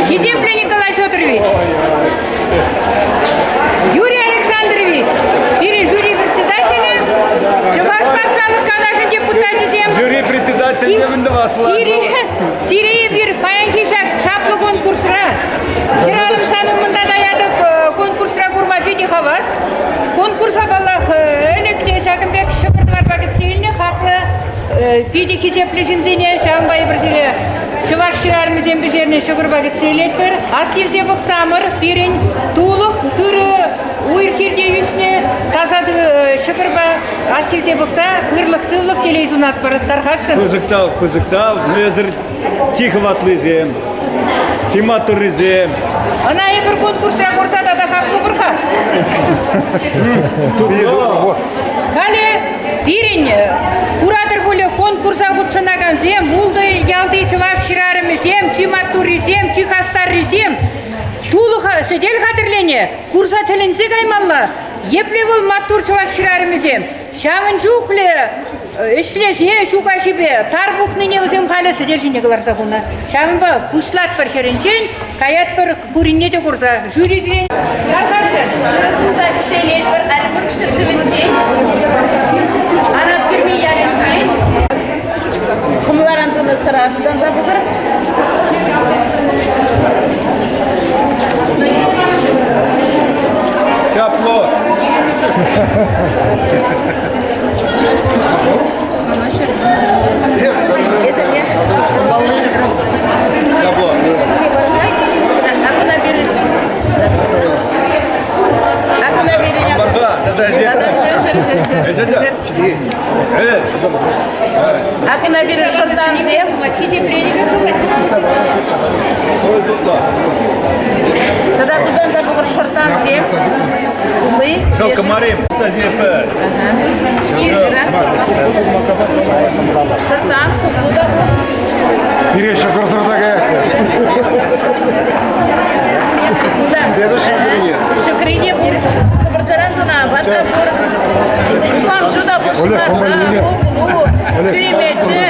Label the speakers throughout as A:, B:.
A: Хисеплӗ Николай Федорович! Юрий Александрович, пирӗн жюри председателӗ, Чӑваш патшалӑх канашӗн депутачӗсем.
B: Жюри председателӗ
A: Сире эпир паянхи ҫак чаплӑ конкурсра хӗрарӑм сан умӑнта таятӑп конкурсра курма питӗ хавас. Конкурса, паллах, ӗлӗк те ҫакӑн пек ҫӑкӑр-тӑварпа кӗтсе илнӗ хаклӑ питӗ хисеплӗ ҫынсене, ҫавӑнпа эпир сире чӑваш хӗрарӑмӗсем пӗҫернӗ ҫӑкӑрпа кӗтсе илетпӗр. Ас тивсе пӑхсамӑр, пирӗн тулӑх тырӑ уй-хирте ӳснӗ таса ҫӑкӑрпа ас тивсе пӑхса ырлӑх-сывлӑх телей сунатпӑр. Тархасшӑн.
B: Пысӑк тав, пысӑк тав. Ну, эсир чи хӑватлисем, чи маттуррисем.
A: Ӑна эпир конкурсра курса тата хаклӑпӑр-ха. Халӗ пирӗн куратӑр пулӗ конкурса хутшӑнакансем, ултӑ ялти чӑваш хӗрарӑмӗсем, чи маттуррисем, чи хастаррисем тулӑх сӗтел хатӗрленӗ, курса тӗлӗнсе каймалла. Епле вӑл маттур чӑваш хӗрарӑмӗсем? Ҫавӑн чухлӗ ӗҫлесе ҫу каҫипе тар пухнине вӗсем халӗ сӗтел ҫине кӑларса хунӑ. Ҫавӑнпа пуҫлатпӑр хӗрӗнчен, каятпӑр пуринне те курса. Жюрисен тархасшӑн.
C: Ырӑ сунса кӗтсе илетпӗр Оренбург ҫӗршывӗнчен, Анат Кӳрми ялӗнчен. Хӑмларан тунӑ сӑра тутанса пӑхӑр.
B: Тепло. Тепло.
C: Акӑна пирӗн шӑртансем. Тата тутанса пӑхӑр шӑртансем. Тулли.
B: мар-им?
C: Шӑртан, хуплу та пур.
D: Пире ҫӑкӑр сырса каять.
C: Ҫӑкрине пур. Тӑпӑрчаран тунӑ апат та пур. Услам ҫу та пур, ҫӑмарта, хуплу, пӳремечӗ.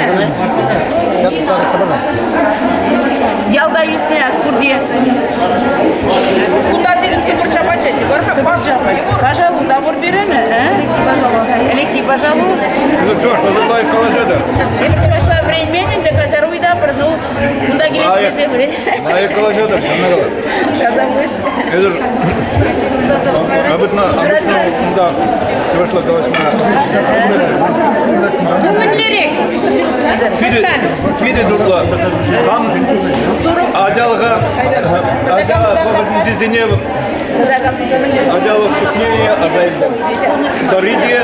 C: Ялта ӳснӗ пурте.
E: Кунта сирӗн тӑпӑрча пачать бар-ха,
C: Пожалуй, та пур пирӗн. Ӗлӗкхи пожалуй.
B: Ну что ж, ну лайӑх калаҫатӑр.
C: Эпир чӑвашла вӗренмен ӗнтӗ, каҫару ыйтатпӑр. Ну, кунта килес тесе вӗрен.
B: Лайӑх калаҫатӑр, ҫавна калать.
C: Ҫавна пуҫ.
B: Эсир обычно, обычно кунта чӑвашла калаҫма.
A: Ну, мӗнлерех?
B: Питӗ, питӗ тутлӑ. Хам ачалӑха, ача вӑхӑтӗнчисене ачалӑх чухне аса илтӗм. Сӑри те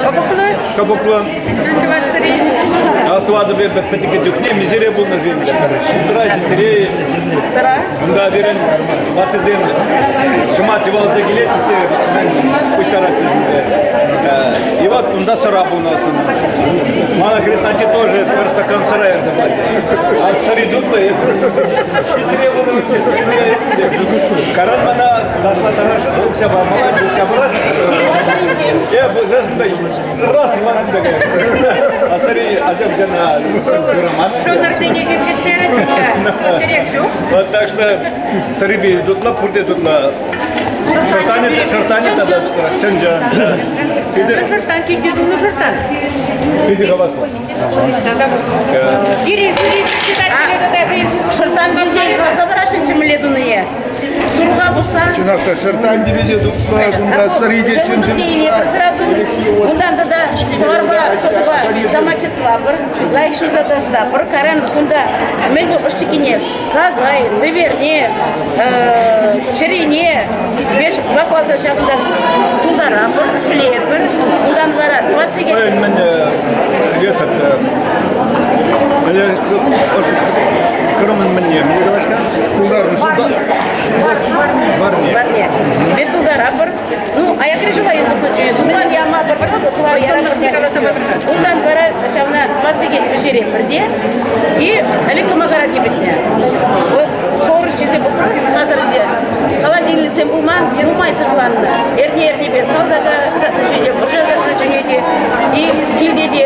A: Кӑпӑклӑ?
B: кӑпӑклӑ.
A: Чун чӑваш сӑри.
B: Астӑватӑп эпӗ пӗчӗккӗ чухне миҫере пулнӑ-ши ӗнтӗ? Шултра ҫитре.
C: Сӑра?
B: Унта пирӗн ваттисем ҫӑмат йӑваласа килетчӗҫ те пуҫтаратчӗҫ ӗнтӗ. И вот унта сӑра пулнӑ. Мана хрестанти тоже пӗр стакан сӑра ярса пачӗ. А сӑри тутлӑ. Ҫитре пулнӑ Каран мана ташлаттараш укҫа памалла, укҫа парас. Я раз Иван А сӑри ача-пӑчана юраман.
A: Шӑнӑрсене ҫемҫетсе тӗрек ҫук.
B: Вот так что сӑрипе тутлӑ, пурте тутлӑ. Шӑртанӗ, шӑртанӗ тата чӑн-чӑн.
A: Шӑртан, килте тунӑ шӑртан.
B: Питӗ хаваслӑ.
A: Пирӗн жюри председателӗ тата хӑйӗн
C: Шӑртан ҫинчен каласа парасшӑнччӗ мӗнле тунине. Сурха пусса.
D: Чӑнах та шӑртан тивӗҫе тупса, кунта сӑри те чӑн-чӑн.
C: Сразу унтан тата тӑварпа, содӑпа замочить-тӑвапӑр, лайӑх ҫуса тасатпӑр. Каран кунта мӗн пур ӑшчиккине какай, пӗверне, чӗрене веш вакласа ҫакӑнта тултарапӑр, ҫӗлепӗр. Унтан вара тӑватса
B: Мӗн этот Хырӑмӑн мӗнне? Мӗнле калаҫка?
D: Тултарнӑ.
B: Варне.
C: Варне. Без тултарапӑр. Ну, аякри ҫула языклы чуес. Унтан яма пӗр тӑвар ярапӑр. Унтан вара ҫавна 20 пӗҫерепӗр те. И ӗлӗк кӑмакара типӗтнӗ. Хор ҫисе пӑхрӑм, хазар те. Холодильниксем пулман, нумай сыхланнӑ. Эрне-эрнепе салтака сатнӑ чухне, вӑрҫа сатнӑ чухне те, и килте те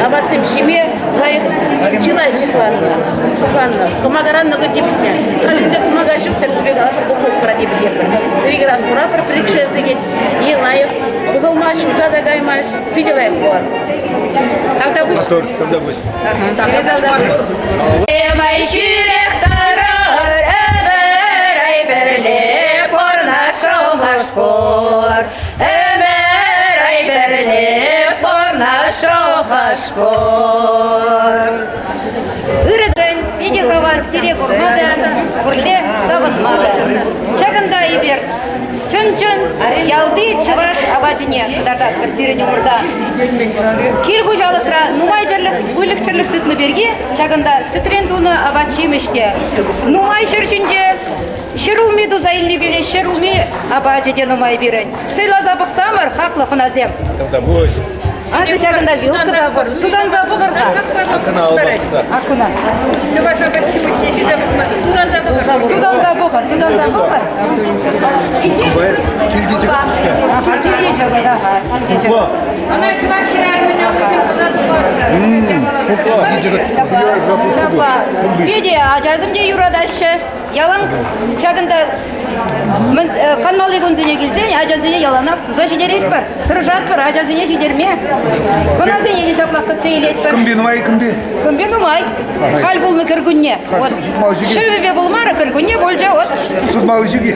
C: апатсем ҫиме лайӑх чылай сыхланнӑ. Сыхланнӑ. Кӑмакаран нӑкӑ типӗтнӗ. Халь ӗнтӗ кӑмака ҫук, тӗрӗссипе каласан духовкӑра типӗтетпӗр. Пӗр-ик раз куратпӑр, пӗр-икшер сехет. И лайӑх пӑсӑлмасть, ҫунса та каймасть. Питӗ лайӑх пулать.
A: Тавтапуҫ.
B: Тавтапуҫ.
A: Май ҫӳрех тӑрӑр, ӗмӗр ай пӗрле пурнашӑлмаш пур. Ӗмӗр ай пӗрле пурнашӑлмаш пур. Ырӑ питӗ хавас сире курма та, пурле савӑнма та. Ҫакӑнта эпир чӑн-чӑн ялти чӑваш апачӗне кӑтартатпӑр сирӗн умӑрта. Кил хуҫалӑхра нумай чӗрлӗх, выльӑх-чӗрлӗх тытнӑ пирки ҫакӑнта сӗтрен тунӑ апат-ҫимӗҫ те, нумай ҫӗр ҫинче ҫӗрулми туса илнипе ҫӗрулми апачӗ те нумай пирӗн. Сӑйласа пӑхсамӑр, хаклӑ хӑнасем.
B: Тавтапуҫ.
A: Акӑ ҫакӑнта вилка та пур. Тутанса пӑхӑр-ха.
B: Акӑна алла
A: Акуна. Чӑваш апат-ҫимӗҫне ҫисе пӑхма. Тутанса пӑхӑр. Тутанса пӑхӑр, тутанса пӑхӑр.
D: Килти чӑкӑт.
A: Аха, килти чӑкӑт, аха, килти чӑкӑт. Ӑна чӑваш хӗрарӑмӗн аллисем кӑна тупаслӑ. Ҫапла. Питӗ ачасем те юратаҫҫӗ. Ялан ҫакӑнта канмалли кунсене килсен ачасене яланах туса ҫитеретпӗр, тӑрӑшатпӑр ачасене ҫитерме. Хӑнасене те ҫаплах кӗтсе илетпӗр.
D: Кӑмпи нумай кӑмпи?
A: Кӑмпи нумай. Халь пулнӑ кӗркунне. Вот. Шывӗпе пулмарӗ, кӗркунне пулчӗ. Вот.
D: Сутмалли ҫук-и?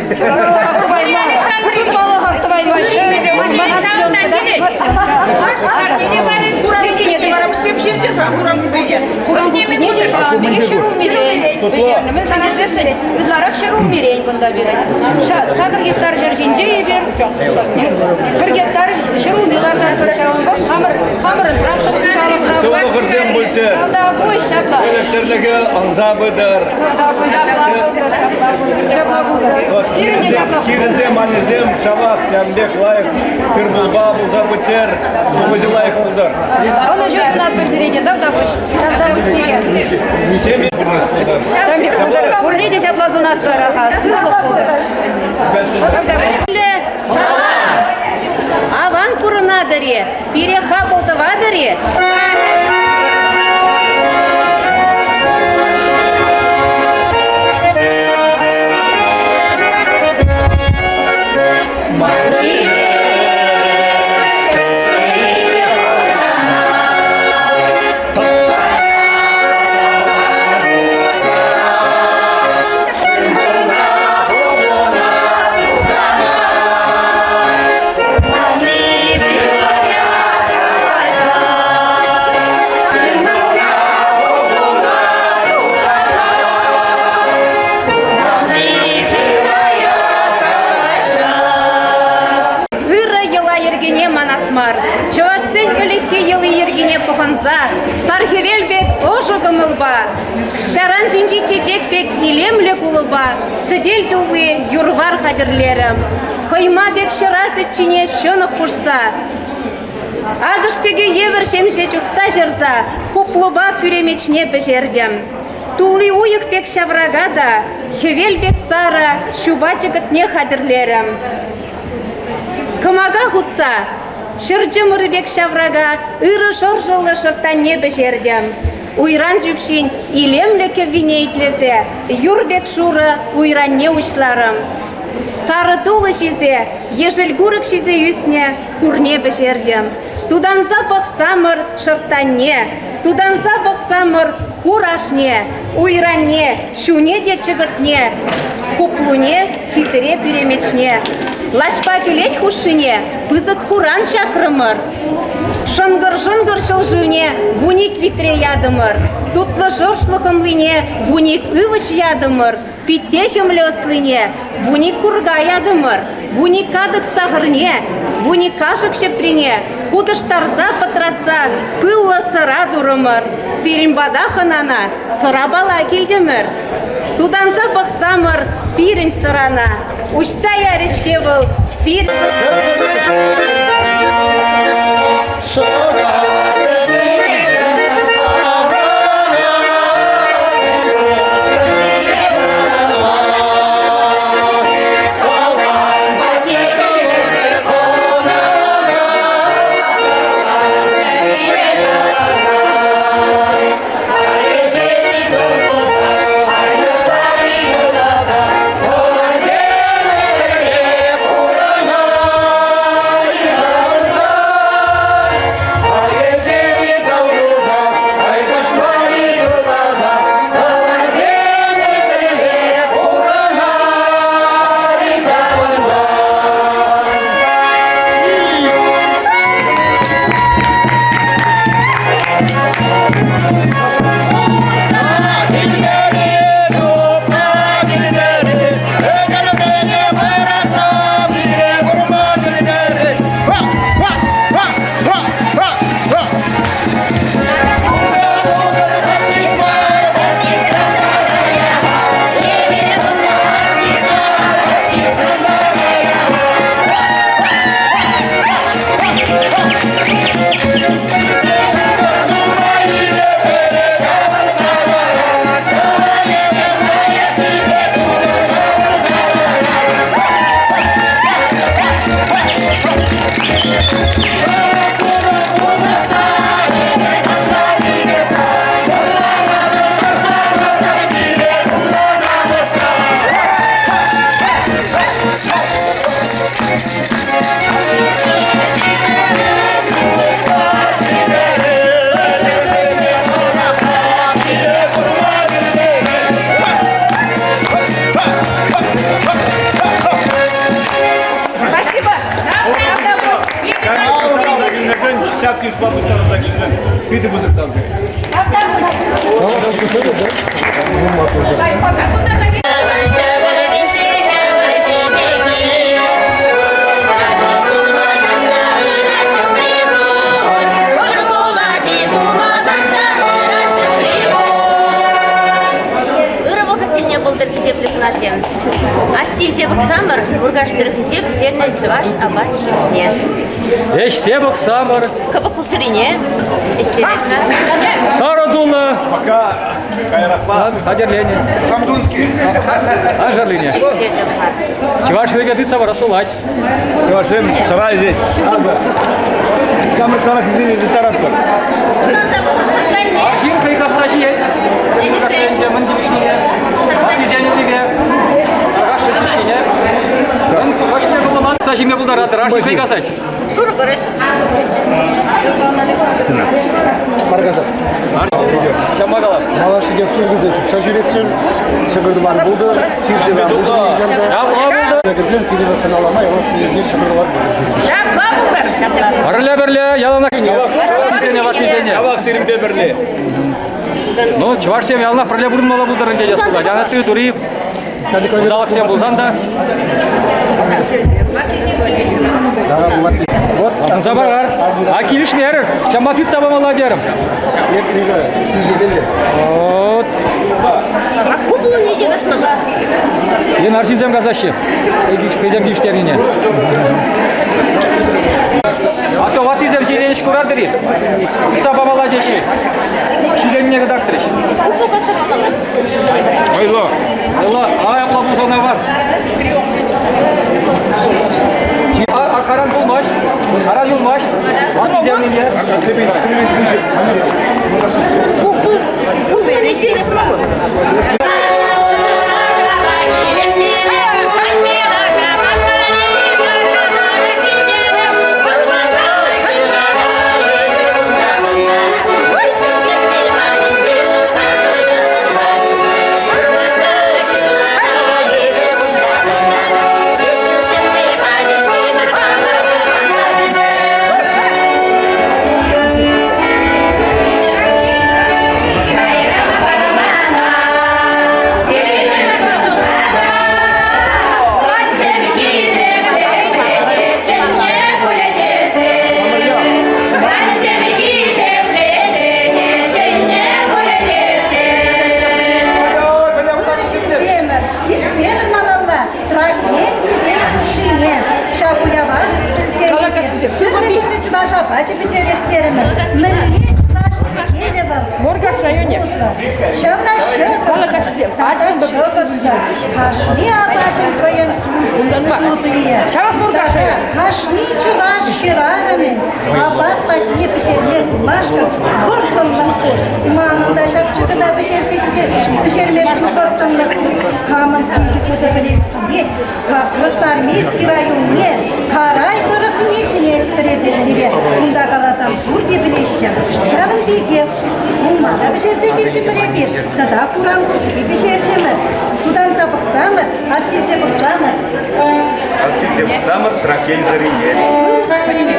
A: Сутмалӑхах тӑвайман. Шывӗпе пулман. Кӗркине Ытларах ҫӗрулмирен кунта пирӗн. 8 гектар ҫӗр ҫинче эпир 1 гектар ҫӗрулми лартатпӑр ҫавӑнпа хамӑр хамӑрӑн трактор хуҫалӑхра.
B: Сывлӑхӑрсем пулчӗ.
A: Тавтапуҫ ҫапла.
B: Выльӑх-чӗрлӗхе ӑнса пытӑр.
A: Тавтапуҫ ҫапла пултӑр, ҫапла пултӑр, ҫапла пултӑр. Сирӗн те ҫапла.
B: Хирӗсем, аннесем. Шавах, ҫавӑн пек лайӑх тыр-пулпа пулса пӗтер, тухӑҫӗ лайӑх пултӑр.
A: Ӑнӑҫу сунатпӑр сире те. Тавтапуҫ.
C: Тавтапуҫ сире.
B: Ҫемье пурнӑҫ пултӑр.
A: Ҫавӑн пек пултӑр. Пурне те ҫапла сунатпӑр. Аха, сывлӑх пултӑр. Тавтапуҫ.
C: Салам! Аван пурӑнатӑр-и? Пире хапӑл тӑватӑр-и? Ырӑ йӑла-йӗркене манас мар. Чӑвашсен ӗлӗкхи йӑли-йӗркине пӑхӑнса, сар хӗвел пек ӑшӑ кӑмӑлпа, ҫаран ҫинчи чечек пек илемлӗ кулӑпа сӗтел тулли юр-вар хатӗрлерӗм. Хӑйма пек ҫӑра сӗт ҫине ҫӑнӑх хушса, акӑш тӗкӗ евӗр ҫемҫе чуста ҫӑрса хуплупа пӳремечне пӗҫертӗм. Тулли уйӑх пек ҫаврака та хӗвел пек сарӑ ҫупа чӑкӑтне хатӗрлерӗм. Кӑмака хутса ҫӗр чӑмӑрӗ пек ҫаврака ырӑ шӑршӑллӑ шӑрттанне пӗҫертӗм. Уйран ҫӳпҫин илемлӗ кӗввине итлесе юр пек шурӑ уйранне уҫларӑм. Сарӑ тулӑ ҫисе, ешӗл курӑк ҫисе ӳснӗ хурне пӗҫертӗм. Тутанса пӑхсамӑр шӑрттанне, тутанса пӑхсамӑр хур ашне, уйранне, ҫуне те чӑкӑтне, хуплуне, хитре пӳремечне. Лаҫпа кӗлет хушшине пысӑк хуран ҫакрӑмӑр. Шӑнкӑр-шӑнкӑр ҫӑл шывне вуник витре ятӑмӑр. Тутлӑ шӑршлӑ хӑмлине вуник ывӑҫ ятӑмӑр. Питте хӗмлӗ ӑслине вуник курка ятӑмӑр. Вуник катӑк сахӑрне, вуник кашӑк ҫӗприне хутӑштарса пӑтратса пыллӑ сӑра турӑмӑр. Сирӗн пата хӑнана сӑрапала килтӗмӗр. Тутанса пӑхсамӑр пирӗн сӑрана. Уҫса ярӗ-ҫке вӑл сир. Спасибо.
B: Ҫак йышпа пуҫтарӑнса килсен питӗ пысӑк тав.
F: Ырӑ вӑхӑт тӗлне пултӑр хисеплӗ хӑнасем. Астивсе пӑхсамӑр. Муркаш тӑрӑхӗнче пӗҫернӗ чӑваш апат-ҫимӗҫне.
G: Ӗҫсе пӑхсамӑр.
F: Кӑпӑклӑ сӑрине ӗҫтеретпӗр.
G: Сарӑ тулнӑ.
B: Пока каярахпа.
G: Хатӗрленӗ.
D: Камдунский.
G: Ан
F: Ӗҫтерсе пӑхар.
G: Чӑваш хӑйне тытса парас пулать.
B: Чӑвашсем сӑра здесь. Ҫамрӑкларах хисене таратпӑр.
G: Ким хӑй касса ҫиет. Мӗн тивӗҫнине. Ваттисен Ашшӗ ҫине. Хӑшне кӑмӑлланса ҫиме пултаратӑр, ашшӗ хӑй касать.
F: Шурӑ кӑрӑҫ.
D: Маргазов.
G: Ҫамма калап.
D: Малашне сургӑсем чупса ҫӳретчӗр, ҫӑкӑр-тӑвар пултӑр, чир-чӗр пултӑр нихӑҫан та.
G: Ҫапла пултӑр.
D: Кӗрсен сире хӑналама ялан ҫине ҫӑкӑр-тӑвар пултӑр.
C: Ҫапла пултӑр.
G: Пӗрле пӗрле яланах ваттисене ваттисене.
B: Ҫавах сирӗнпе пӗрле.
G: Ну, чӑвашсем яланах пӗрле пурӑнмалла пултӑр ӗнтӗ тес пулать. Анатри тури Вӑталӑхсем пулсан та.
D: Вот.
G: Асӑнса парар. А килӗшмерӗр. Ҫамма тытса памалла терӗм. Вот.
F: Куплуне те касмалла.
G: Е арҫынсем касаҫҫӗ. Хӑйсем килӗштернине. А то ваттисем ҫиленӗҫ куратӑр-и? Тытса памалла теҫҫӗ. Ҫиленнине кӑтартрӗҫ.
F: Куплу касса памалла.
B: Айло.
G: Алла, ай, апла пулсан аван. А, а каран пулмасть, каран юлмасть. Ваттисем
H: Ҫитсемӗр, иртсемӗр малалла, Тракмен сӗтелӗ хушшине. Ҫак уява чӗнсе илнӗ. Тӗрлӗ-тӗрлӗ чӑваш апачӗ пӗтерес терӗмӗр. Мӗнле чӑваш сӗтелӗ вӑл?
A: Муркаш районӗ.
H: Ҫавна ҫӑкӑрсӑр тата чӑкӑтсӑр. Кашни апачӗн хӑйӗн тутийӗ.
A: Ҫавах Муркаш
H: Тата
A: районӗ.
H: кашни чӑваш хӗрарӑмӗн апат патне пӗҫерме пымашкӑн вӑрттӑнлӑх пур. Манӑн та ҫак чӑкӑта пӗҫерсе ҫитер, пӗҫермешкӗн вӑрттӑнлӑх пур. Камӑн питӗ хытӑ пӗлес килет, Красноармейски районне Карай тӑрӑхне чӗнетпӗр эпир сире. Унта каласан пурте пӗлеҫҫӗ. Ҫавӑн пекех улма та пӗҫерсе килтӗмӗр эпир, тата хуран кукли пӗҫертӗмӗр. Тутанса пӑхсамӑр, астивсе пӑхсамӑр.
B: Астивсе пӑхсамӑр Тракей сӑрине.
H: Сӑрине.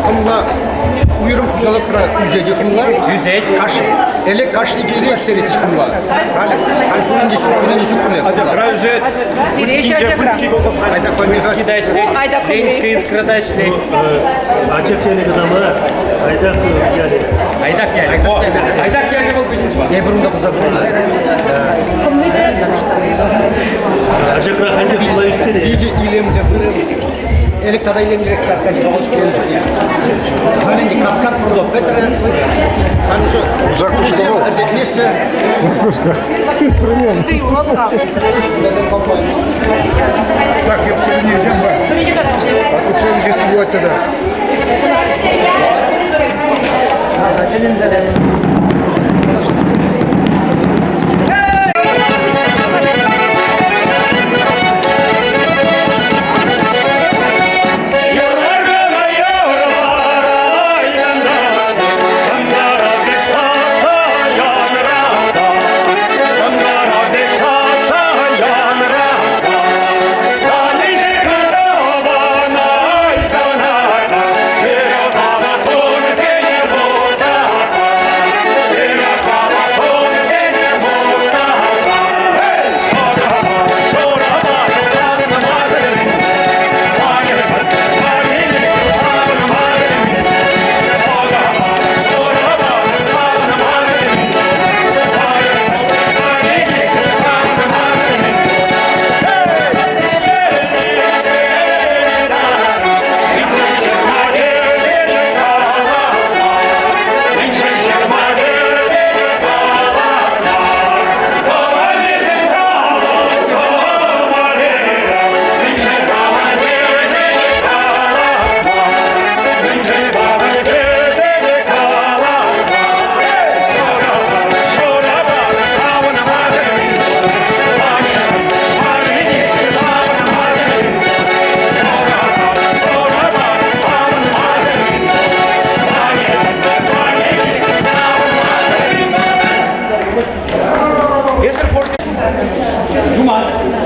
I: Хӑмла уйрӑм хуҫалӑхра ӳсет хӑмла.
J: Ӳсет.
I: Элек кашни килте ӳстеретчӗҫ хӑмла. Халь халь пурин те ҫук, пурин те ҫук пулӗ.
B: Ачакра ӳсет.
I: Айдак памирха.
J: Да ӗҫлет. Ленинская искра да ӗҫлет.
K: Ачак ялӗ кӑна мар, Айдак ялӗ.
J: Айдак ялӗ. О, Айдак ялӗ вӑл пирӗн чӑваш.
I: Эпир унта пулса курнӑ.
K: Ачакра ханча хӑмла ӳстерет.
I: Питӗ илемлӗ вырӑн. Элӗк тата илемлӗрех царкаҫ чухне. Халь ӗнтӗ каскад прудов пӗтрӗ. Халь уже ӗрчетмеҫҫӗ.
D: Так, я все не идем. А тут что уже сегодня тогда?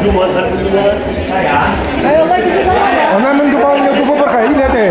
K: Юман хатӗрлеме.
D: Она мӗн тупалне тупӑпӑр-ха, илете.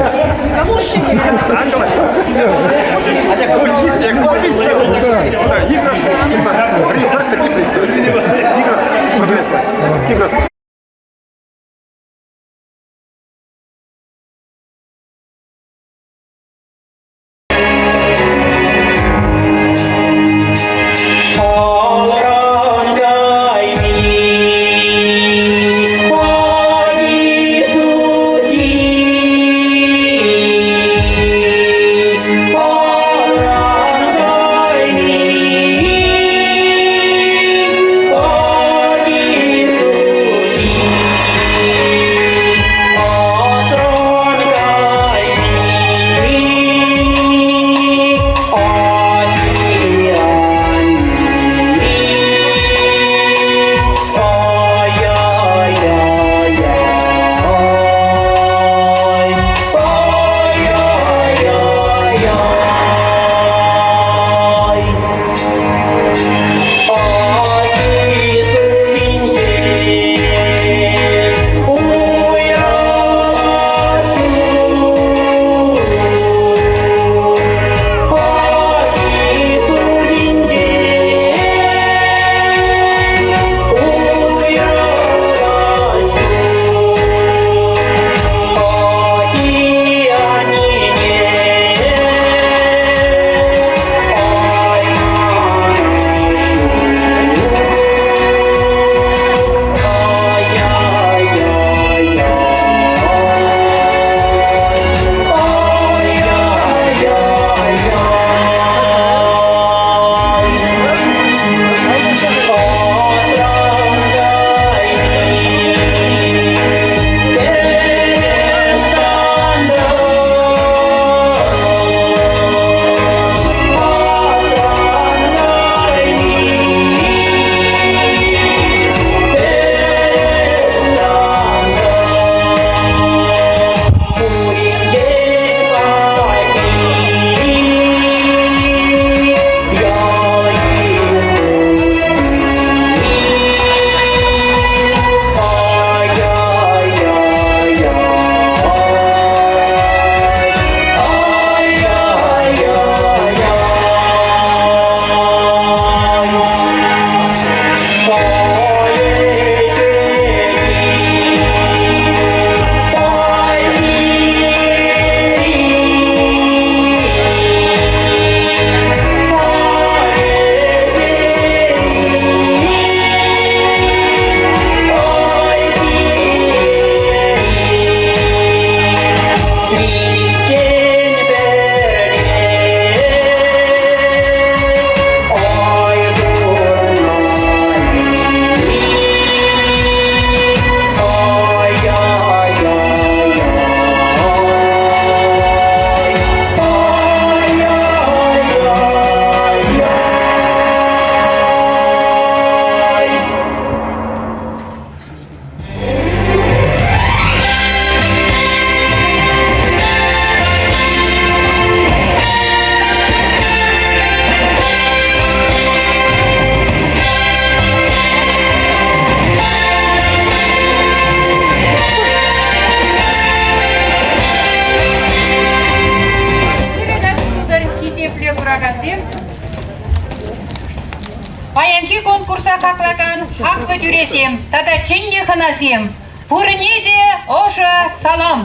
A: Конкурса хаклакан хаклӑ тӳресем тата чӗннӗ хӑнасем, пурне те ӑшӑ салам!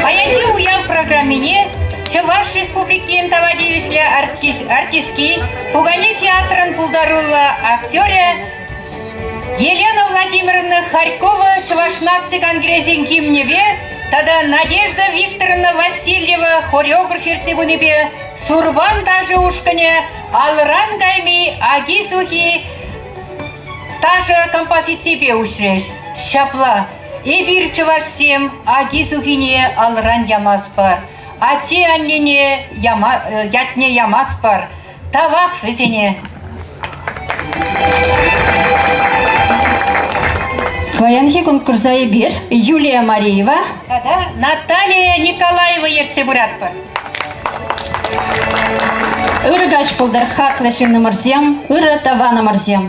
A: Паянхи уяв программине Чӑваш Республикин тава тивӗҫлӗ артистки, пукане театрӑн пултаруллӑ актерӗ Елена Владимировна Харькова Чӑваш наци конгресӗн гимнӗпе тата Надежда Викторовна Васильева хореограф ертсе пынипе Сурпан ташӑ ушкӑнӗ Алран кайми аки-сухи ташӑ композиципе уҫрӗҫ. Ҫапла, эпир, чӑвашсем, аки-сухине алран ямастпӑр, атте-аннене яма, ятне ямастпӑр. Тавах вӗсене!
L: Паянхи конкурса эпир Юлия Мариева
A: тата Наталия Николаева ертсе пыратпӑр.
L: Ырӑ каҫ пултӑр, хаклӑ ҫыннӑмӑрсем, ырӑ тӑванӑмӑрсем.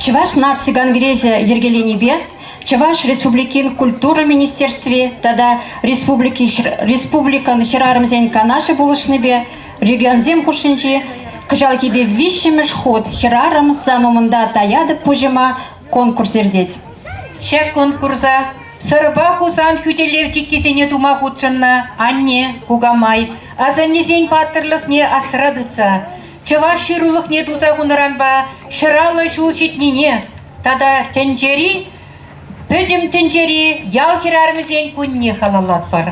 L: Чӑваш наци конгресӗ йӗркеленипе Чӑваш Республикин культура министерстви тата республикӑн хӗрарӑмсен канашӗ пулӑшнипе регионсем хушшинчи кӑҫалхипе виҫҫӗмӗш хут «Хӗрарӑм сан умӑнта таятӑп пуҫӑма» конкурс иртет.
A: Ҫак конкурса Сӑрпа Хусан хӳтӗлев чиккисене тума хутшӑннӑ анне, кукамай, асаннесен паттӑрлӑхне асра тытса чӑваш ҫырулӑхне туса хунӑранпа 150 ҫул ҫитнине тата тӗнчери Пӗтӗм тӗнчери ял хӗрарӑмӗсен кунне халаллатпӑр.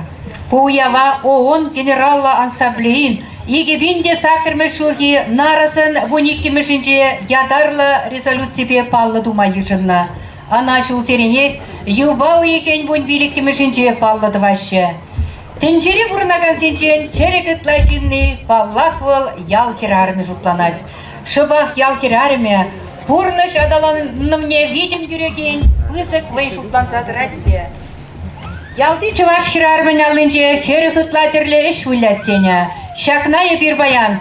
A: Ку уява ООН Генераллӑ Ассамблейин 2008 ҫулхи нарӑсӑн 12-мӗшӗнче ятарлӑ резолюципе паллӑ тума йышӑннӑ. Ӑна ҫулсеренех юпа уйӑхӗн 15-мӗшӗнче паллӑ тӑваҫҫӗ. Тӗнчере пурӑнакансенчен чӗрӗк ытла ҫынни, паллах, вӑл ял хӗрарӑмӗ шутланать. Шӑпах ял хӗрарӑмӗ пурнӑҫ аталанӑвне витӗм кӳрекен пысӑк вӑй шутланса тӑрать те. Ялти чӑваш хӗрарӑмӗн аллинче 40 ытла тӗрлӗ ӗҫ вылять тенӗ. Ҫакна эпир паян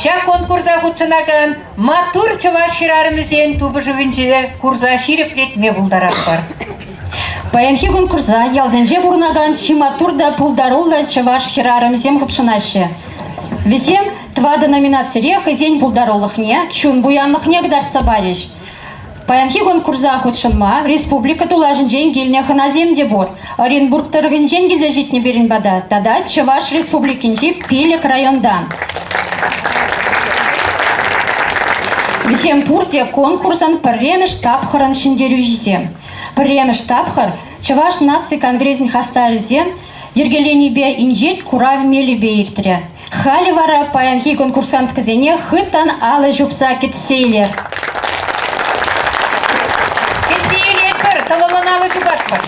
A: ҫак конкурса хутшӑнакан маттур чӑваш хӗрарӑмӗсен тупӑшӑвӗнче курса ҫирӗплетме пултаратпӑр.
L: Паянхи конкурса ялсенче пурӑнакан чи маттур та пултаруллӑ чӑваш хӗрарӑмӗсем хутшӑнаҫҫӗ. Вӗсем тӑватӑ номинацире хӑйсен пултарулӑхне, чун пуянлӑхне кӑтартса парӗҫ. Паянхи конкурса хутшӑнма республика тулашӗнчен килнӗ хӑнасем те пур. Оренбург тӑрӑхӗнчен килсе ҫитнӗ пирӗн пата тата Чӑваш Республикинчи пилӗк районтан. Вӗсем пурте конкурсӑн пӗрремӗш тапхӑрӑн ҫӗнтерӳҫисем. Пӗрремӗш тапхӑр Чӑваш наци конгресӗн хастарӗсем йӗркеленипе инҫет курав мелӗпе иртрӗ. Халӗ вара паянхи конкурсанткӑсене хыттӑн алӑ ҫупса кӗтсе илер.
A: Кӗтсе илетпӗр, тӑвӑллӑн алӑ ҫупатпӑр.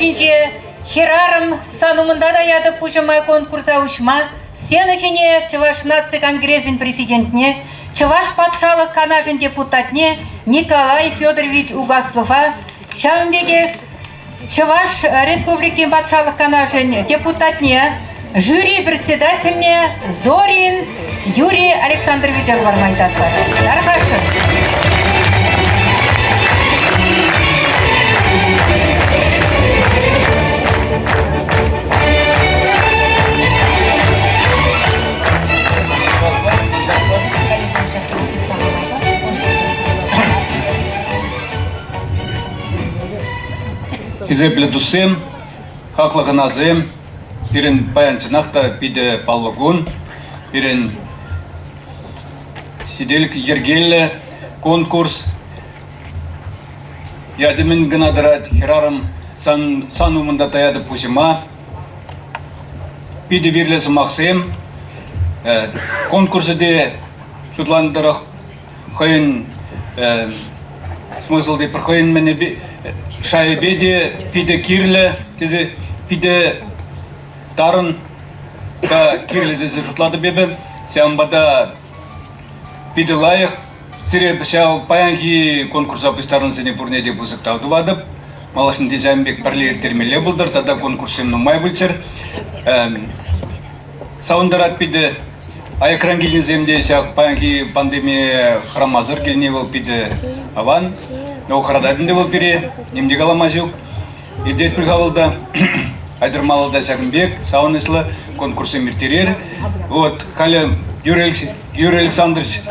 A: ҫинче Хӗрарӑм сан умӑнта та ятӑп пуҫӑма конкурса уҫма сцена ҫине Чӑваш наци конгресӗн президентне, Чӑваш патшалӑх канашӗн депутатне Николай Федорович Угаслова, ҫавӑн пекех Чӑваш Республикин Патшалӑх Канашӗн депутатне, жюри председательне Зорин Юрий Александровича хӑварма ыйтатпӑр. Тархасшӑн.
B: Хисеплӗ туссем, хаклӑ хӑнасем, пирӗн паян чӑнах та питӗ паллӑ кун. Пирӗн сителӗк йӗркеллӗ конкурс. Ячӗ мӗн кӑна тӑрать, хӗрарӑм сан, сан умӑнта таятӑп пуҫӑма. Питӗ вирлӗ сӑмахсем. Конкурсӗ те шутланӑ тӑрӑх хӑйӗн смыслти пӗр хӑйӗн мӗнӗпе шайӗпе те питӗ кирлӗ тесе питӗ тарӑн та кирлӗ тесе шутлатӑп эпӗ. Ҫавӑнпа та питӗ лайӑх. Сире ҫав паянхи конкурса пуҫтарӑнсене пурне те пысӑк тав тӑватӑп. Малашне те ҫавӑн пек пӗрле ирттермелле пултӑр тата конкурссем нумай пулччӑр. Савӑнтарать питӗ. Аякран килнисем те ҫак паянхи пандемие хӑрамасӑр килни вӑл питӗ аван. Но хӑратать ӗнтӗ вӑл пире, ним те калама ҫук. Иртет пуль-ха вӑл та. Айтӑр малалла ҫакӑн пек савӑнӑҫлӑ конкурссем ирттерер. Вот халӗ Юрий Александрович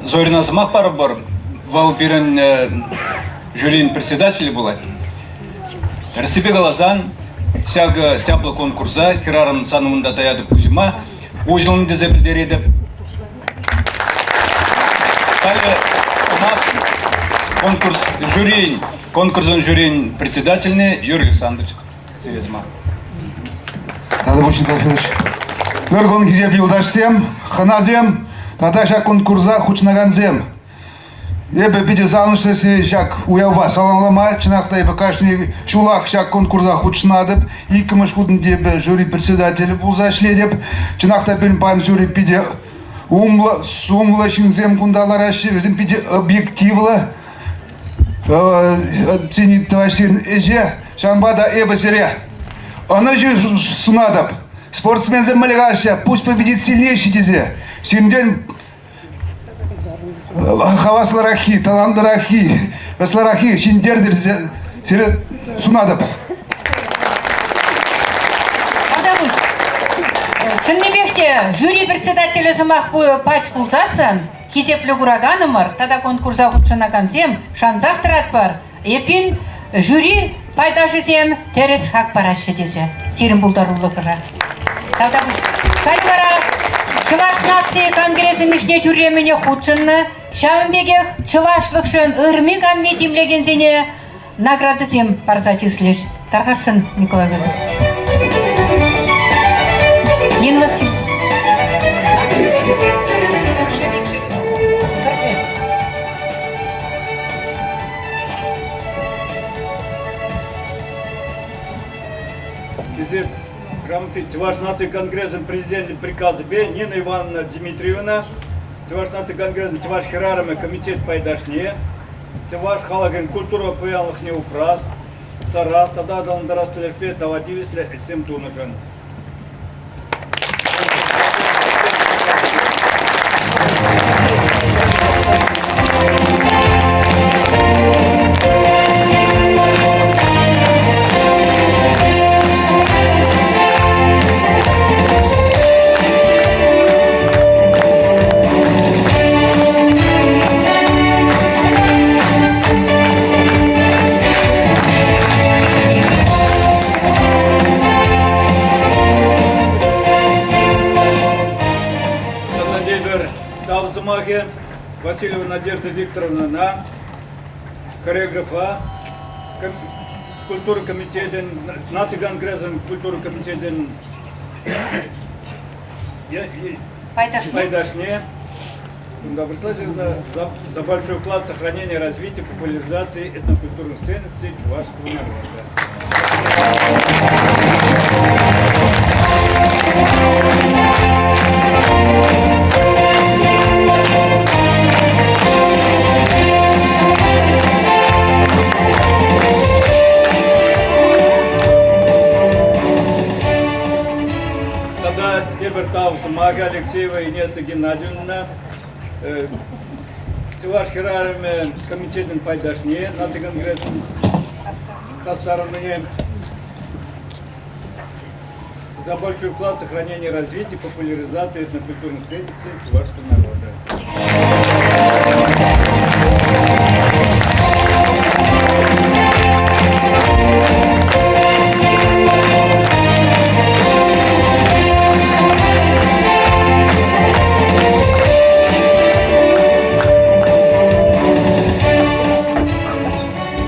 B: Зорина сӑмах парӑпӑр. Вӑл пирӗн жюрин председателӗ пулать. Тӗрӗссипе каласан, ҫакӑ чаплӑ конкурса хӗрарӑм сан умӑнта таятӑп пуҫӑма уҫӑлнӑ тесе пӗлтеретӗп. Халӗ сӑмах конкурс жюрин, конкурсӑн жюрин председательне Юрий Александрович сире сӑмах.
M: Тата Николай Пӗр кун хисеп юлташсем, хӑнасем тата ҫак конкурса хутшӑнакансем. Эпӗ питӗ савӑнӑҫлӑ сире ҫак уявпа саламлама. Чӑнах та эпӗ кашни ҫулах ҫак конкурса хутшӑнатӑп. Иккӗмӗш хут ӗнтӗ эпӗ жюри председателӗ пулса ӗҫлетӗп. Чӑнах та пирӗн паян жюри питӗ умлӑ, сумлӑ ҫынсем кунта лараҫҫӗ. Вӗсем питӗ объективлӑ оценить тӑваҫҫӗ ӗҫе. Ҫавӑнпа та эпӗ сире ӑнӑҫу сунатӑп. Спортсменсем мӗнле калаҫҫӗ, пусть победит сильнейший тесе. Сирӗнтен хаваслӑраххи, талантлӑраххи, ӑслӑраххи ҫӗнтертӗр тесе сире сунатӑп.
A: Тавтапуҫ. Чӑннипех те жюри председателӗ сӑмах пач пулсассӑн хисеплӗ кураканӑмӑр тата конкурса хутшӑнакансем шансах тӑратпӑр. Эппин, жюри пайташӗсем тӗрӗс хак параҫҫӗ тесе сирӗн пултарулӑхӑра. Тавтапуҫ. Халь вара Чӑваш наци конгресӗн ӗҫне тӳрремӗнех хутшӑннӑ, ҫавӑн пекех чӑвашлӑхшӑн ырми-канми тимлекенсене наградӑсем парса чыслӗҫ. Тархасшӑн, Николай Федорович. Нина Васильевна.
B: Хисеп грамоти Чӑваш наци конгресӗн президенчӗн приказӗпе Нина Ивановна Дмитриевна Чӑваш наци конгресӗн Чӑваш хӗрарӑмӗ комитет пайташне, чӑваш халӑхӗн культура пуянлӑхне упрас, сарас тата аталантарас тӗлӗшпе тава тивӗҫлӗ ӗҫсем тунӑшӑн. Тепӗр тав сӑмахӗ Васильева Надежда Викторовнӑна, хореографа, культура комитетӗн, наци конгресӗн культура комитетӗн пайташне, кунта за, за большой вклад в сохранение, развитие, популяризации этнокультурных ценностей чувашского народа. Тата тепӗр тав сӑмахӗ Алексеева Инесса Геннадьевна Чӑваш хӗрарӑмӗ комитетӗн пайташне, наци конгресӗн хастарӑмне за большой вклад в сохранение, развитие, популяризацию этнокультурных ценностей чувашского народа.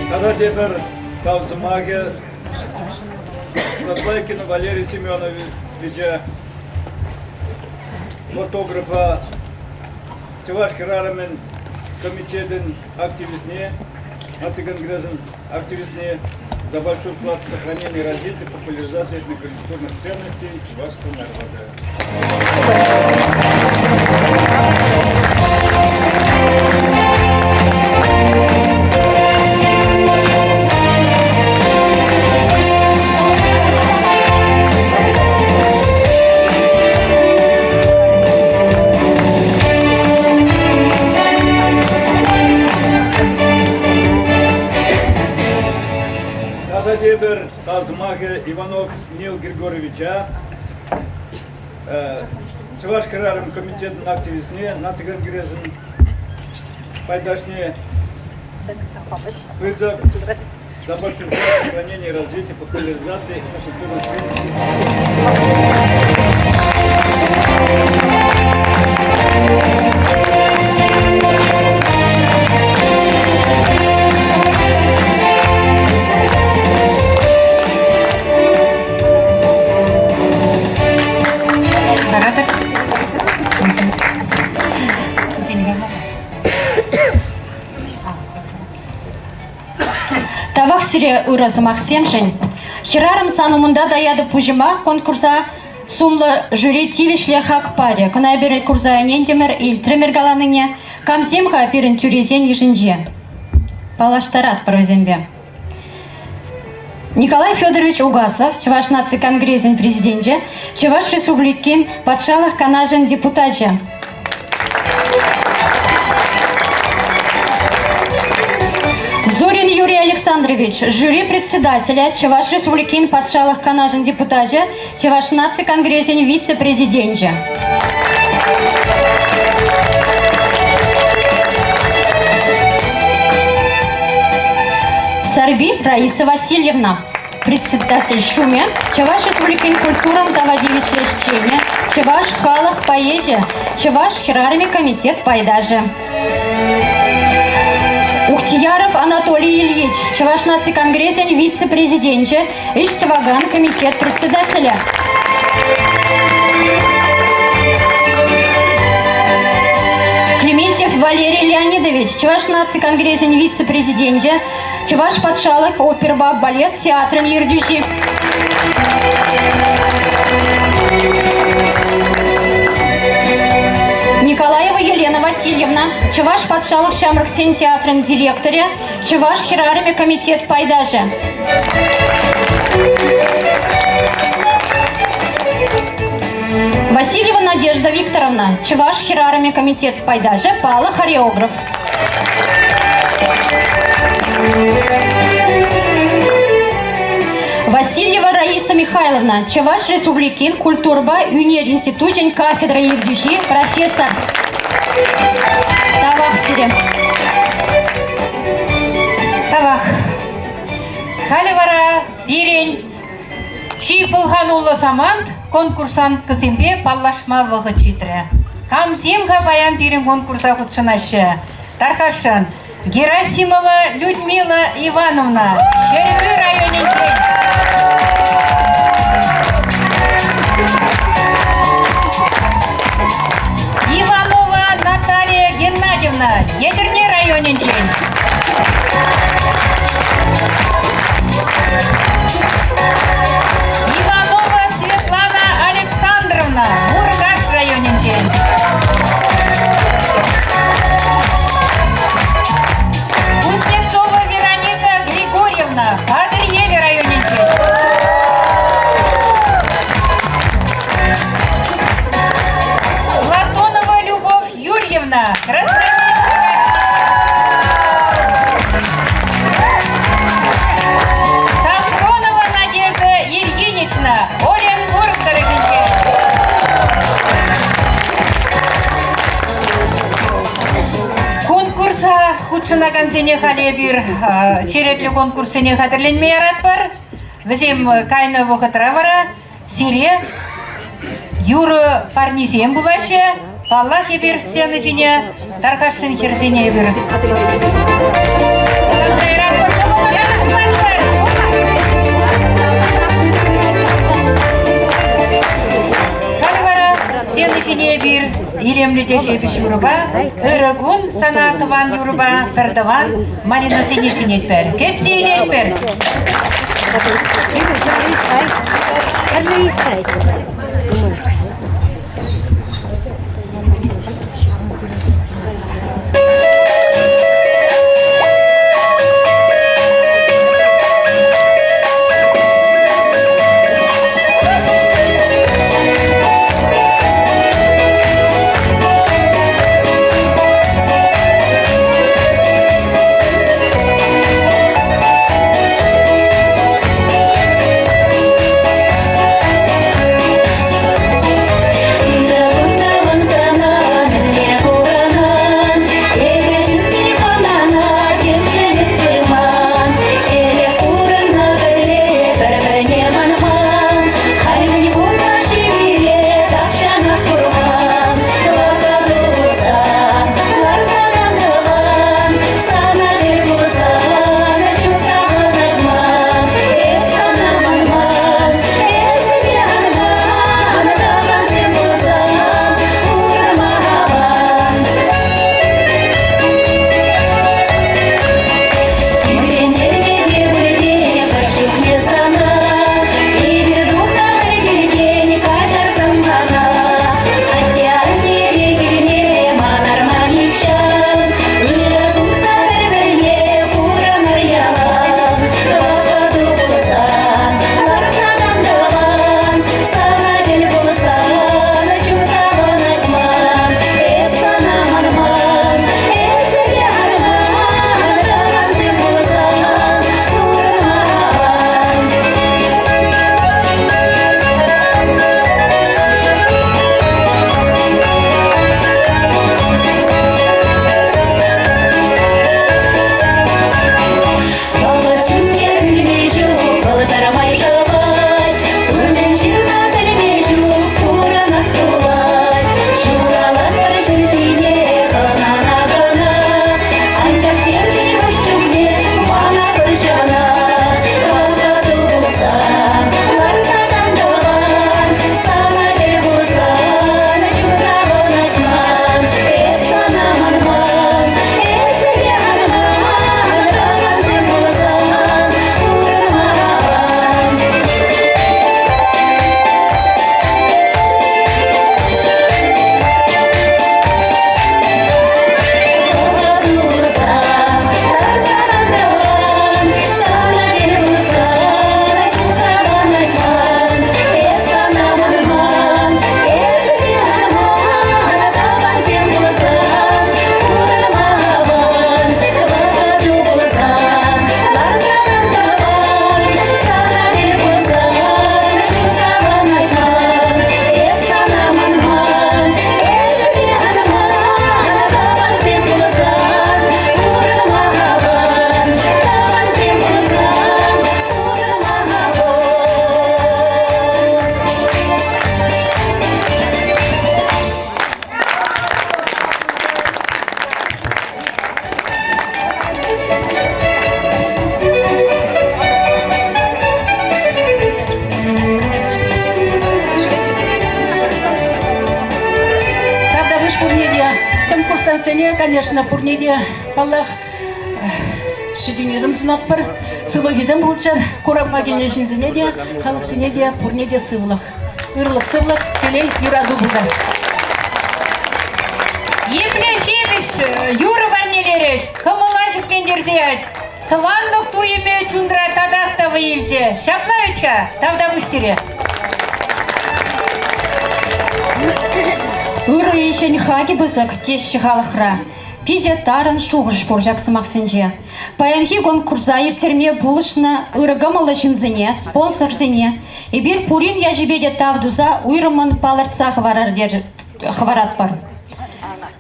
B: Тата тепӗр тав сӑмахӗ Сатлайкина Валерий Семеновича, фотографа, Чӑваш хӗрарӑмӗн комитетӗн активистне, наци конгресӗн активистне за большой вклад в сохранение и развитие популяризации этнокультурных ценностей чувашского народа. Тата тепӗр тав сӑмахӗ Иванов Нил Григорьевича, Чӑваш хӗрарӑм комитетӗн активистне, наци конгресӗн пайташне пысӑк за большой вклад в сохранение и развитие популяризации этнокультурных ценностей.
L: Тавах сире ырӑ сӑмахсемшӗн. Хӗрарӑм сан умӑнта таятӑп пуҫӑма конкурса сумлӑ жюри тивӗҫлӗ хак парӗ. Кӑна эпир курса ӗнентӗмӗр, илтрӗмӗр каланине. Камсем-ха пирӗн тӳресен йышӗнче? Паллаштаратпӑр вӗсемпе. Николай Федорович Угаслов, Чӑваш наци конгресӗн президенчӗ, Чӑваш Республикин Патшалӑх Канашӗн депутачӗ. Зорин Юрий Александрович, жюри председателӗ, Чӑваш Республикин Патшалӑх Канашӗн депутачӗ, Чӑваш наци конгресӗн вице-президенчӗ. Сарби Раиса Васильевна, председатель ҫумӗ, Чӑваш Республикин культурӑн тава тивӗҫлӗ ӗҫченӗ, Чӑваш халӑх поэчӗ, Чӑваш хӗрарӑмӗ комитет пайташӗ. Ухтияров Анатолий Ильич, Чӑваш наци конгресӗн вице-президенчӗ, Ӗҫ тӑвакан комитет председателӗ. Клементьев Валерий Леонидович, Чӑваш наци конгресӗн вице-президенчӗ, Чӑваш патшалӑх оперӑпа балет театрӗн ертӳҫи. Николаева Елена Васильевна, Чӑваш патшалӑх ҫамрӑксен театрӗн директорӗ, Чӑваш хӗрарӑмӗ комитет пайташӗ. Васильева Надежда Викторовна, Чӑваш хӗрарӑмӗ комитет пайташӗ, паллӑ хореограф. Васильева Раиса Михайловна, Чӑваш Республикин культурӑпа ӳнер институчӗн кафедра ертӳҫи, профессор. Тавах сире.
A: Тавах. Халӗ вара пирӗн чи пӑлхануллӑ самант конкурсанткӑсемпе паллашма вӑхӑт ҫитрӗ. Камсем-ха паян пирӗн конкурса хутшӑнаҫҫӗ? Тархасшӑн, Герасимова Людмила Ивановна, Ҫӗрпӳ районӗнчен. Иванова Наталия Геннадьевна, Етӗрне районӗнчен. Ивановна, Красноармейски районӗнчен. Сафронова Надежда Ильинична, Оренбург тӑрӑхӗнчен. Конкурса хутшӑнакансене халӗ эпир черетлӗ конкурссене хатӗрленме яратпӑр. Вӗсем кайнӑ вӑхӑтра вара сире юрӑ парнисем пулаҫҫӗ. Паллах, эпир сцена ҫине тархасшӑн хӗрсене эпир. Халь вара сцена ҫине эпир илемлӗ те ҫепӗҫ юрӑпа Ырӑ кун сана тӑван юрӑпа пӗр тӑван Маринӑсене чӗнетпӗр. Кӗтсе илетпӗр.
N: Тавтапуҫ пурне те. Конкурсантсене, конечно, пурне те, паллах, ҫитӗнӳсем сунатпӑр. Сывлӑхӗсем пулччӑр. Курава килнӗ ҫынсене те, халӑхсене те, пурне те сывлӑх. Ырлӑх, сывлӑх, телей, юрату пултӑр.
A: Епле ҫепӗҫ юрӑ парнелерӗҫ, кӑмӑла ҫӗклентерсе ячӗ. Тӑванлӑх туйӑмӗ чунра татах та вӑй илчӗ. Ҫапла вӗт-ха, тавтапуҫ сире.
L: Ырӑ ӗҫӗн хакӗ пысӑк, теҫҫӗ халӑхра. Питӗ тарӑн шухӑш пур ҫак сӑмахсенче. Паянхи конкурса ирттерме пулӑшнӑ ырӑ кӑмӑллӑ ҫынсене, спонсорсене эпир пурин ячӗпе те тав туса уйрӑммӑн палӑртса хӑваратпӑр.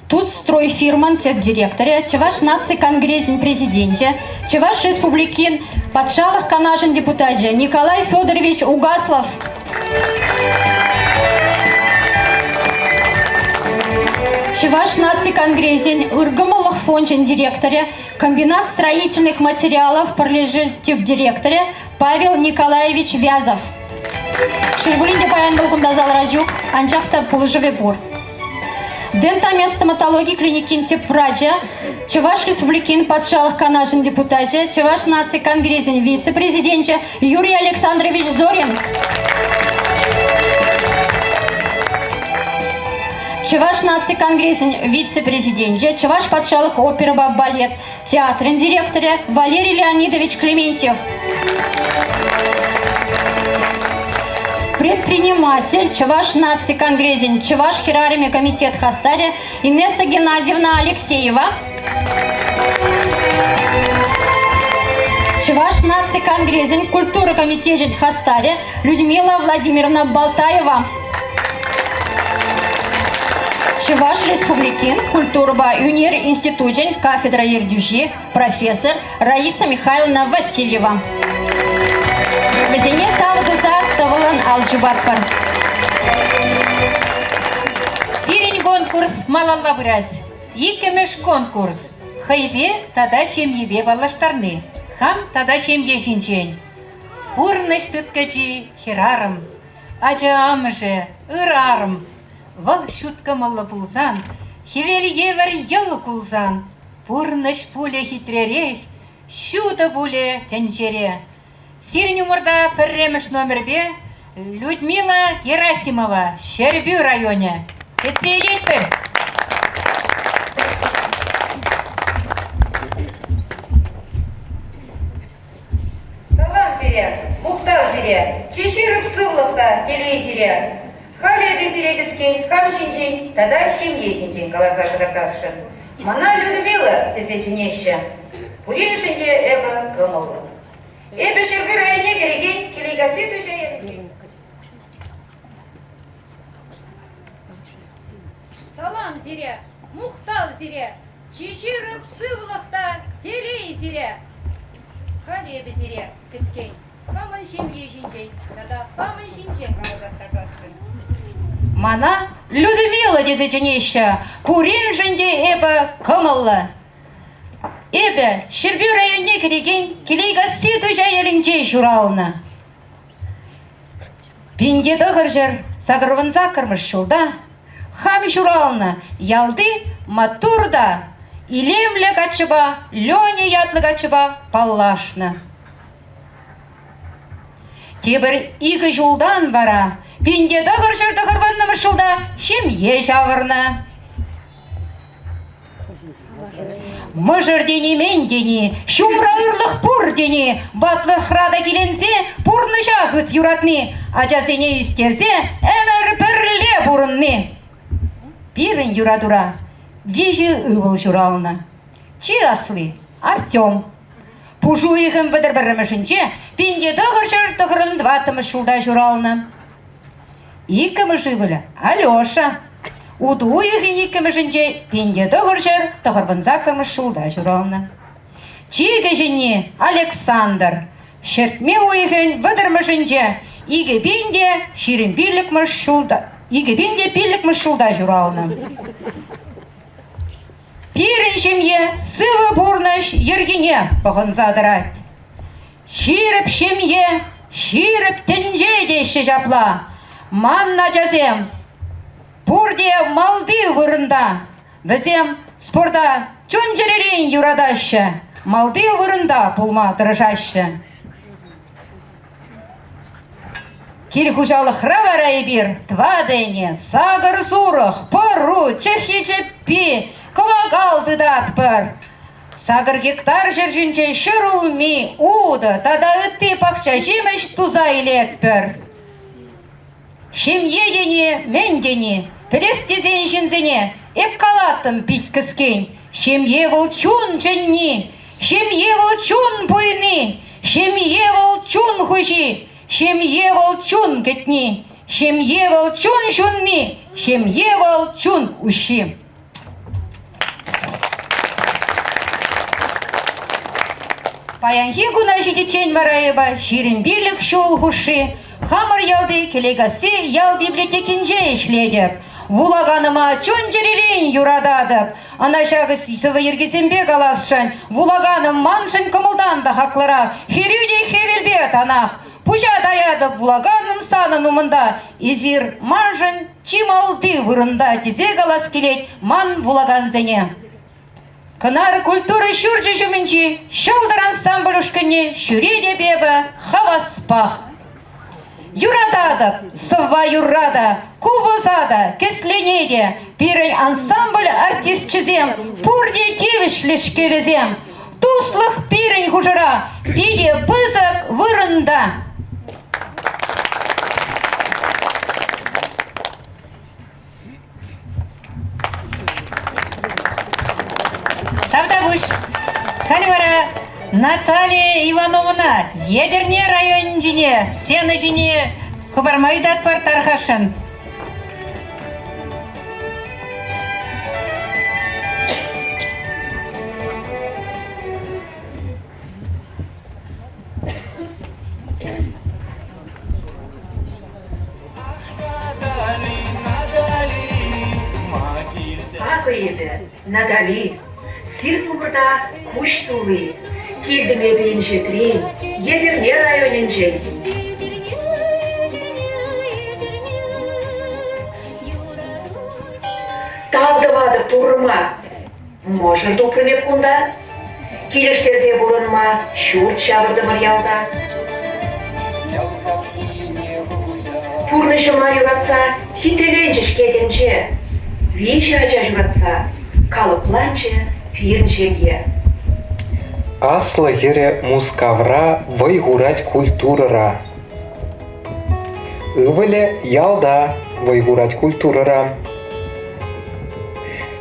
L: Тутстрой фирмӑн тӗп директорӗ, Чӑваш наци конгресӗн президенчӗ, Чӑваш Республикин Патшалӑх Канашӗн депутачӗ Николай Федорович Угаслов. Чӑваш наци конгресӗн ыркӑмӑллӑх фончӗн директорӗ, комбинат строительных материалов пӗрлешӳ тӗп директорӗ Павел Николаевич Вязов. Шел пулин те паян вӑл кунта залра ҫук, анчах та пулӑшӑвӗ пур. Дентамед стоматологи клиникин тӗп врачӗ, Чӑваш Республикин Патшалӑх Канашӗн депутачӗ, Чӑваш наци конгресӗн вице-президенчӗ Юрий Александрович Зорин. Чӑваш наци конгресӗн вице-президенчӗ, Чӑваш патшалӑх оперӑпа балет театрӗн директорӗ Валерий Леонидович Клементьев. Предприниматель, Чӑваш наци конгресӗн Чӑваш хӗрарӑмӗ комитет хастарӗ Инесса Геннадьевна Алексеева. Чӑваш наци конгресӗн культура комитечӗн хастарӗ Людмила Владимировна Балтаева. Чӑваш Республикин культурӑпа ӳнер институчӗн кафедра ертӳҫи, профессор Раиса Михайловна Васильева. Вӗсене тав туса тӑвӑллӑн ал ҫупатпӑр.
A: Пирӗн конкурс малалла пырать. Иккӗмӗш конкурс хӑйпе тата ҫемйипе паллаштарни. Хам тата ҫемье ҫинчен. Пурнӑҫ тыткӑчи хӗрарӑм. Ача амӑшӗ, ыр арӑм, вӑл ҫут кӑмӑллӑ пулсан, хӗвел евӗр йӑл кулсан, пурнӑҫ пулӗ хитререх, ҫутӑ пулӗ тӗнчере. Сирӗн умӑрта пӗрремӗш номерпе Людмила Герасимова, Ҫӗрпӳ районӗ. Кӗтсе илетпӗр!
E: Салам сире, мухтав сире, чи ҫирӗп сывлӑх та телей сире. Халӗ эпӗ сире кӗскен хам ҫинчен тата ҫемье ҫинчен каласа кӑтартасшӑн. Мана Людмила тесе чӗнеҫҫӗ. Пуриншӗн те эпӗ кӑмӑллӑ. Эпӗ Ҫӗрпӳ районне кӗрекен Килейкасси Туҫа ялӗнчен.
A: Салам сире, мухтав сире, чи ҫирӗп сывлӑх та телей сире! Халӗ эпӗ сире кӗскен хамӑн ҫемье ҫинчен тата хамӑн ҫинчен каласа кӑтартасшӑн.
E: Мана Людмила тесе чӗнеҫҫӗ, пуриншӗн те эпӗ кӑмӑллӑ. Эпӗ Ҫӗрпӳ районне кӗрекен Килейкасси Туҫа ялӗнче ҫуралнӑ. 1988 ҫулта хам ҫуралнӑ ялти маттур та илемлӗ каччӑпа Леня ятлӑ каччӑпа паллашнӑ. Тепӗр икӗ ҫултан вара 1990 ҫулта ҫемье ҫавӑрнӑ. Мӑшӑр тени мӗн тени, ҫумра ырлӑх пур тени, ватлӑхра та киленсе пурнӑҫа хыт юратни, ачасене ӳстерсе ӗмӗр пӗрле пурӑнни. Пирӗн юратура виҫӗ ывӑл ҫуралнӑ. Чи асли Артем. Пуш уйӑхӗн вӑтӑр пӗрремӗшӗнче 1994 ҫулта ҫуралнӑ. Иккӗмӗш ывӑлӗ Алеша. Утӑ уйӑхӗн иккӗмӗшӗнче 1998 ҫулта ҫуралнӑ. Чи кӗҫӗнни Александр. Ҫӗртме уйӑхӗн вӑтӑрмӗшӗнче 2025 ҫулта 2005 ҫулта ҫуралнӑ. Пирӗн ҫемье сывӑ пурнӑҫ йӗркине пӑхӑнса тӑрать. Ҫирӗп ҫемье, ҫирӗп тӗнче теҫҫӗ ҫапла. Ман ачасем пурте малти вырӑнта. Вӗсем спорта чун-чӗререн юратаҫҫӗ, малти вырӑнта пулма тӑрӑшаҫҫӗ. Кил хуҫалӑхра вара эпир тӑватӑ ӗне, сакӑр сурӑх, пӑру, чӑххи-чӗппи, кӑвакал тытатпӑр. Сакӑр гектар ҫӗр ҫинче ҫӗрулми, утӑ тата ытти пахча ҫимӗҫ туса илетпӗр. Ҫемье тени мӗн тени? Пӗлес тесен ҫынсене эп калаттӑм пит кӗскен. Ҫемье вӑл чун чӗнни, ҫемье вӑл чун пуйни, ҫемье вӑл чун хуҫи, ҫемье вӑл чун кӗтни, ҫемье вӑл чун ҫунни, ҫемье вӑл чун уҫҫи. Паянхи куна ҫитиччен вара эпӗ 25 ҫул хушши хамӑр ялти Кӗлекасси ял библиотекинче ӗҫлетӗп. Вулаканӑма чун-чӗререн юрататӑп. Ӑна ҫакӑ сӑвӑ йӗркисемпе каласшӑн. Вулаканӑм маншӑн кӑмӑлтан та хаклӑрах, хӗрӳ те хӗвелпе танах. Пуҫа таятӑп вулаканӑм санӑн умӑнта. Эсир маншӑн чи малти вырӑнта тесе калас килет ман вулакансене. Кӑнар культура ҫурчӗ ҫумӗнчи Ҫӑлтӑр ансамбль ушкӑнне ҫӳретӗп эпӗ хаваспах. Юрататӑп сӑвва юрра та, купӑса та, кӗслене те. Пирӗн ансамбль артисчӗсем пурте тивӗҫлӗ-ҫке вӗсем. Туслӑх пирӗн хушӑра питӗ пысӑк вырӑнта.
A: Тавтапуҫ. Халь вара Наталия Ивановна Етӗрне районӗнчине сцена ҫине хӑпарма ыйтатпӑр тархасшӑн.
O: Акӑ эпӗ, Натали, сирӗн умӑрта куҫ тулли. Килтӗм эпӗ инҫетрен, Етӗрне районӗнчен. Тав тӑватӑп Туррӑма. Мӑшӑр тупрӑм эп кунта. Килӗштерсе пурӑнма ҫурт ҫавӑртӑмӑр ялта. Пурнӑҫӑма юратса хитреленчӗ-ҫке тӗнче. Виҫӗ ача ҫуратса калӑпланчӗ пирӗн ҫемье.
P: Аслӑ хӗрӗ Мускавра вӑй хурать культурӑра. Ывӑлӗ ялта вӑй хурать культурӑра.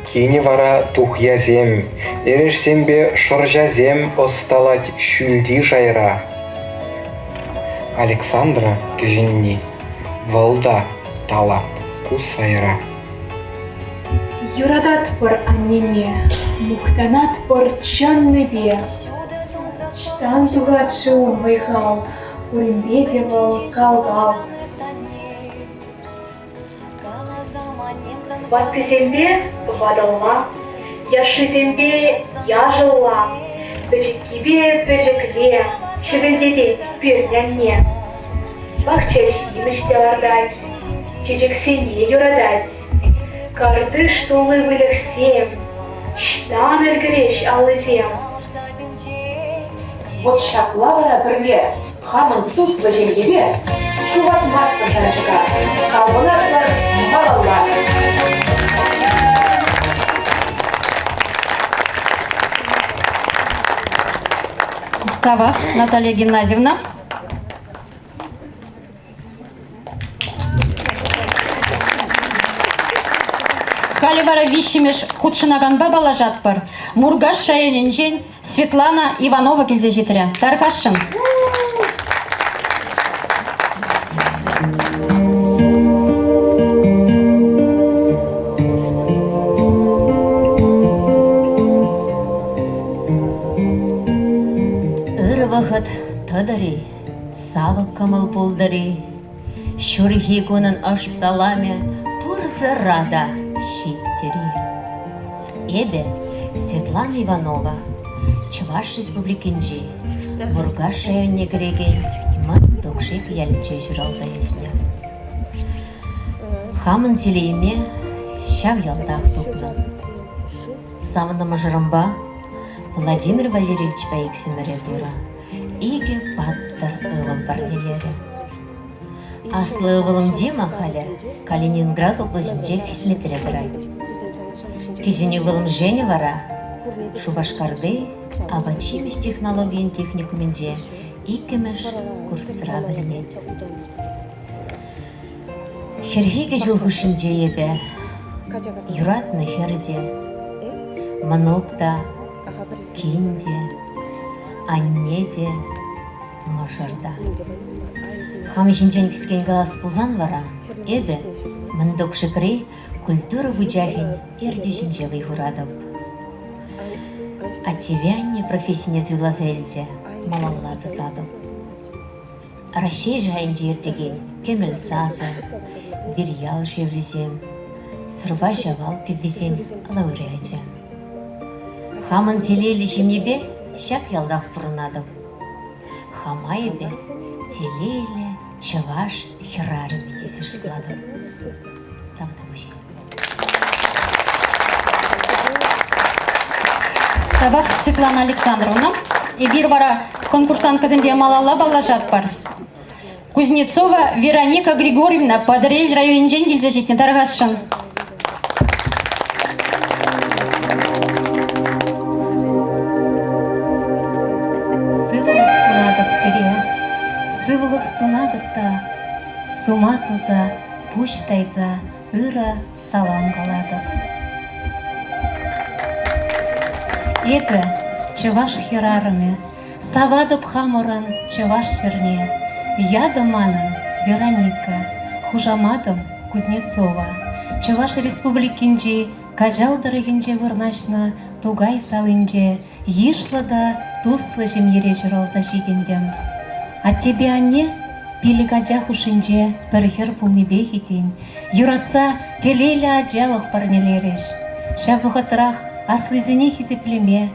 P: Кинӗ вара тухьясем, эрешсемпе шӑрҫасем ӑсталать ҫӳлти шайра. Александра кӗҫӗнни, вӑл та талант ку сайра.
Q: Юрататпӑр аннене, мухтанатпӑр чӑннипе. Ӑҫтан тухать-ши ун вӑй-хал, пуринпе те вӑл кал-кал.
R: Ваттисемпе ватӑлла, яшшисемпе яшӑлла, пӗчӗккипе пӗчӗкле чӗвӗлтетет пирӗн анне. Пахча ҫимӗҫ те лартать, чечексене юратать. Картиш тулли выльӑхсем, ҫтан ӗлкӗреҫ аллисем.
O: Вӑт ҫапла вара пӗрле хамӑн туслӑ ҫемьепе ҫухатмастпӑр шанчӑка, талпӑнатпӑр малалла.
L: Тавах, Наталья Геннадьевна. Халӗ вара виҫҫӗмӗш хутшӑнаканпа паллашатпӑр. Муркаш районӗнчен Светлана Иванова килсе ҫитрӗ. Тархасшӑн.
S: Ырӑ вӑхӑт тӑтӑр-и, савӑк кӑмӑл пултӑр-и, Ҫурхи кунӑн ӑш саламӗ пурсӑра та ҫиттӗр-и. Эпӗ Светлана Иванова, Чӑваш Республикинчи Муркаш районне кӗрекен Мӑн Токшик ялӗнче ҫуралса ӳснӗ. Хамӑн телейӗме ҫав ялтах тупнӑ. Савнӑ мӑшӑрӑмпа Владимир Валерьевичпа иксӗмӗре Турӑ икӗ паттӑр ывӑл парнелерӗ. Аслӑ ывӑлӑм Дима халӗ Калининград облаҫӗнче хӗсметре тӑрать. Кӗҫӗн ывӑлӑм Женя вара Шупашкарти апат-ҫимӗҫ технологийӗн техникумӗнче иккӗмӗш курсра вӗренет. Хӗрхикӗ ҫул хушшинче эпӗ. Юратнӑ хӗр те, мӑнук та, кин те, анне те, мӑшӑр та. Хам ҫинчен кӗскен калас пулсан вара эпӗ Мӑн Токшикри культура вучахӗн ертӳҫинче вӑй хуратӑп. Аттепе анне профессине суйласа илсе малалла тӑсатӑп. Раҫҫей шайӗнче иртекен Кӗмӗл сасӑ, Вирьял шевлисем, Сӑрпа Ҫавал кӗввисен лауреачӗ. Хамӑн телейлӗ ҫемьепе ҫак ялтах пурӑнатӑп. Хама эпӗ телейлӗ чӑваш хӗрарӑмӗ тесе шутлатӑп. Тавтапуҫ.
L: Тавах, Светлана Александровна. Эпир вара конкурсанткӑсемпе малалла паллашатпӑр. Кузнецова Вероника Григорьевна Патӑрьел районӗнчен килсе ҫитнӗ тархасшӑн.
T: Сывлӑх сунатӑп сире, сывлӑх сунатӑп та, сума суса, пуҫ тайса ырӑ салам калатӑп. Эпӗ, чӑваш хӗрарӑмӗ, саватӑп хамӑрӑн чӑваш ҫӗрне. Ятӑм манӑн Вероника, хушаматӑм Кузнецова. Чӑваш Республикинчи Каҫал тӑрӑхӗнче вырнаҫнӑ Тукай салинче йышлӑ та туслӑ ҫемьере ҫуралса ҫитӗнтӗм. Аттепе анне пилӗк ача хушшинче пӗр хӗр пулнипех-и тен, юратса телейлӗ ачалӑх парнелерӗҫ. Ҫав вӑхӑтрах аслисене хисеплеме,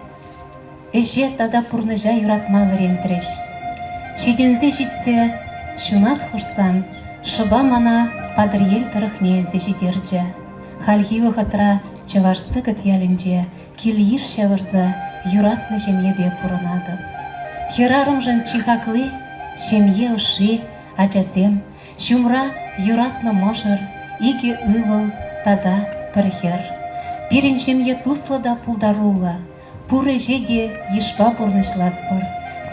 T: ӗҫе тата пурнӑҫа юратма вӗрентрӗҫ. Ҫитӗнсе ҫитсе ҫунат хушсан шӑпа мана Патӑрьел тӑрӑхне илсе ҫитерчӗ. Хальхи вӑхӑтра Чӑваш Сӑкӑт ялӗнче кил-йыш ҫавӑрса юратнӑ ҫемьепе пурӑнатӑп. Хӗрарӑмшӑн чи хакли — ҫемье ӑшши, ачасем, ҫумра юратнӑ мӑшӑр, икӗ ывӑл тата пӗр хӗр. Пирӗн ҫемье туслӑ та пултаруллӑ. Пур ӗҫе те йышпа пурнӑҫлатпӑр,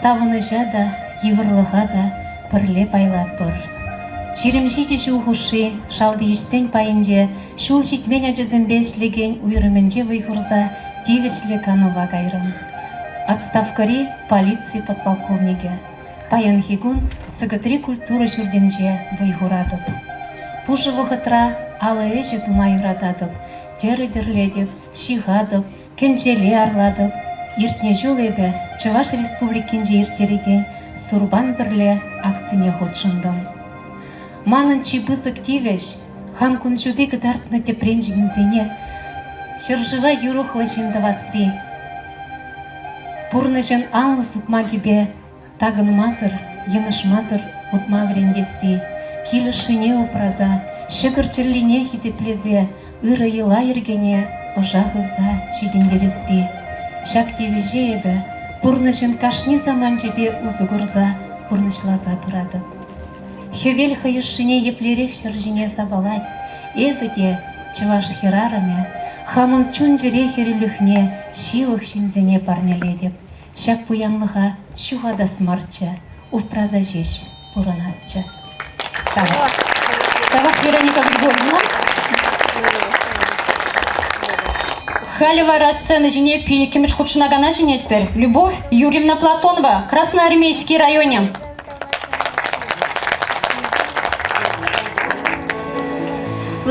T: савӑнӑҫа та, йывӑрлӑха та пӗрле пайлатпӑр. 27 ҫул хушши шалти ӗҫсен пайӗнче ҫул ҫитмен ачасемпе ӗҫлекен уйрӑмӗнче вӑй хурса тивӗҫлӗ канӑва кайрӑм. Отставкӑри полици подполковникӗ. Паянхи кун Сӑкӑтри культура ҫуртӗнче вӑй хуратӑп. Пушӑ вӑхӑтра алӑ ӗҫӗ тума юрататӑп, тӗрӗ тӗрлетӗп, ҫыхатӑп, Кӗнчеле арлатӑп. Иртнӗ ҫул эпӗ Чӑваш Республикинче ирттерекен Сурпан пӗрле акцине хутшӑнтӑм. Манӑн чи пысӑк тивӗҫ — хам кун ҫути кӑтартнӑ тӗпренчӗкӗмсене ҫӗршыва юрӑхлӑ ҫын тӑвасси. Пурнӑҫӑн анлӑ сукмакӗпе Такӑнмасӑр, йӑнӑшмасӑр утма вӗрентесси, кил ӑшшине упраса, ҫӑкӑр чӗллине хисеплесе, ырӑ йӑла-йӗркене ӑша хывса ҫитӗнтересси. Ҫак тивӗҫе эпӗ пурнӑҫӑн кашни саманчӗпе усӑ курса пурнӑҫласа пыратӑп. Хӗвел хӑй ӑшшине еплерех ҫӗр ҫине сапалать, эпӗ те, чӑваш хӗрарӑмӗ, хамӑн чун-чӗре хӗрӳлӗхне ҫывӑх ҫынсене парнелетӗп. Ҫак пуянлӑха ҫухатас марччӗ, упраса ҫеҫ пурӑнасчӗ.
L: Тавах. Тавах, Вероника Григорьевна. Халӗ вара сцена ҫине пиллӗкмӗш хутшӑнакана чӗнетпӗр. Любовь Юрьевна Платонова, Красноармейски районӗ.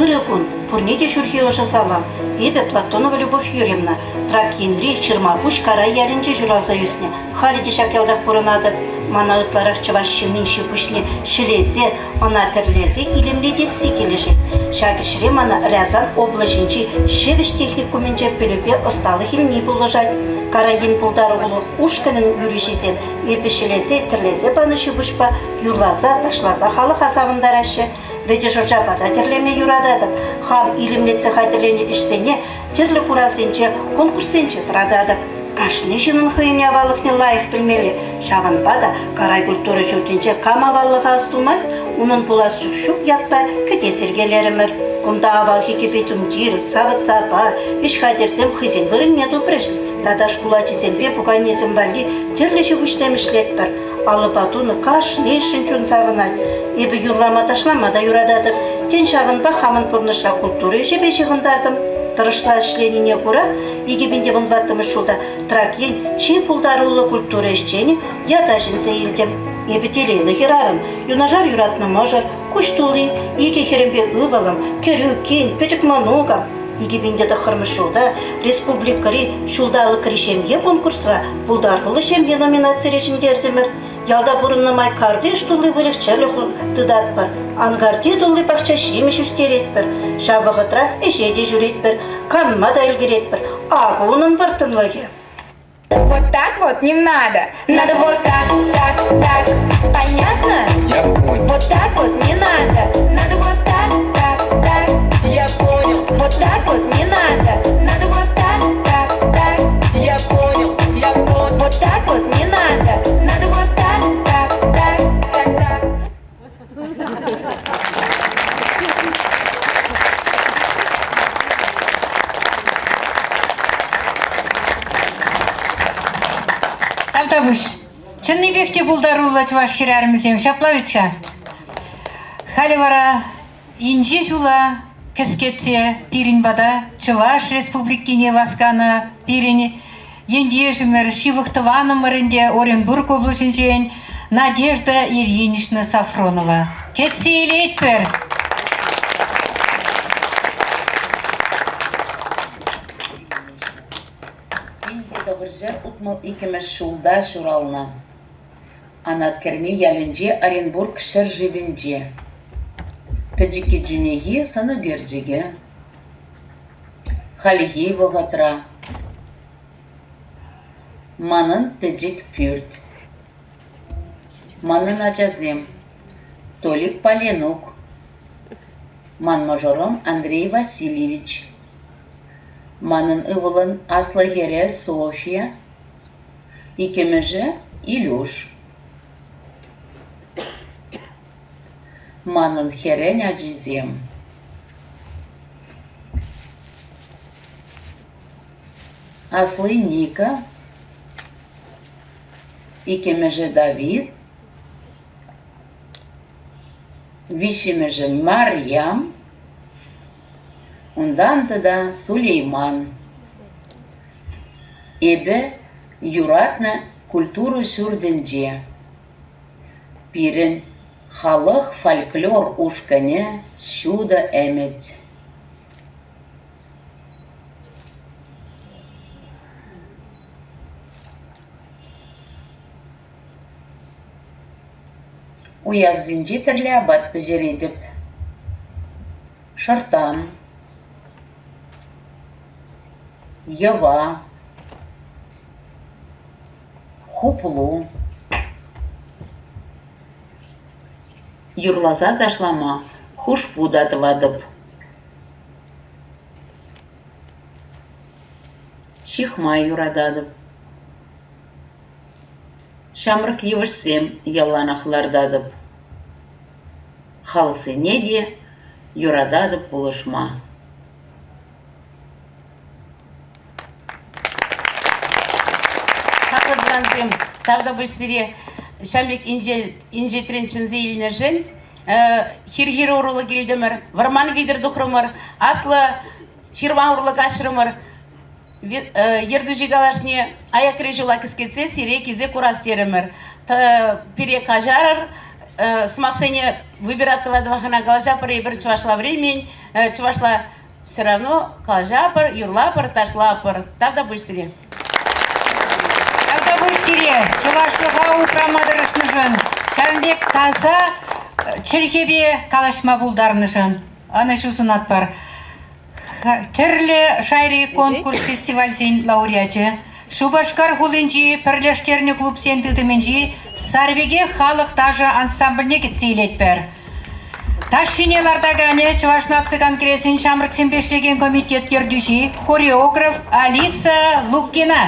H: Ырӑ кун, пурне те ҫурхи ӑшӑ салам. Эпӗ Платонова Любовь Юрьевна, Трак енри Ҫырмапуҫ Карай ялӗнче ҫуралса ӳснӗ. Халӗ те ҫак ялтах пурӑнатӑп. Мана ытларах чӑваш ҫыннин ҫи-пуҫне ҫӗлесе, ӑна тӗрлесе илемлетесси килӗшет. Ҫак ӗҫре мана Рязан облаҫӗнчи ҫӗвӗҫ техникумӗнче пӗлӳпе ӑсталӑх илни пулӑшать. Карай ен пултарулӑх ушкӑнӗн юрӑҫисем Эпӗ ҫӗлесе, тӗрлесе панӑ ҫи-пуҫпа юрласа, ташласа халӑха савӑнтараҫҫӗ. Вӗтӗ шӑрҫапа та тӗрлеме юрататӑп. Хам илемлетсе хатӗрленӗ ӗҫсене тӗрлӗ куравсенче, конкурссенче тӑрататӑп. Кашни ҫыннӑн хӑйӗн аваллӑхне лайӑх пӗлмелле. Ҫавӑнпа та Карай культура ҫуртӗнче кам аваллӑха астумасть, унӑн пулас ҫук ятпа кӗтес йӗркелерӗмӗр. Кунта авалхи кӗпе-тумтир, савӑт-сапа, ӗҫ хатӗрсем хӑйсен вырӑнне тупрӗҫ. Тата шкул ачисемпе пуканесем валли тӗрлӗ ҫи-пуҫсем ӗҫлетпӗр. Алӑпа тунӑ кашнишӗн чун савӑнать. Эпӗ юрлама-ташлама та юрататӑп. Тен, ҫавӑнпа хамӑн пурнӑҫра культура ӗҫӗпе ҫыхӑнтартӑм. Тӑрӑшса ӗҫленине кура 2014 ҫулта Трак ен чи пултаруллӑ культура ӗҫченӗ ята ҫӗнсе илтӗм. Эпӗ телейлӗ хӗрарӑм, юнашар юратнӑ мӑшӑр, куҫ тулли икӗ хӗрӗмпе ывӑлӑм, кӗрӳ, кин, пӗчӗк мӑнукӑм. 2009 ҫулта республикӑри Ҫулталӑкри ҫемье конкурсра Пултаруллӑ ҫемье номинацире ҫӗнтертӗмӗр. Ялта пурӑннӑ май картиш тулли выльӑх-чӗрлӗх тытатпӑр, анкарти тулли пахча ҫимӗҫ ӳстеретпӗр. Ҫав вӑхӑтрах ӗҫе те ҫӳретпӗр, канма та ӗлкӗретпӗр. Акӑ унӑн вӑрттӑнлӑхӗ.
A: Вот так вот не надо. Надо вот так, так, так. Понятно?
P: Я понял.
A: Вот так вот не надо. Надо вот так, так, так.
U: Я понял.
A: Вот так вот не надо. Надо вот так, так, так.
U: Я понял, я понял.
A: Вот так вот не надо. Надо вот так, так, так, так, так. Тавтапуҫ. Чӑннипех те пултаруллӑ чӑваш хӗрарӑмӗсем ҫапла вӗт-ха. Халӗ вара инҫе ҫула кӗскетсе пирӗн пата Чӑваш Республикине васканӑ пирӗн ентешӗмӗр, ҫывӑх тӑванӑмӑр ӗнтӗ Оренбург облаҫӗнчен Надежда Ильинична Сафронова. Кӗтсе илетпӗр!
V: 1962 ҫулта ҫуралнӑ. Анат Кӗрме ялӗнче Оренбург ҫӗршывӗнче. Пӗчӗккӗ чухнехи сӑнӳкерчӗкӗ. Хальхи вӑхӑтра манӑн пӗчӗк пӳрт. Манӑн ачасем: Толикпа Ленук, ман мӑшӑрӑм Андрей Васильевич, манӑн ывӑлӑн аслӑ хӗрӗ Софья, иккӗмӗшӗ Илюш. Манӑн хӗрӗн ачисем. Асли Ника, иккӗмӗшӗ Давид, виҫҫӗмӗшӗ Марьям, унтан тата Сулейман. Эпӗ юратнӑ культура ҫуртӗнче. Пирӗн халӑх фольклор ушкӑнӗ «Ҫутӑ ӗмӗт». Уявсенче тӗрлӗ апат пӗҫеретӗп: шӑртан, йӑва, хуплу. Юрласа ташлама хушпу та тӑватӑп. Ҫыхма юрататӑп. Ҫамрӑк йывӑҫсем яланах лартатӑп. Халӑхсене те юрататӑп пулӑшма.
C: Хаклӑ тӑвансем, тавтапуҫ сире ҫав пек инҫетрен чӗнсе илнӗшӗн. Хир-хир урлӑ килтӗмӗр, вӑрман витӗр тухрӑмӑр, аслӑ ҫырма урлӑ каҫрӑмӑр. Ертӳҫӗ калашне аякри ҫула кӗскетсе сире килсе курас терӗмӗр. Пире каҫарӑр, сӑмахсене выбирать тӑва-тӑва калаҫатпӑр эпир чӑвашла вӗренмен, чӑвашла Все равно калаҫапӑр, юрлапӑр, ташлапӑр. Тавтапуҫ сире.
A: Тавтапуҫ сире чӑвашлӑха упрама тӑрӑшнӑшӑн, ҫавӑн пек таса чӗлхепе калаҫма пултарнӑшӑн ӑнӑҫу сунатпӑр. Тӗрлӗ шайри конкурс фестивальсен лауреачӗ, Шупашкар хулинчи пӗрлештернӗ клубсен тытӑмӗнчи Сарпике халӑх ташӑ ансамбльне кӗтсе илетпӗр. Ташшине лартаканӗ Чӑваш наци конгресӗн ҫамрӑксемпе ӗҫлекен комитет ертӳҫи, хореограф Алиса Лукина.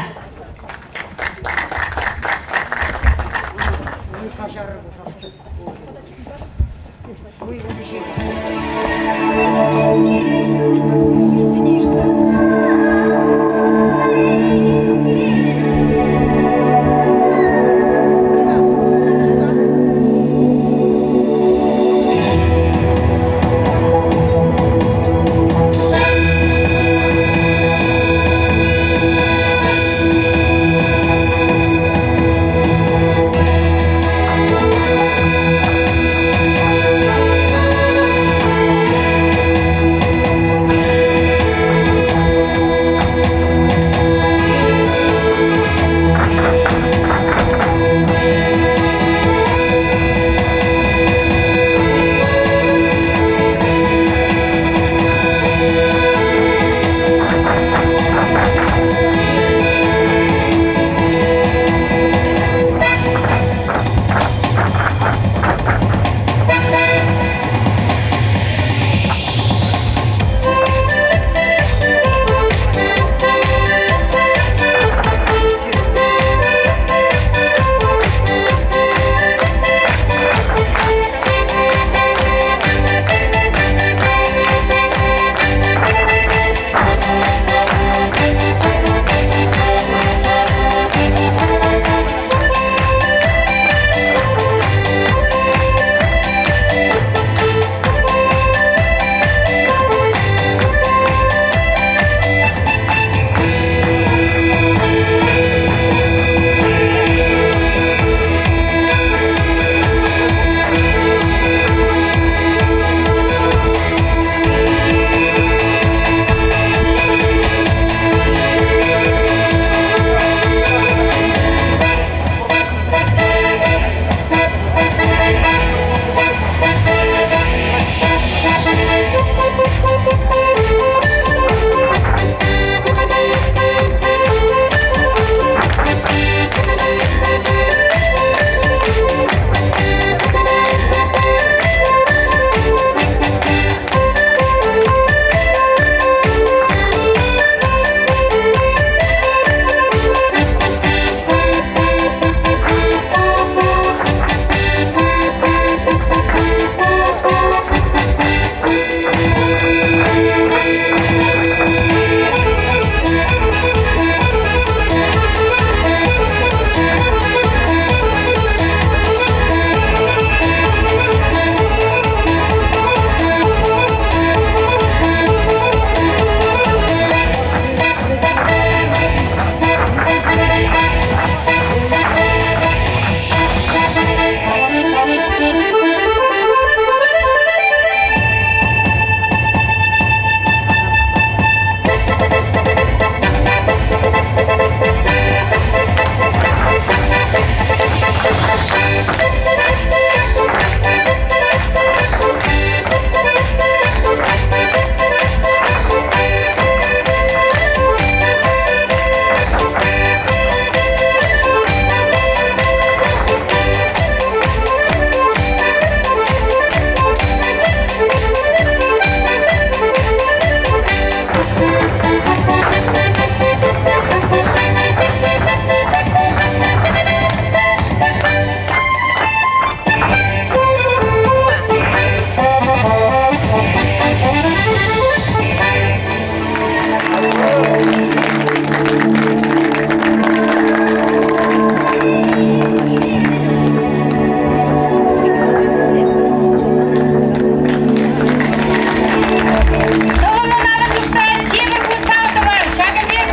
A: Тӑвӑллӑн алӑ ҫупса тепӗр кун тав тӑвар. Ҫакӑн пек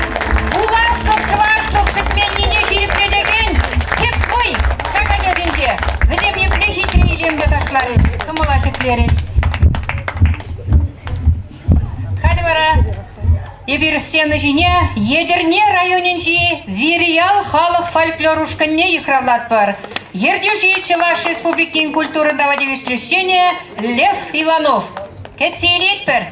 A: пуласлӑх, чӑвашлӑх пӗтменнине ҫирӗплетекен тӗп вӑй ҫак ачасенче. Вӗсем епле хитре илемлӗ ташларӗҫ, кӑмӑла ҫӗклерӗҫ. Халӗ вара эпир сцена ҫине Етӗрне районӗнчи Вирьял халӑх фольклор ушкӑнне йыхравлатпӑр. Ертӳҫи Чӑваш Республикин культурӑн тава тивӗҫлӗ ӗҫченӗ Лев Иванов. Кӗтсе илетпӗр.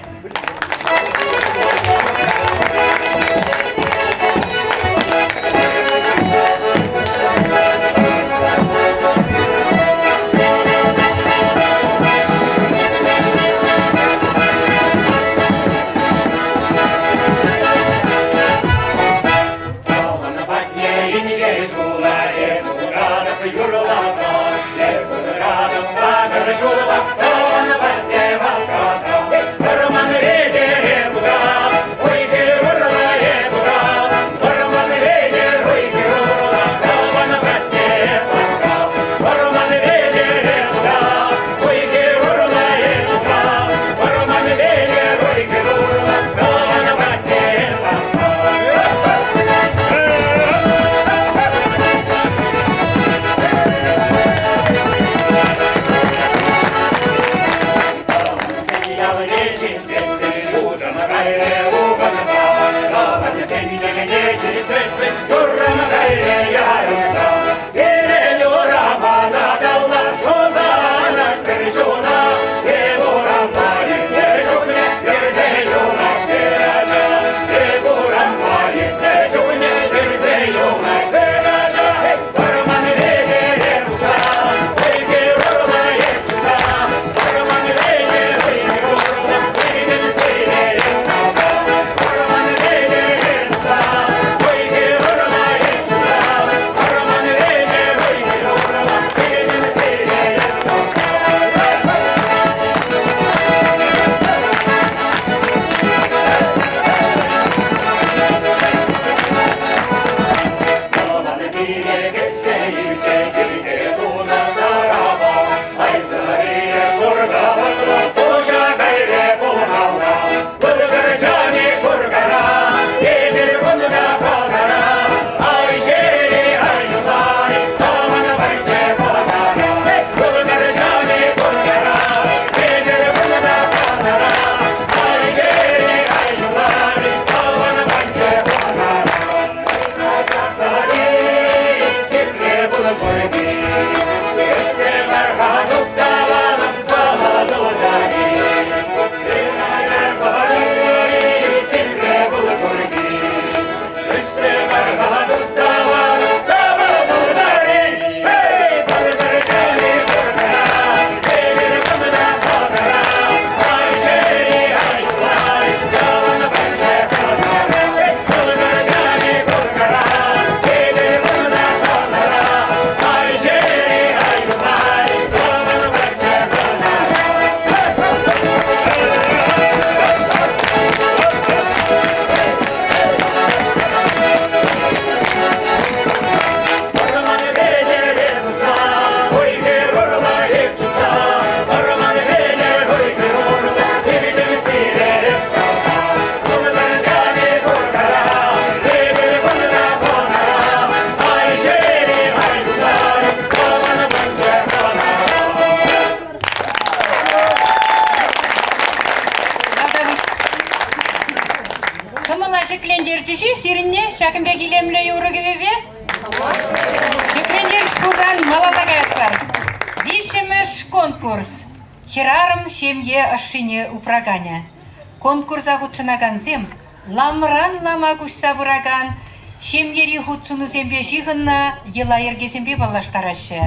A: Кӑмӑла ҫӗклентерчӗҫ-и сирӗнне ҫакӑн пек илемлӗ юрӑ-кӗвӗпе? Ҫӗклентерчӗҫ пулсан малалла каятпӑр. Виҫҫӗмӗш конкурс. Хӗрарӑм ҫемье ӑшшине упраканӗ. Конкурса хутшӑнакансем ламран лама куҫса пыракан ҫемьери хутшӑнусемпе ҫыхӑннӑ йӑла-йӗркесемпе паллаштараҫҫӗ.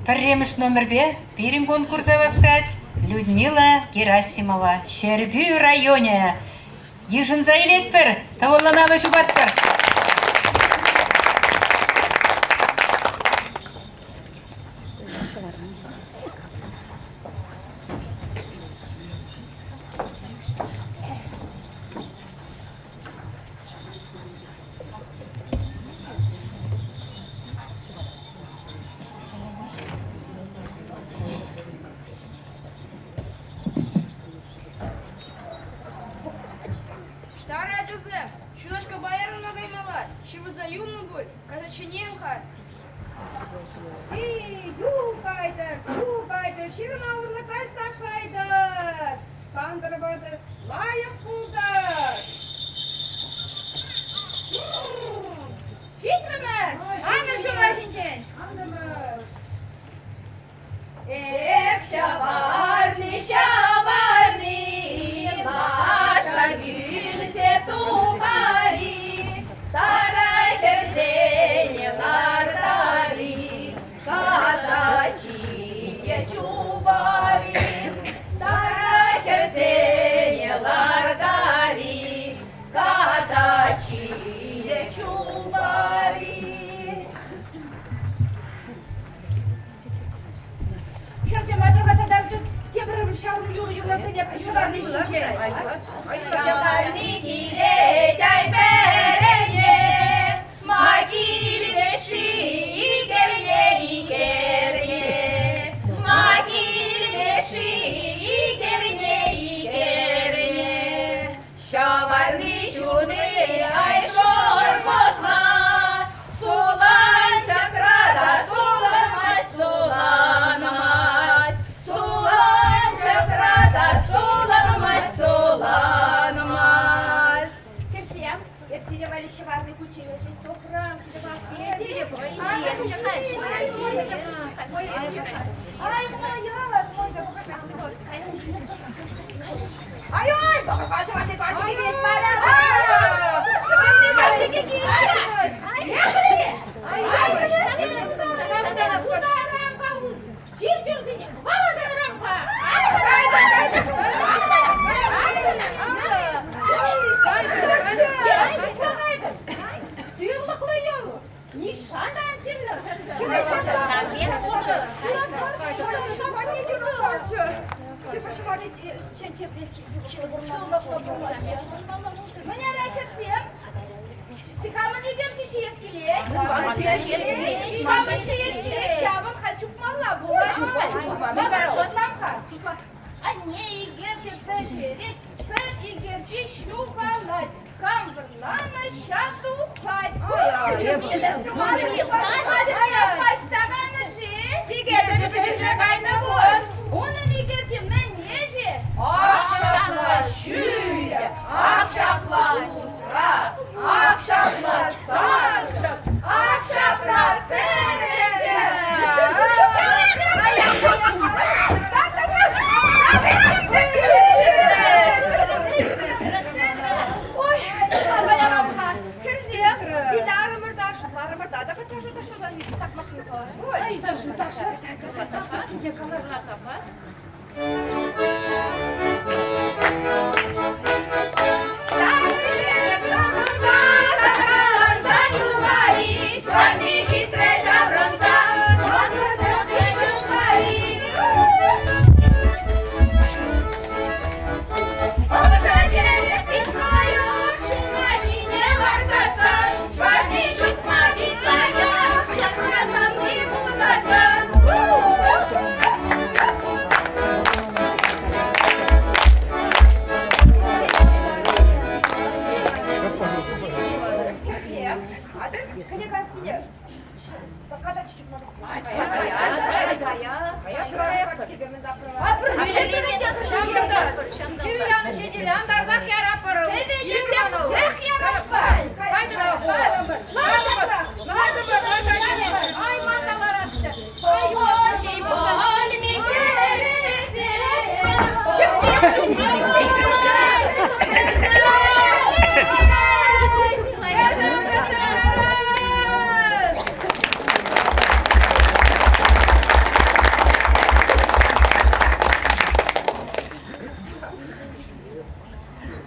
A: Пӗрремӗш номерпе пирӗн конкурса васкать Людмила Герасимова, Ҫӗрпӳ районӗ. Йышӑнса илетпӗр, тӑвӑллӑн алӑ ҫупатпӑр.
F: Ара, ачасем, ҫунашкапа ярӑнма каймалла. Ҫывӑрса юлнӑ пуль, кайса чӗнем-ха.
A: Эй, ю кайтӑр, ҫу кайтӑр, ҫырма урлӑ каҫсах кайтӑр. Кантӑр-пӑтӑр, лайӑх пултӑр. Ҫитрӗмӗр! Анӑр ҫула ҫинчен! Антӑмӑр. Эх, ҫаварни, ҫаварни, лаша кӳлсе тухари, сарай хӗрсене лартари, катачие чупари, сарай хӗрсене лартари, катачие чупари. Хӗрсем, айтӑр-ха тата тепӗр ҫаврӑм юрӑ юрласене ҫӑварни ҫинчен. Ҫӑварни килет ай пӗрене, ма килнӗ-ши икерне, икерне? Ма килнӗ-ши икерне, икерне? Ҫаварни ҫуни ай шӑрпӑкла, суланчӑкра та сулӑнмасть, суланмасть. Суланчӑкра та сулӑнмасть, суланмасть. Кӗртсем, эп сире валли ҫӑварни кучченеҫ тухрӑм, Ай, моя, Ай-ай, ҫӑварни карчӑкӗ килет мара. Ҫӑварни карчӑкӗ килет. Чиркӳсене хӑваласа Сывлӑхлӑ юл! Нихҫан та ан чирлӗр! Мӗн кӗтсем? Камӑн икерчи ҫиес килет? Камӑн ҫиес килет, ҫавӑн халь чупмалла пулать. Шутлам-ха. Анне икерчӗ пӗҫерет, пӗр икерчи ҫухалать. Кам вӑрланӑ, ҫав тухать. Таҫтаканӑ-ши? Икерчӗ пӗҫерме кайнӑ пуль. Унӑн икерчи мӗнне-ши? Ак ҫапла ҫӳллӗ, ак ҫапла лутра, ак ҫапла сарчӑк, ак ҫапла пӗрӗнчӗк. Ой, каларам-ха, хӗрсем, вилярӑмӑр та, шутларӑмӑр та, та таша ташласан такмаксене калар. Ой, таша ташлас, такмаксене калар-ха запас. Ҫварни ҫитрӗ ҫаврӑнса, Ӑша кӗрет пит лайӑх, ҫуна ҫине ларсассӑн, Ҫварни чупма пит лайӑх, ҫакна савни пулсассӑн. Кӗнекассине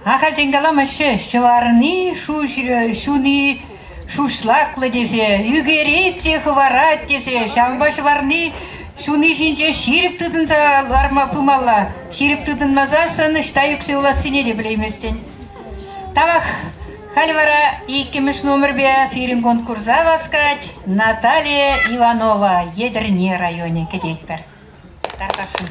A: Ахальтен каламаҫҫӗ, ҫӑварни ҫуни шуҫлаклӑ тесе, ӳкерет те хӑварать тесе, ҫавӑнпа ҫӑварни ҫуни ҫинче ҫирӗп тытӑнса ларма пымалла. Ҫирӗп тытӑнмасассӑн ӑҫта ӳксе юлассине те пӗлейместӗн. Тавах Халь вара иккӗмӗш номерпе пирӗн конкурса васкать Наталия Иванова, Етӗрне районӗ кӗтетпӗр. Тархасшӑн.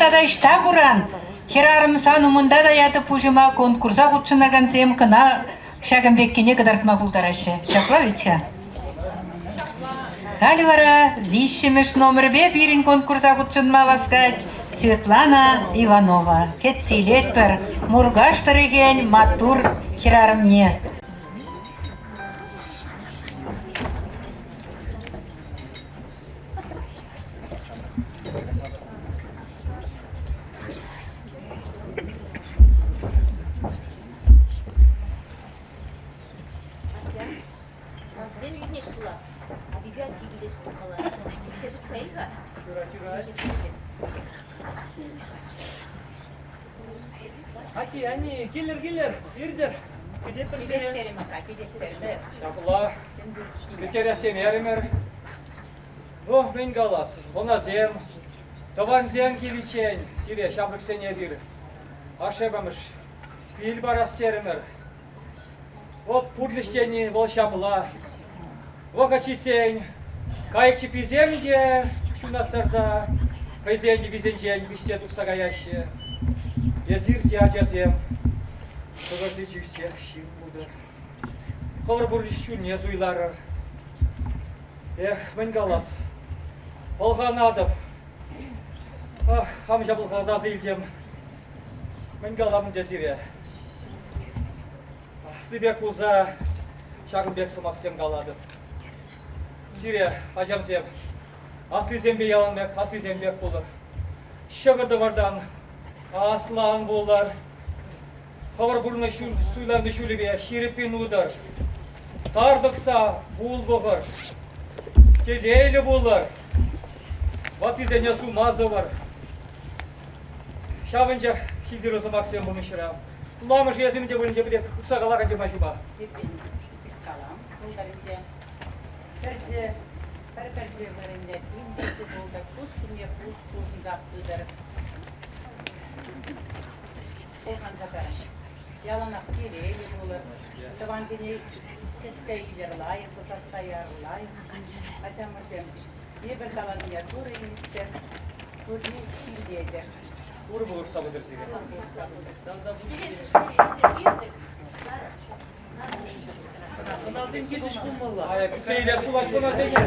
A: тата ӑҫта куран? Хӗрарӑм сан умӑнта та ятӑп пуҫӑма конкурса хутшӑнакансем кӑна ҫакӑн пеккине кӑтартма пултараҫҫӗ. Ҫапла вӗт-ха? Халь вара виҫҫӗмӗш номерпе пирӗн конкурса хутшӑнма васкать Светлана Иванова. Кӗтсе илетпӗр Муркаш тӑрӑхӗн маттур хӗрарӑмне.
S: Сасӑсем илтӗнеҫ пулас. Апипе атте килес пулмалла. Килсе тухса ил-ха.
G: Юрать, юрать. Ати, ани, килӗр, килӗр, иртӗр. Кӗтетпӗр сире.
C: Килес терӗмӗр.
G: Ҫапла. Кӗтерессемерӗмӗр. Ну, мӗн калас, хӑнасем, тӑвансем киличчен сире, ҫамрӑксене эпир ашшӗ-амӑш пил парас терӗмӗр. Вӑт пурнӑҫ тени вӑл ҫапла. Вӑхӑт ҫитсен кайӑк чӗпписем те ҫунат сарса хӑйсен йӑвисенчен вӗҫсе тухса каяҫҫӗ. Эсир те, ачасем, тӑкӑрси чӳхсех ҫын пултӑр. Хӑвӑр пурнӑҫ ҫулне суйларӑр. Эх, мӗн калас, пӑлханатӑп. Ах, хам ҫапӑлхатас илтӗм. Мӗн калам ӗнтӗ сире? Асли пек пулса ҫакӑн пек сӑмахсем калатӑп. Сире, ачамсем, аслисемпе ялан пек, аслисем пек пулӑр. Ҫӑкӑр-тӑвартан аслӑ ан пулӑр. Хӑвӑр пурнӑҫ суйланнӑ ҫулӗпе ҫирӗппӗн утӑр. Тар тӑкса пул пӑхӑр. Телейлӗ пулӑр. Ваттисене сума сӑвӑр. Ҫавӑнчах ҫилтӗрӳ сӑмахсем пурнӑҫра. Тумламӑш эсӗ те пулин тепре хыпса калакан те ҫупа.
C: Пӗчӗк салам пултӑр ӗнтӗ. Пӗрчӗ, пӗр пӗрчӗ вырӑнне пин пӗрчӗ пултӑр, пус ҫумне пус хушӑнсах пытӑр. Пӑлханса кайрӑм. Яланах телейлӗ пулӑр, тӑвансене кӗтсе илӗр лайӑх, ӑсатса ярӑр лайӑх. Ачамӑрсем, эпӗ саламне Турӑ илтӗр, Турри пиллетӗр.
G: Турӑ пулӑшса пытӑр сире.
C: Турӑ пулӑшса пытӑр.
G: Хӑнасем килчӗҫ пулмалла. Кӗтсе илес пулать хӑнасене.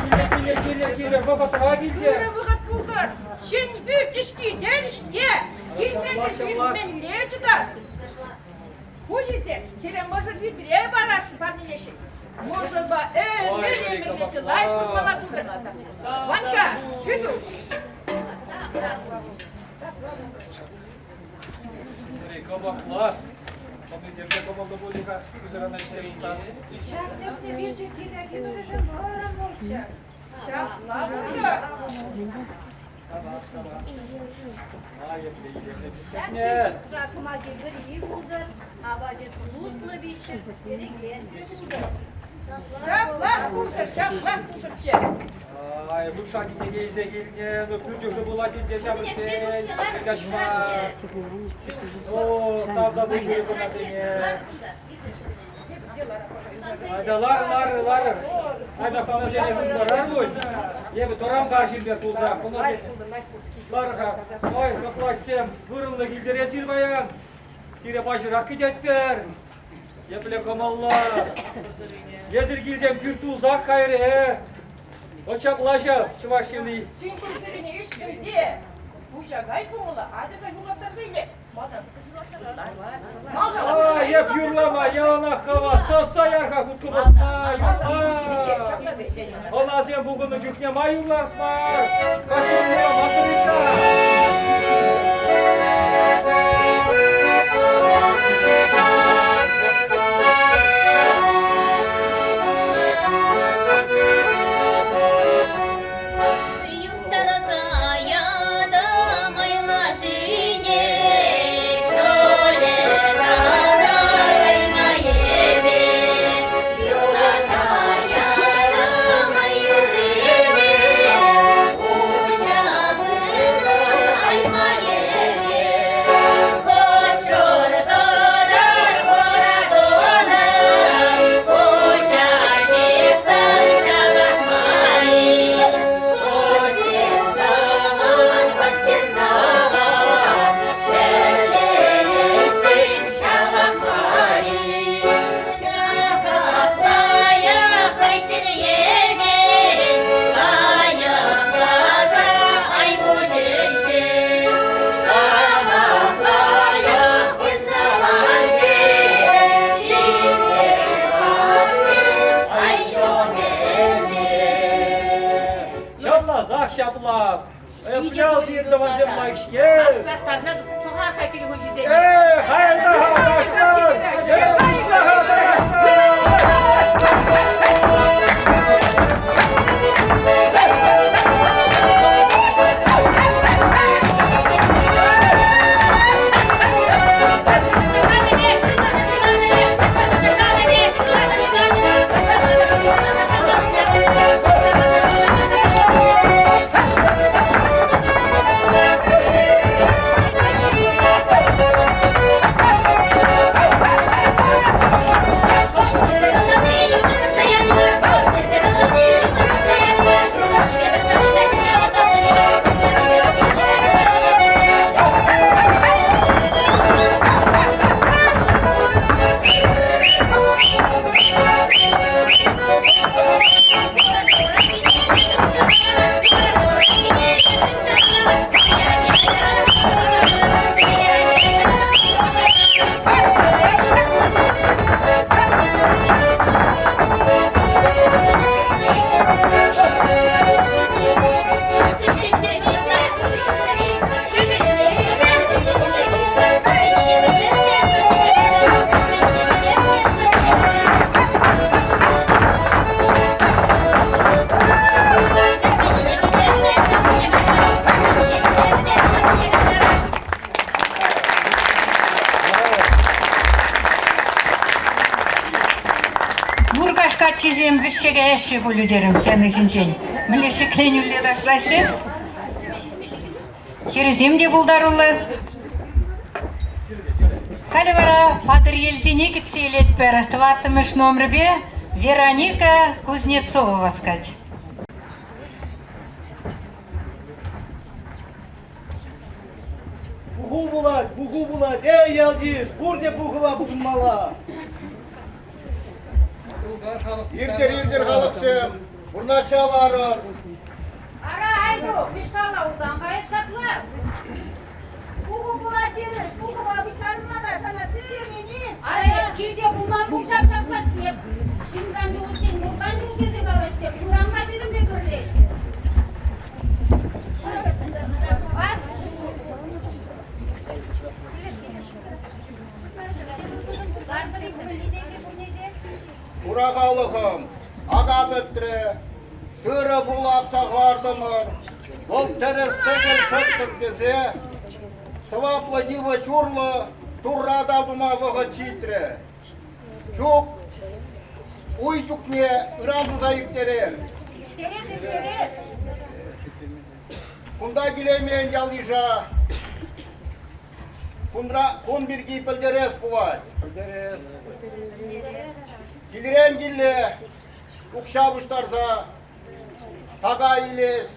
G: Киле, киле, киле, киле, вӑхӑтра килте.
A: Ырӑ вӑхӑт пултӑр. Ҫӗн пӳрт ӗҫки тӗрӗҫ-те, килмелле чӑтас. Хуҫисем сире мӑшӑр витре парасшӑн парнелеҫҫӗ. Мӑшӑрпа ӗмӗр ӗмӗрлесе лайӑх пурӑнмалла пултӑр. Ванька, Федук.
G: Кӑмӑклӑ. Хӑнисемпе кӑмӑллӑ пулӗ-ха, ӳсӗрана ҫитсе пулсан.
A: Ҫак тӗпне вилчӗ киле килӗшӗн вӑрӑм пулчӗ. Ҫапла пултӑр.
H: Ҫак ҫуртра кӑмаки вӗри пултӑр, апачӗ тутлӑ пиҫтӗр, перекетлӗ пултӑр.
A: Ҫаплах пултӑр, ҫаплах пултӑрччӗ.
G: Ай, лучшакине те илсе килнӗ, ну пӳрт ӑшӑ пулать ӗнтӗ ҫамрӑксен, каҫма. О, тавтапуҫ хӑнасене. Айда лар, лар, лар. Айда хӑнасене тӑрар пуль. Эпӗ тӑрам карҫын пек пулса хӑнасене. Лар-ха. Ой, тӑхлачсем, вырӑнлӑ килтӗр-эсир паян. Сире паҫӑрах кӗтетпӗр. Епле кӑмӑллӑ. Эсир килсен пӳрт тулсах кайрӗ, э? Вӑт ҫапла ҫав, чӑваш ҫынни.
A: Син кунсерен ӗҫлӗм те, пуҫа кай кӑмӑла, атьӑр-ха юрлаттарса иле.
G: А, эп юрлама яланах хавас, тӑсса яр-ха хуткупӑсна, юрла. Хӑнасем пухӑннӑ чухне ма юрлас мар? Кашни юрламастӑр-и-ха?
S: Юхтарса ятӑм айлашине, ҫулӗ татӑлайма эпӗ. Юрласа ятӑм юррине, уҫа пынӑ айма эпӗ.
G: Ташлап. Ял пирӗн тӑвансем лайӑх-ҫке.
C: Ташлаттарса пӑхар-ха кил хуҫисене.
G: Эх, айда-ха ташлар! Эх, пуҫла-ха ташлар!
A: Муркаш каччисем вӗҫсе каяҫҫӗ пулӗ терӗм сцена ҫинчен. Мӗнле ҫӗкленӳлле ташлаҫҫӗ. Хӗрӗсем те пултаруллӑ. Халӗ вара Патӑрьелсене кӗтсе илетпӗр. Тӑваттӑмӗш номерпе Вероника Кузнецова васкать.
I: Пуху пулать, пуху пулать. Эй, ял-йыш, пурте пухӑва пухӑнмалла.
J: Иртӗр, иртӗр, халӑхсем, вырнаҫса ларӑр.
F: Ара, айку, Мишкала утан каяс ҫапла. Пуху пулать терӗҫ, пухӑва пуҫтарӑнмана сана систермен-и? Ара, эп килте пулман пуҫҫап ҫапла эп ҫынран юличчен муртан юл тесе калаҫ пек, урамма сирӗнпе пӗрле.
J: Хура халӑхӑм, ака пӗтрӗ, тырӑ пулӑ акса хӑвартӑмӑр. Вӑл тӗрӗс-тӗкел шӑттӑр тесе сӑваплӑ йывӑҫ урлӑ Турра та пыма вӑхӑт ҫитрӗ. Чук, уй чукне ыран туса ирттерер.
F: Ирттерес, ирттерес.
J: Кунта килеймен ял-йыша Кунра кун пирки пӗлтерес пулать.
G: Пӗлтерес.
J: Килрен киле укҫа пуҫтарса така илес.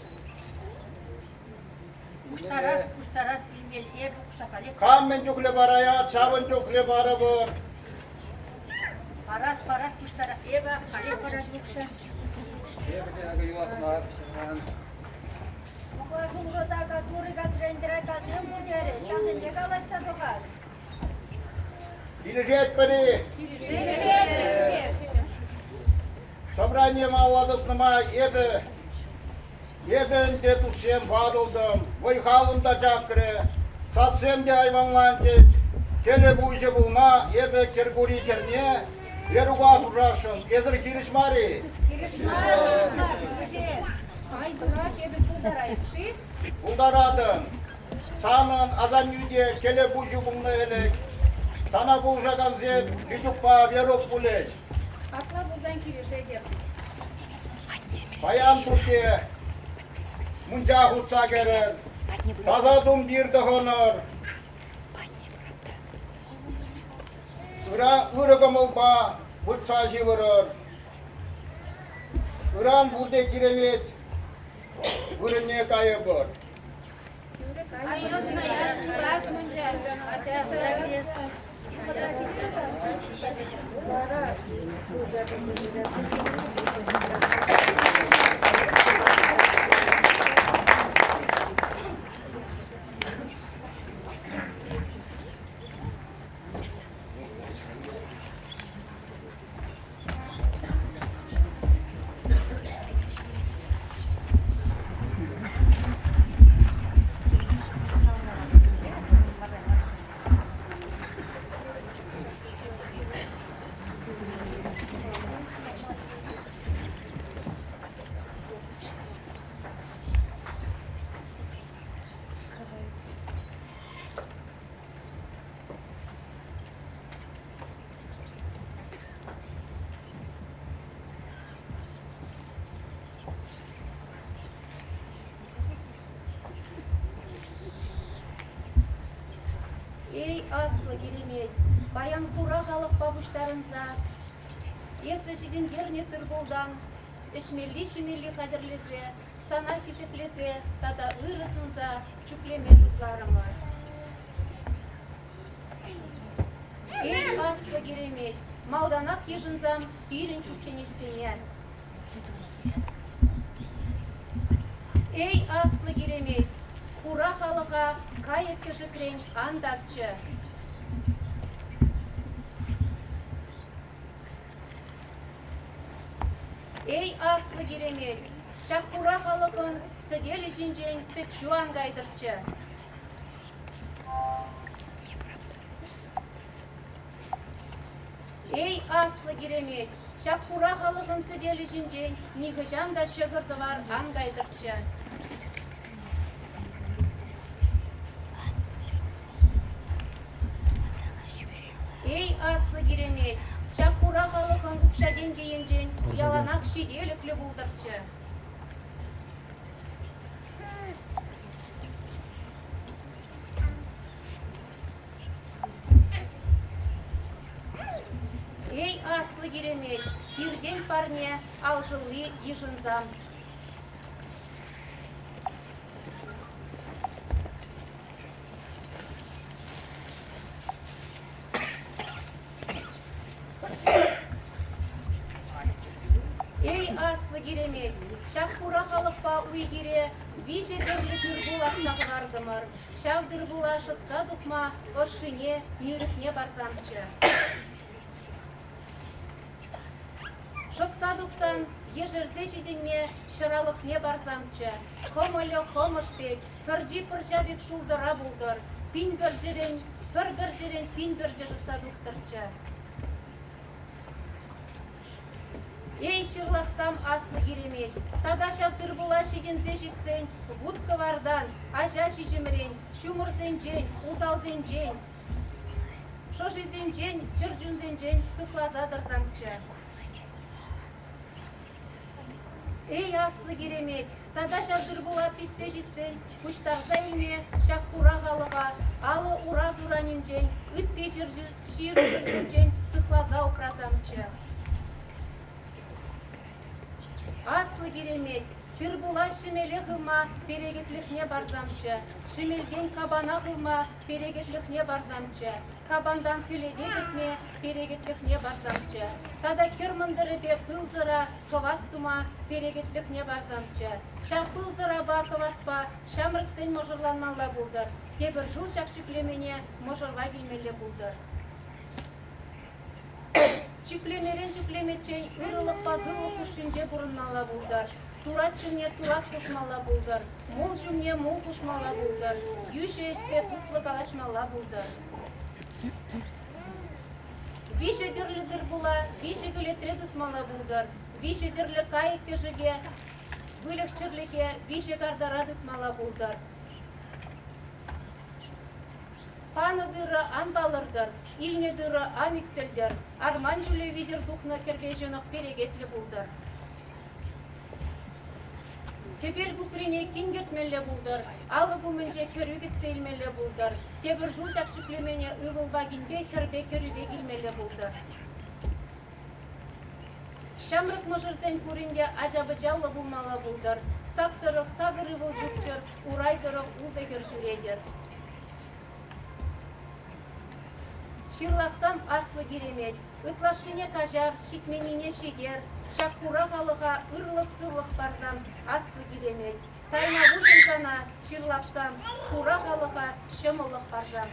S: Пуҫтарас, пуҫтарас илмел эпӗ укҫа халех.
J: Кам мӗн чухлӗ параять, ҫавӑн чухлӗ парӑпӑр.
S: Парас, парас, пуҫтарас. Эпӗ халех парас укҫа.
G: Эпӗ те акӑ юлас мар, ҫавран.
H: Мӑклашуллӑ така турӑ касрен-тӑракасем пултерӗ, ҫавсемпе калаҫса пӑхас.
J: Килӗшетпӗр-и?
F: Килӗшет.
J: Собрание малалла тӑснӑ май эпӗ эпӗ ӗнтӗ туссем ватӑлтӑм, вӑй-халӑм та чакрӗ, сассем те айванланчӗҫ. Кӗлӗ пуҫӗ пулма эпӗ Кӗркури хӗрне Верука хушасшӑн. Эсӗр хирӗҫ мар-и?
F: Хирӗҫ мар, хирӗҫ. Ай, дурак, эпӗ пултарайӑп-ши?
J: Пултаратӑн. Санӑн асаннӳ те кӗлӗ пуҫӗ пулнӑ ӗлӗк. Сана пулӑшакансем Витюкпа Верук пулӗҫ.
F: Апла пулсан килӗшетӗп.
J: Паян пурте мунча хутса кӗрӗр, таса тумтир тӑхӑнӑр. Ыра ырӑ кӑмӑлпа выртса ҫывӑрӑр. Ыран пурте киремет вырӑнне кайӑпӑр.
T: аслӑ Киремет, паян хура халӑхпа пуҫтарӑнса эсӗ ҫитӗнтернӗ тыр-пултан ӗҫмелли-ҫимелли хатӗрлесе, сана хисеплесе тата ырӑ сунса чӳклеме шутларӑмӑр. Эй, аслӑ Киремет, малтанах йышӑнсам пирӗн кучченеҫсене. Эй, аслӑ Киремет, хура халӑха кайӑк-кӗшӗкрен ан татчӗ. Эй, аслӑ Киремет, ҫак хура халӑхӑн сӗтелӗ ҫинчен сӗт-ҫу ан кайтӑрччӗ. Эй, аслӑ Киремет, ҫак хура халӑхӑн сӗтелӗ ҫинчен нихӑҫан та ҫӑкӑр-тӑвар ан кайтӑрччӗ. Эй, аслӑ Киремет, ҫак хура халӑхӑн укҫа-тенкӗ енчен яланах ҫителӗклӗ пултӑрччӗ. Эй, аслӑ Киремет, пиртен парне алшӑлли йышӑнсам. Эй, аслӑ Киремет, ҫак хура халӑхпа уй-хире виҫӗ тӗрлӗ тыр-пул акса хӑвартӑмӑр. Ҫав тыр-пула шӑтса тухма ӑшшине, нӳрӗкне парсамччӗ. Шӑтса тухсан ешерсе ҫитӗнме ҫӑралӑхне парсамччӗ. Хӑмӑлӗ хӑмӑш пек, пӗрчи пӑрҫа пек шултӑра пултӑр, пин пӗрчӗрен, пӗр пӗрчӗрен пин пӗрчӗ шӑтса тухтӑрччӗ. Эй, ҫырлахсам, аслӑ Киремет, тата ҫав тыр-пула ҫитӗнсе ҫитсен вут-кӑвартан, аҫа-ҫиҫӗмрен, ҫумӑрсенчен, усалсенчен, шӑшисенчен, чӗрчунсенчен сыхласа тӑрсамччӗ. Эй, аслӑ Киремет, тата ҫав тыр-пула пиҫсе ҫитсен пуҫтарса илме ҫак хура халӑха алӑ-ура суранӗнчен, ытти чир-чӗрсенчен сыхласа упрасамччӗ. Аслӑ Киремет, тыр-пула ҫӗмеле хывма перекетлӗхне парсамччӗ, ҫӗмелтен капана хывма перекетлӗхне парсамччӗ, капантан кӗлете кӗртме перекетлӗхне парсамччӗ тата кӗр мӑнтӑрӗпе пыл-сӑра кӑвас тума перекетлӗхне парсамччӗ. Ҫав пыл-сӑрапа кӑваспа ҫамрӑксен мӑшӑрланмалла пултӑр, тепӗр ҫул ҫак чӳклемене мӑшӑрпа килмелле пултӑр. Чӳклемерен чӳклемеччен ырӑлӑхпа сывлӑх хушшинче пурӑнмалла пултӑр. Турат ҫумне турат хушмалла пултӑр, мул ҫумне мул хушмалла пултӑр, йӳҫӗ ӗҫсе тутлӑ калаҫмалла пултӑр. Виҫӗ тӗрлӗ тыр-пула виҫӗ кӗлетре тытмалла пултӑр, виҫӗ тӗрлӗ кайӑк-кӗшӗке, выльӑх-чӗрлӗхе виҫӗ картара тытмалла пултӑр. Панӑ тырӑ ан палӑртӑр, илнӗ тырӑ ан иксӗлтӗр, арман ҫулӗ витӗр тухнӑ кӗрпе-ҫӑнӑх перекетлӗ пултӑр. Тӗпел кукрине кин кӗртмелле пултӑр, алӑк умӗнче кӗрӳ кӗтсе илмелле пултӑр, тепӗр ҫул ҫак чӳклемене ывӑлпа кинпе, хӗрпе кӗрӳпе килмелле пултӑр. Ҫамрӑк мӑшӑрсен пурин те ача-пӑчаллӑ пулмалла пултӑр, сак тӑрӑх сакӑр ывӑл чупчӑр, урай тӑрӑх ултӑ хӗр ҫӳретӗр. Ҫырлахсам аслӑ Киремет, ытлашшине каҫар, ҫитменнине ҫитер, ҫак хура халӑха ырлӑх-сывлӑх парсан аслӑ Киремет, тайма пуҫӑм сана, ҫырлахсам, хура халӑха ҫӑмӑллӑх парсан.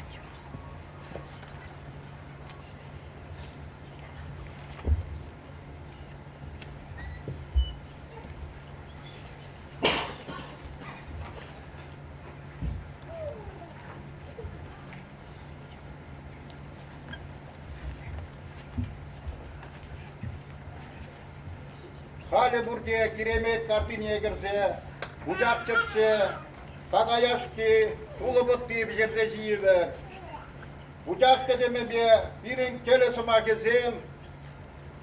J: Халӗ пурте киремет картине кӗрсе, пучах чӗртсе, така яшки, тулӑ пӑтти пӗҫерсе ҫийӗпӗр. Пучах тӗтӗмӗпе пирӗн кӗлӗ сӑмахӗсем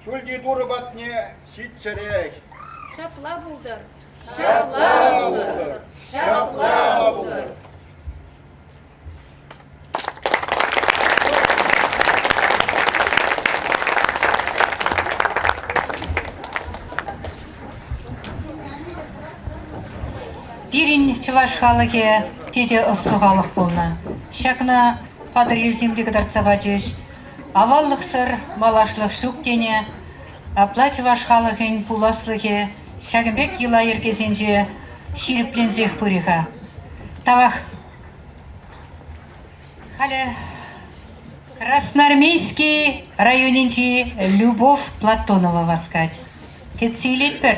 J: Ҫӳлти Турӑ патне ҫитчӗрех.
T: Ҫапла пултӑр.
J: Ҫапла пултӑр. Ҫапла пултӑр.
E: Чӑваш халӑхӗ питӗ ӑслӑ халӑх пулнӑ. Ҫакна Патӑрьелсем те кӑтартса пачӗҫ. Аваллӑхсӑр малашлӑх ҫук тенӗ. Апла чӑваш халӑхӗн пуласлӑхӗ ҫакӑн пек йӑла-йӗркесенче ҫирӗпленсех пырӗ-ха. Тавах. Халӗ Красноармейски районӗнчи Любовь Платонова васкать. Кӗтсе илетпӗр.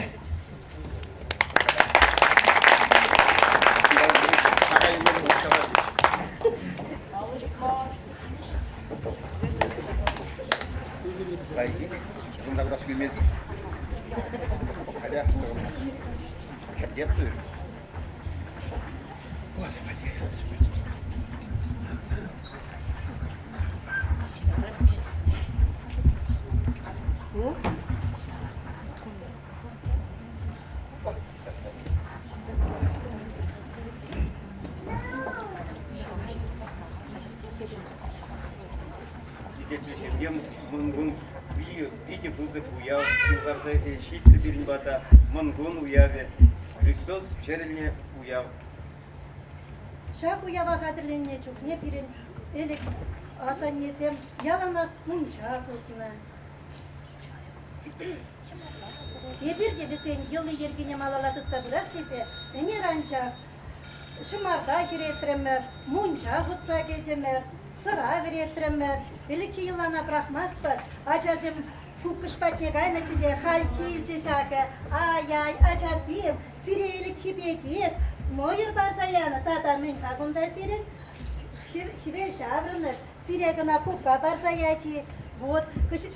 B: Хисеплӗ ҫемье Мӑнкун питӗ пысӑк уяв ҫывхарса ҫитрӗ пирӗн пата. Мӑнкун уявӗ Христос чӗрӗлнӗ уяв.
H: Ҫак уява хатӗрленнӗ чухне пирӗн ӗлӗк асаннесем яланах мунча хутнӑ. Эпир те вӗсен йӑли-йӗркине малалла тытса пырас тесе ӗнер анчах ҫӑмарта хӗретрӗмӗр, мунча хутса кӗтӗмӗр, сӑра вӗретрӗмӗр. Ӗлӗкхи йӑлана пӑрахмастпӑр. Ачасем куккӑш патне кайнӑччӗ те халь килчӗ ҫакӑ. Ай-ай, ачасем, сире ӗлӗкхи пекех мӑйӑр парса янӑ тата мӗн-ха кунта сирӗн? Хӗвел ҫаврӑнӑш, сире кӑна кукка парса ячӗ. Вот,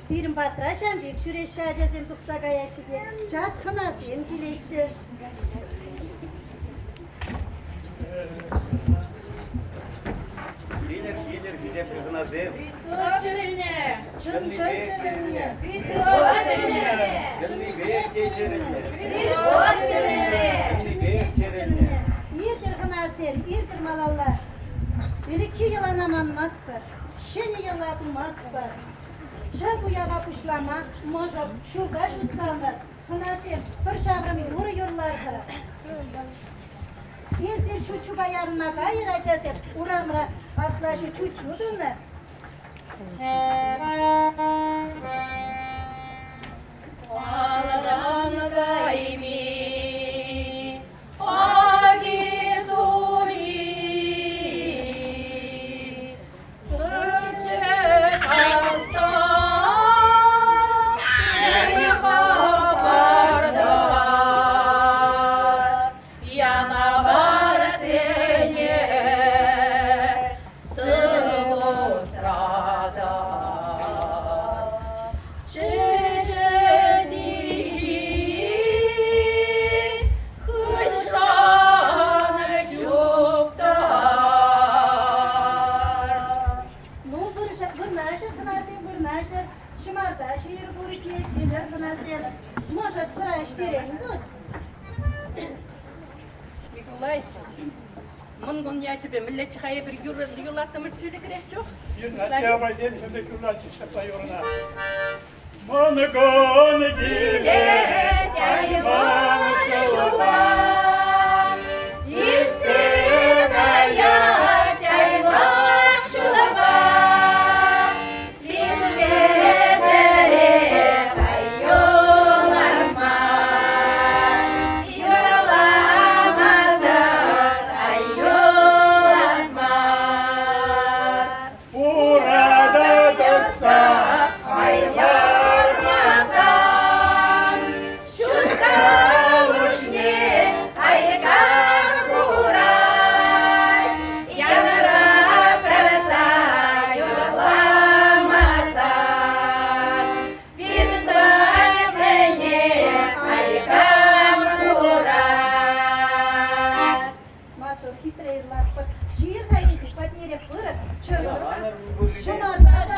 H: пирӗн патра ҫавӑн пек ҫӳреҫҫӗ ачасем тухса каяҫҫӗ те, час хӑнасем килеҫҫӗ.
B: Килӗр, килӗр, хисеплӗ хӑнасем.
F: Христос чӗрӗлнӗ!
H: Чӑн-чӑн чӗрӗлнӗ!
F: Христос чӗрӗлнӗ!
B: Чӑннипех те чӗрӗлнӗ!
F: Христос чӗрӗлнӗ!
B: Чӑннипех чӗрӗлнӗ!
H: Иртӗр, хӑнасем, иртӗр малалла. Ӗлӗкхи йӑлана манмастпӑр, ҫӗнӗ йӑла тумастпӑр. Ҫак уява пуҫлама мӑшӑр ҫурта ҫутсамӑр, хӑнасем пӗр ҫаврӑм юрӑ юрлар-ха. Эсир чуччупа ярӑнма кайӑр, ачасем, урамра аслаҫу чуччу тунӑ.
U: Алран кайми аки-сури, Шӑрчӑк аста хӑпартар, Янаварсене сывлӑшра Чеченихи хыҫран чуптар.
H: Ну, вырнаҫӑр, хӑнасем, вырнаҫӑр. Ҫӑмарта ҫийӗр пурте, килӗр, хӑнасем. Мӑшӑр сӑра ӗҫтерен пуль.
D: Микулай, Мӑнкун ячӗпе мӗнлеччӗ-ха эпир юрӑ юрлаттӑмӑрччӗ ӗлӗкрех чух?
K: Атте апайсем ҫӗрле юрлатчӗҫ ҫапла юрӑна. Мӑнкун килет, айман ҫулпа,
U: Иртсе каять айман ҫулпа, Сисмесӗрех юлас мар, юрламасӑр юлас мар.
K: Урада тӑсса
U: айлармасан, ҫут айкам курай, янра тӑрса юрламасан, пирӗн тӑвансене айкам курай.
H: Маттур, хитре юрлатпӑр. Ҫыр-ха эсир, патнерех пырӑр. Чӑнӑр-ха. Ҫӑмарта та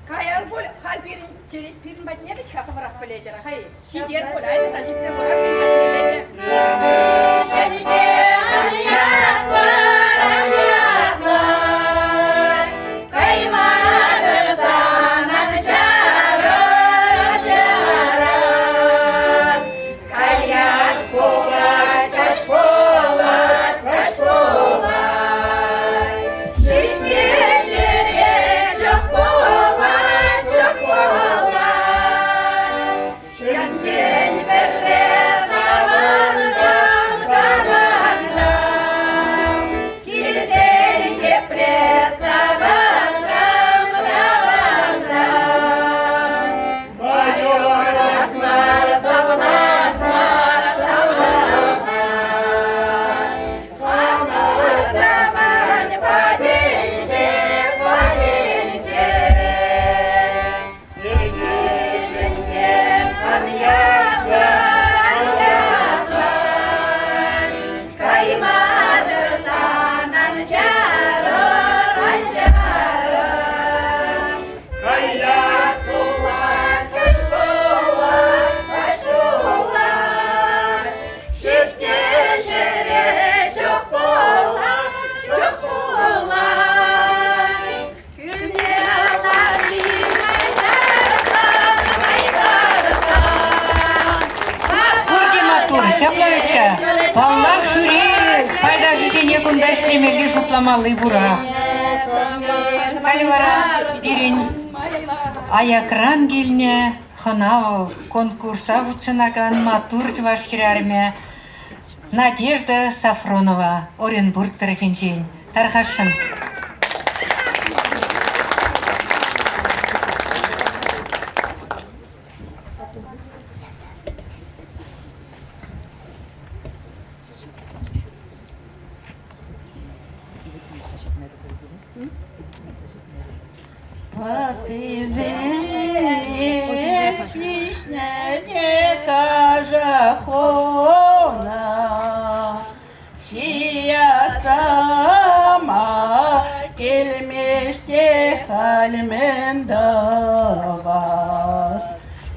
D: Каяр пуль, халь пирӗн черет пирӗн патне вӗт-ха хӑвӑрах пӗлетӗр. Хай, ҫитер пуль, айта та ҫитсе курар пирӗн патне.
U: Ҫӗнӗ ятлар, ятлар, кайма тӑрсан ан чарӑр.
A: Паллах, жюри пайташӗсене кунта ӗҫлемелли шутламалли пурах. Халь вара пирӗн аякран килнӗ хӑна вӑл, конкурса хутшӑнакан маттур чӑваш хӗрарӑмӗ Надежда Сафронова Оренбург тӑрӑхӗнчен. Тархасшӑн.
M: Ваттисене хиҫнӗ те каша хунӑ, Ҫиясама килмест те халь мӗн тӑвас?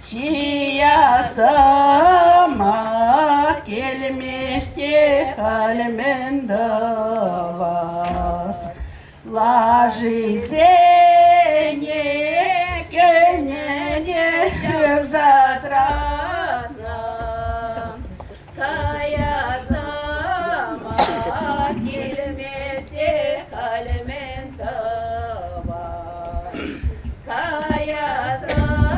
M: Ҫиясама килмест те халь мӗн тӑвас? Лашисене кӗлнене хывса тӑратнӑ. Каясӑма килмест те халь мӗн тӑвас? Каясӑма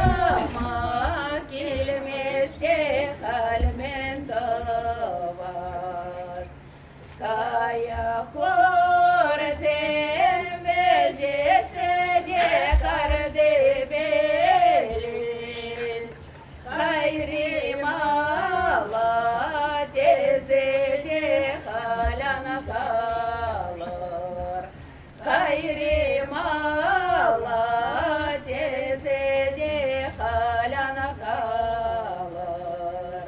M: килмест те халь мӗн тӑвас? Кая хорсем вӗҫеҫҫӗ те картипелен. Хайри мала тесе те халян калӑр. Хайри мала тесе те халян калӑр.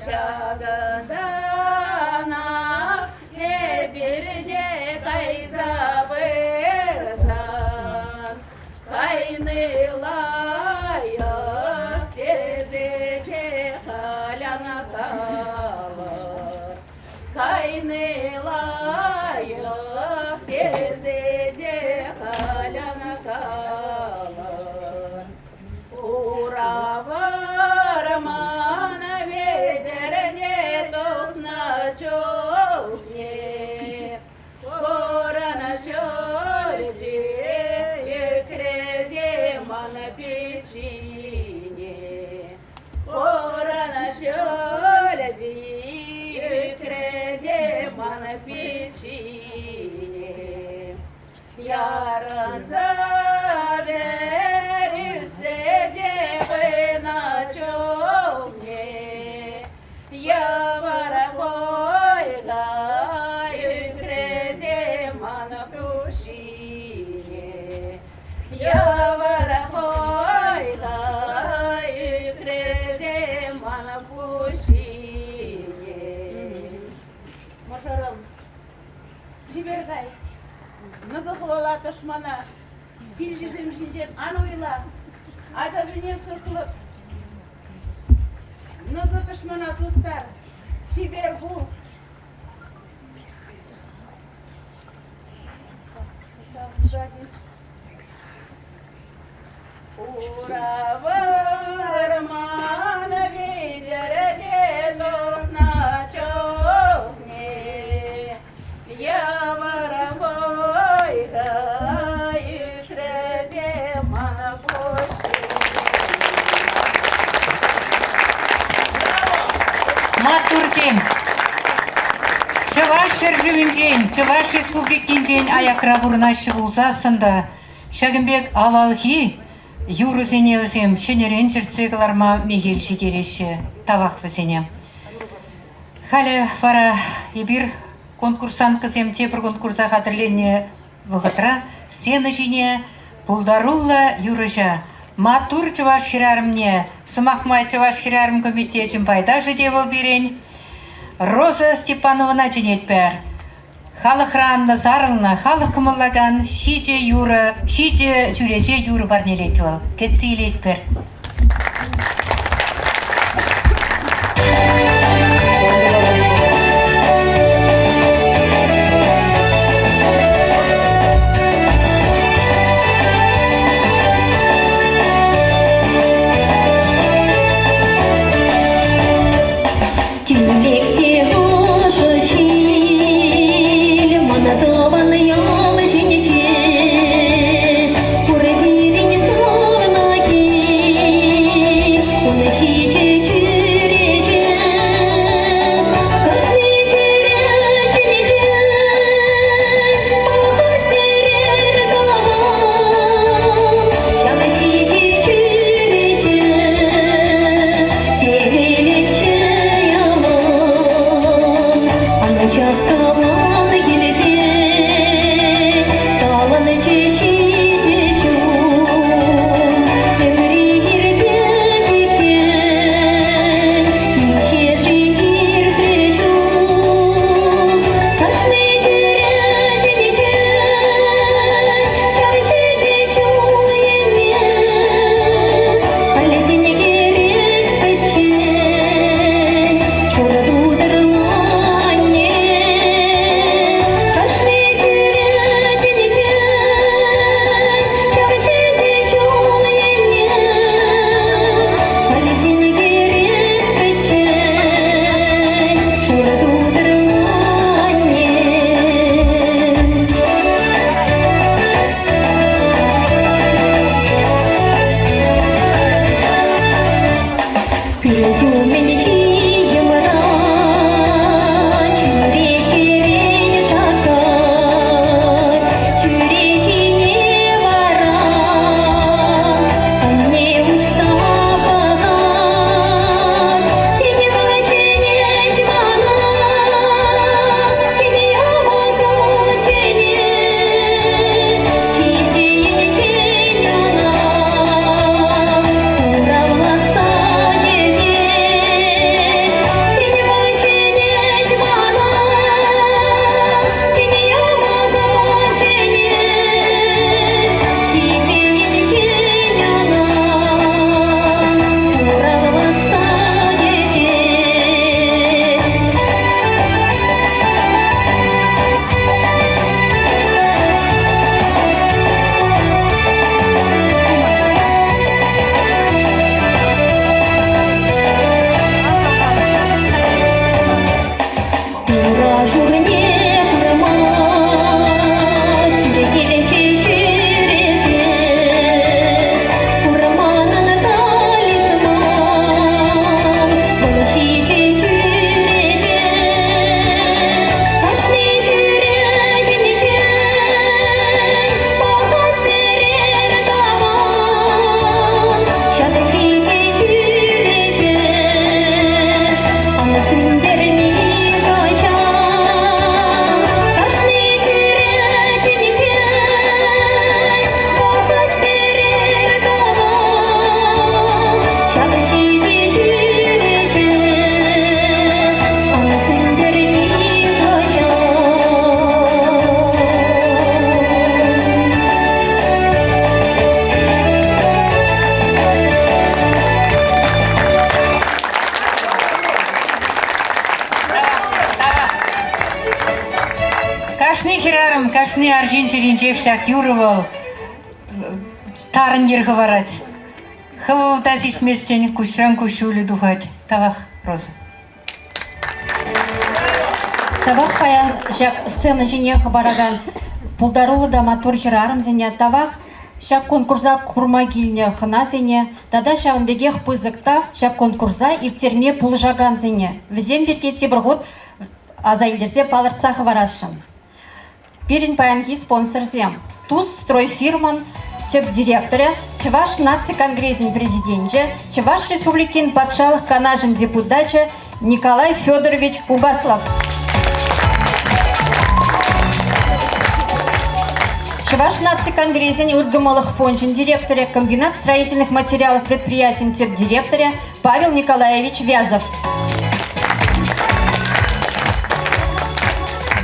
M: Ҫакӑнтанах эпир те кайса пырсан, кайни лайӑх тесе те халян калӑр. Кайни лайӑх тесе те халян калӑр. Хура вӑрман витӗрне тухнӑ чухне хуран ҫурчӗ ӳкрӗ те ман пит ҫине. Хуран ҫурчӗ ӳкрӗ те ман пит ҫине. Ярӑнса вӗрӳсе те пынӑ чухне йывӑр хуйха ӳкрӗ те ман пуҫ ҫине. Йывӑр хуйха ӳкрӗ те ман пуҫ ҫине. Мӑшӑрӑм Чипер кай. Нӑкӑ хӑвала тӑшмана. Килтисем ҫинчен ан уйла. Ачасене сыхлӑп. Нӑкӑ тӑшмана тустар. Чипер пул. Хура вӑрман витӗр те тухнӑ чухне йывӑр хуйхӑ ӳкрӗ те ман пуҫ
A: Маттурсем! Чӑваш ҫӗршывӗнчен, Чӑваш Республикинчен аякра пурӑнаҫҫӗ пулсассӑн та Ҫакӑн пек авалхи юрӑсене вӗсем ҫӗнӗрен чӗртсе кӑларма мехел ҫитереҫҫӗ. Тавах вӗсене. Халӗ вара эпир конкурсанткӑсем тепӗр конкурса хатӗрленнӗ вӑхӑтра сцена ҫине пултаруллӑ юрӑҫа, маттур чӑваш хӗрарӑмне, сӑмах май Чӑваш хӗрарӑм комитечӗн пайташӗ те вӑл пирӗн, Роза Степановӑна чӗнетпӗр. Халӑхра анлӑ сарӑлнӑ, халӑх кӑмӑллакан ҫичӗ юрӑ, ҫичӗ чӳрече юрӑ парнелет вӑл. Кӗтсе илетпӗр.
U: Тӳлек те
N: Анчах тӑван килте саланчӗ ҫичӗ ҫул. Тепри иртет иккен, инҫе-ши иртрӗ ҫул. Кашни чӳречинчен ҫав ҫичӗ ҫул енне халь тинкерет пӗччен. Шурӑ тутӑрлӑ анне кашни чӳречинчен ҫав ҫичӗ ҫул енне халь тинкерет пӗччен. Шурӑ тутӑрлӑ анне. Пӳрт умӗнчи йӑмра чӳречерен шаккать, чӳречине вара анне уҫса пӑхать. Тен чӗнет мана, тен ямӑту чӗнет, ҫичӗ ӑна хуравласа тетет. Тен вӑл чӗнет мана, тен ямӑту чӗнет, ҫичӗ ӑна хуравласа тетет. Хура шурне курма тӳр килчӗ ҫӳресе, курманӑн талисман, вӑл ҫичӗ чӳрече. Кашни чӳречинчен пӑхать пӗрер тӑван. Ҫак ҫичӗ чӳрече ан сӳнтер нихӑҫан. Кашни чӳречинчен пӑхать пӗрер тӑван. Ҫак ҫичӗ чӳрече ан сӳнтер нихӑҫан.
A: Кашни хӗрарӑм, кашни арҫын чӗринчех ҫак юрӑ вӑл тарӑн йӗр хӑварать. Хӑв та сисместӗн, куҫран куҫҫулӗ тухать. Тавах, Роза.
L: Тавах паян ҫак сцена ҫине хӑпаракан пултаруллӑ та маттур хӗрарӑмсене, тавах ҫак конкурса курма килнӗ хӑнасене тата ҫавӑн пекех пысӑк тав ҫак конкурса ирттерме пулӑшакансене. Вӗсем пирки тепӗр хут аса илтерсе палӑртса хӑварасшӑн. Пирӗн паянхи спонсорсем Тус стройфирмӑн тӗп директорӗ, Чӑваш наци конгресӗн президенчӗ, Чӑваш Республикин Патшалӑх Канашӗн депутачӗ Николай Федорович Угаслов. Чӑваш наци конгресӗн ыркӑмӑлӑх фончӗн директорӗ, комбинат строительных материалов предприятин тӗп директорӗ Павел Николаевич Вязов.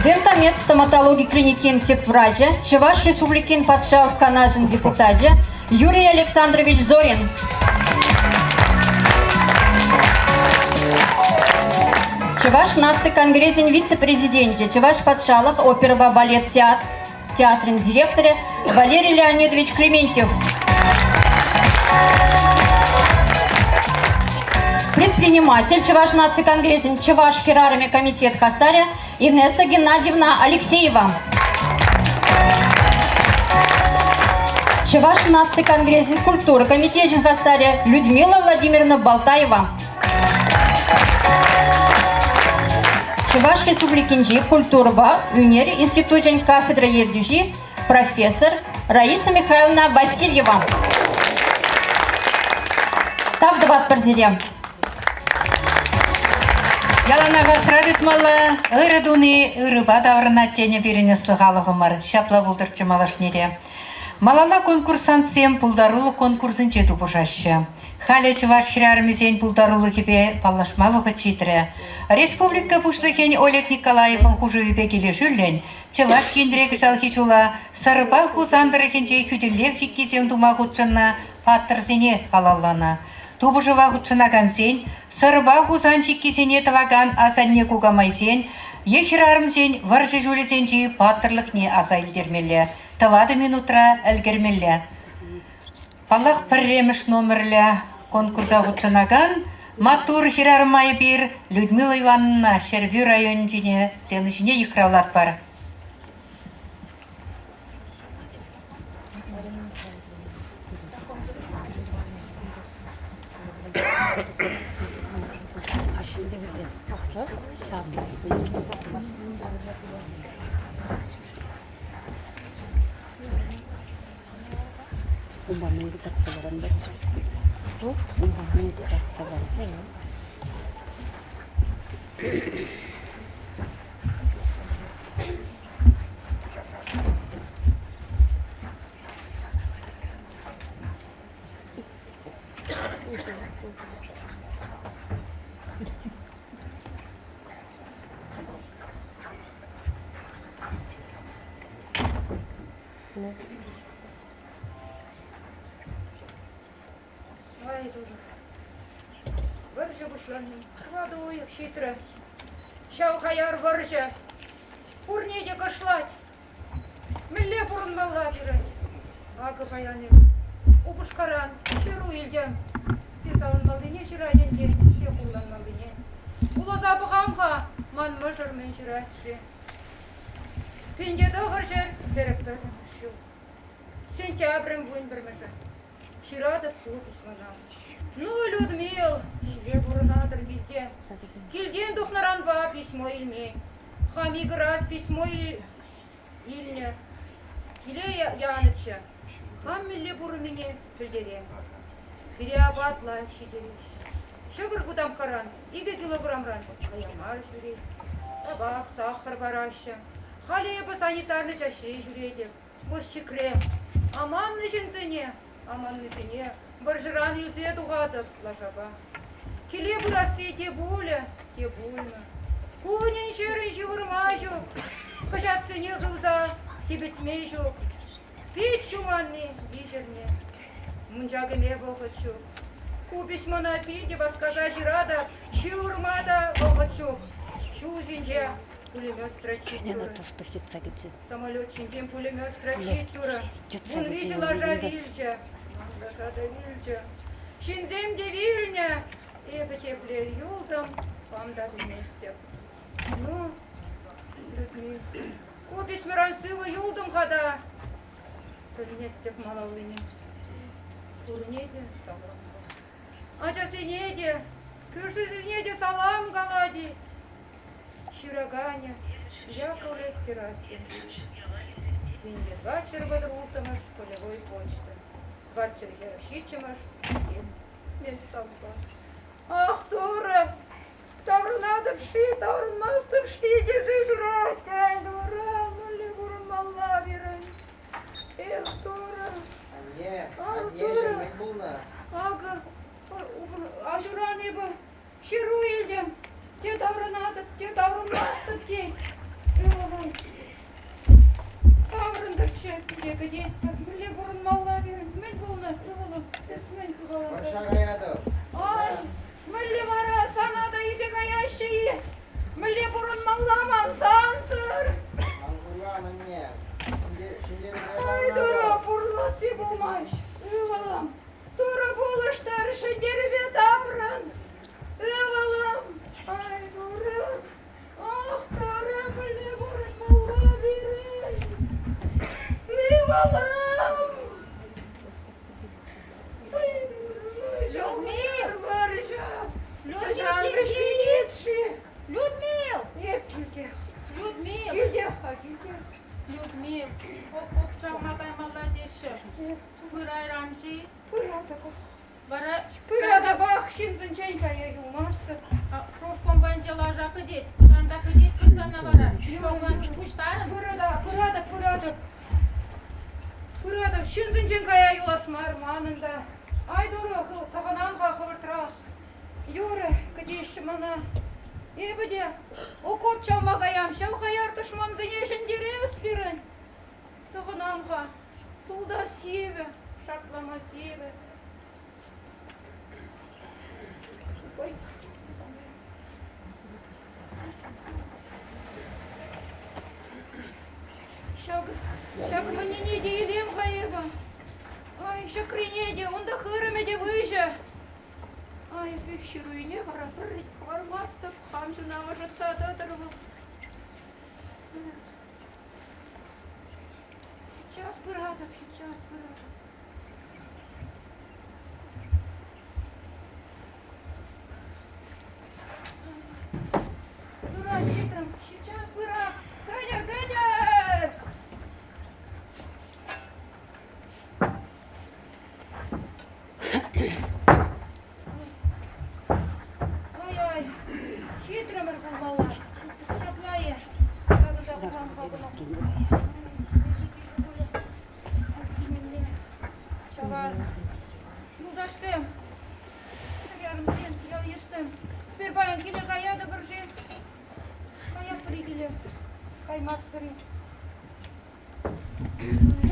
L: Дентамед стоматологи клиникин тӗп врачӗ, Чӑваш Республикин Патшалӑх Канашӗн депутачӗ Юрий Александрович Зорин. Чӑваш наци конгресӗн вице-президенчӗ, Чӑваш патшалӑх оперӑпа балет театрӗн директорӗ Валерий Леонидович Клементьев. Предприниматель Чӑваш наци конгресӗн Чӑваш хӗрарӑмӗ комитет хастарӗ Инесса Геннадьевна Алексеева. Чӑваш наци конгресӗн культура комитечӗн хастарӗ Людмила Владимировна Балтаева. Чӑваш Республикинчи культурӑпа ӳнер институчӗн кафедра ертӳҫи профессор Раиса Михайловна Васильева. Тав тӑватпӑр сире.
E: Яланах асра тытмалла, ырӑ туни ырӑпа таврӑнать тенӗ пирӗн ӑслӑ халӑхӑмӑр. Ҫапла пултӑрччӗ малашне те. Малалла конкурсантсем пултарулӑх конкурсӗнче тупӑшаҫҫӗ. Халӗ чӑваш хӗрарӑмӗсен пултарулӑхӗпе паллашма вӑхӑт ҫитрӗ. Республика Пуҫлӑхӗн Олег Николаевӑн хушӑвӗпе килӗшӳллӗн Чӑваш Енре кӑҫалхи ҫула Сӑрпа Хусан тӑрӑхӗнче хӳтӗлев чиккисем тума хутшӑннӑ паттӑрсене халалланӑ. Тупӑшӑва хутшӑнакансен Сӑрпа Хусан чиккисене тӑвакан асанне-кукамайсен е хӗрарӑмсен вӑрҫӑ ҫулӗсенчи паттӑрлӑхне аса илтермелле, тӑватӑ минутра ӗлкӗрмелле. Паллах, пӗрремӗш номерлӗ конкурса хутшӑнакан маттур хӗрарӑма эпир Людмила Ивановна Ҫӗрпӳ районӗнчине сцена ҫине йыхравлатпӑр.
A: Ай, Турӑ. Вӑрҫӑ пуҫланни тӑватӑ уйӑх ҫитрӗ. Ҫав хаяр вӑрҫӑ пурне те кӑшлать. Мӗнле пурӑнмалла пирӗн? Акӑ паян эп упӑшкаран ҫыру илтӗм. Те савӑнмаллине ҫырать ӗнтӗ, те хурланмаллине. Вуласа пӑхам-ха, ман мӑшӑр мӗн ҫырать-ши? 1941 ҫул. Сентябрӗн 11-мӗшӗ. Ҫыратӑп ку письмана. Ну, Людмил, мӗнле пурӑнатӑр килте? Килтен тухнӑранпа письмо илмен. Хам икӗ раз письмо илнӗ. Киле янӑччӗ. Хам мӗнле пурӑннине пӗлтерем. Пире апат лайӑх ҫитереҫҫӗ. Ҫӑкӑр кутамккаран 2 килограмран кая мар ҫӳрет. Табак, сахӑр параҫҫӗ. Халӗ эпӗ санитарнӑй чаҫре ҫӳретӗп. Пусчикре аманнӑ ҫынсене, аманнисене вӑрҫӑран илсе тухатӑп лашапа. Киле пырасси те пулӗ, те пулмӗ. Кунӗн-ҫӗрӗн ҫывӑрма ҫук, кӑҫатсене хывса типӗтме ҫук. Пит ҫуманни виҫӗрне. Мунча кӗме вӑхӑт ҫук. Ку письмона питӗ васкаса ҫыратӑп, ҫывӑрма та вӑхӑт ҫук. Ҫул ҫинче пулемет строчить турӗ. Самолет ҫинчен пулемет строчить турӗ. 13 лаша вилчӗ. Ман лаша та вилчӗ. Ҫынсем те вилнӗ. Эпӗ тепле юлтӑм, хам та пӗлместӗп. Ну, Людмила, ку письмеран сывӑ юлтӑм-ха та, пӗлместӗп малаллине. Пурне те салам. Ачасене те, кӳршӗсене те салам калать. Ҫыраканӗ Яковлев Герасим. 1436 полевой почта. 447-мӗш медсанбат. Ах, Турӑ! Таврӑнатӑп-ши, таврӑнмастӑп-ши тесе ҫырать. Ай, Турӑ, мӗнле пурӑнмалла пирӗн? Эх, Турӑ!
I: Анне,
A: Ах,
I: аннеҫӗм,
A: Турӑ!
I: мӗн пулнӑ?
A: Акӑ, аҫуран эпӗ ҫыру илтӗм. Те таврӑнатӑп, те таврӑнмастӑп тет. Ывӑлӑм, таврӑнтӑрччӗ, пире кӗтетпӗр. Мӗнле пурӑнмалла пирӗн? Мӗн пулнӑ, ывӑлӑм? Эс мӗн хыпаланса?
I: Вӑрҫа каятӑп.
A: Ай, Мӗнле вара сана та илсе каяҫҫӗ-и? Мӗнле пурӑнмалла ман сансӑр?
I: Ан куллян, анне.
A: Ай, Турӑ, пурӑнасси пулмасть, ывӑлӑм. Турӑ пулӑштӑр, ҫӗнтерӗве таврӑн. Ывӑлӑм, ай, Турӑ, ах, Турӑ, мӗнле пурӑнмалла пирӗн? Ывӑлӑм!
F: Людмил!
A: Хӑҫан вӗҫленет-ши?
F: Людмил!
A: Эп килтех.
F: Людмил!
A: Килтех-ха, килтех.
F: Людмил, окоп чавма каймалла теҫҫӗ. Пырайран-ши?
A: Пыратӑп.
F: Вара
A: Пыратӑпах ҫынсенчен кая юлмастӑп.
F: Профкомпанче лаша кӗтет. Ҫанта кӗтетпӗр сана вара. Ҫурман пуҫтарӑн.
A: Пыратӑп, пыратӑп, пыратӑп. Пыратӑп, ҫынсенчен кая юлас мар манӑн та. Ай, Турӑ, тӑхӑнам-ха хӑвӑртрах. Юрӗ, кӗтеҫҫӗ мана. Эпӗ те окоп чавма каям, ҫав хаяр тӑшмансене ҫӗнтерес пирӗн. Тӑхӑнам-ха, тулта сивӗ, шартлама сивӗ. Ой. Ҫак, ҫак мӗнне те илем-ха эпӗ. Ай, ҫӑкрине те, унта хырӑмӗ те выҫӑ. Ай, ҫыруине вара пӗрре те хӑвармастӑп, хам чуна ӑшӑтса тӑтӑр вӑл. Час пыратӑп, час пыратӑп. Пырать, ҫитрӗм, час пырать. Кӗтӗр, кӗтӗр! Ай-ай, ҫитрӗмӗр пулмалла. Ҫапла-и? Ҫакӑнта хурам-ха кӑна. Чавас. Юлташсем, хӗрарӑмсем, ял-йышсем, пӗр паян киле каятӑпӑр-ши? Каятпӑр-и киле? Каймастпӑр-и?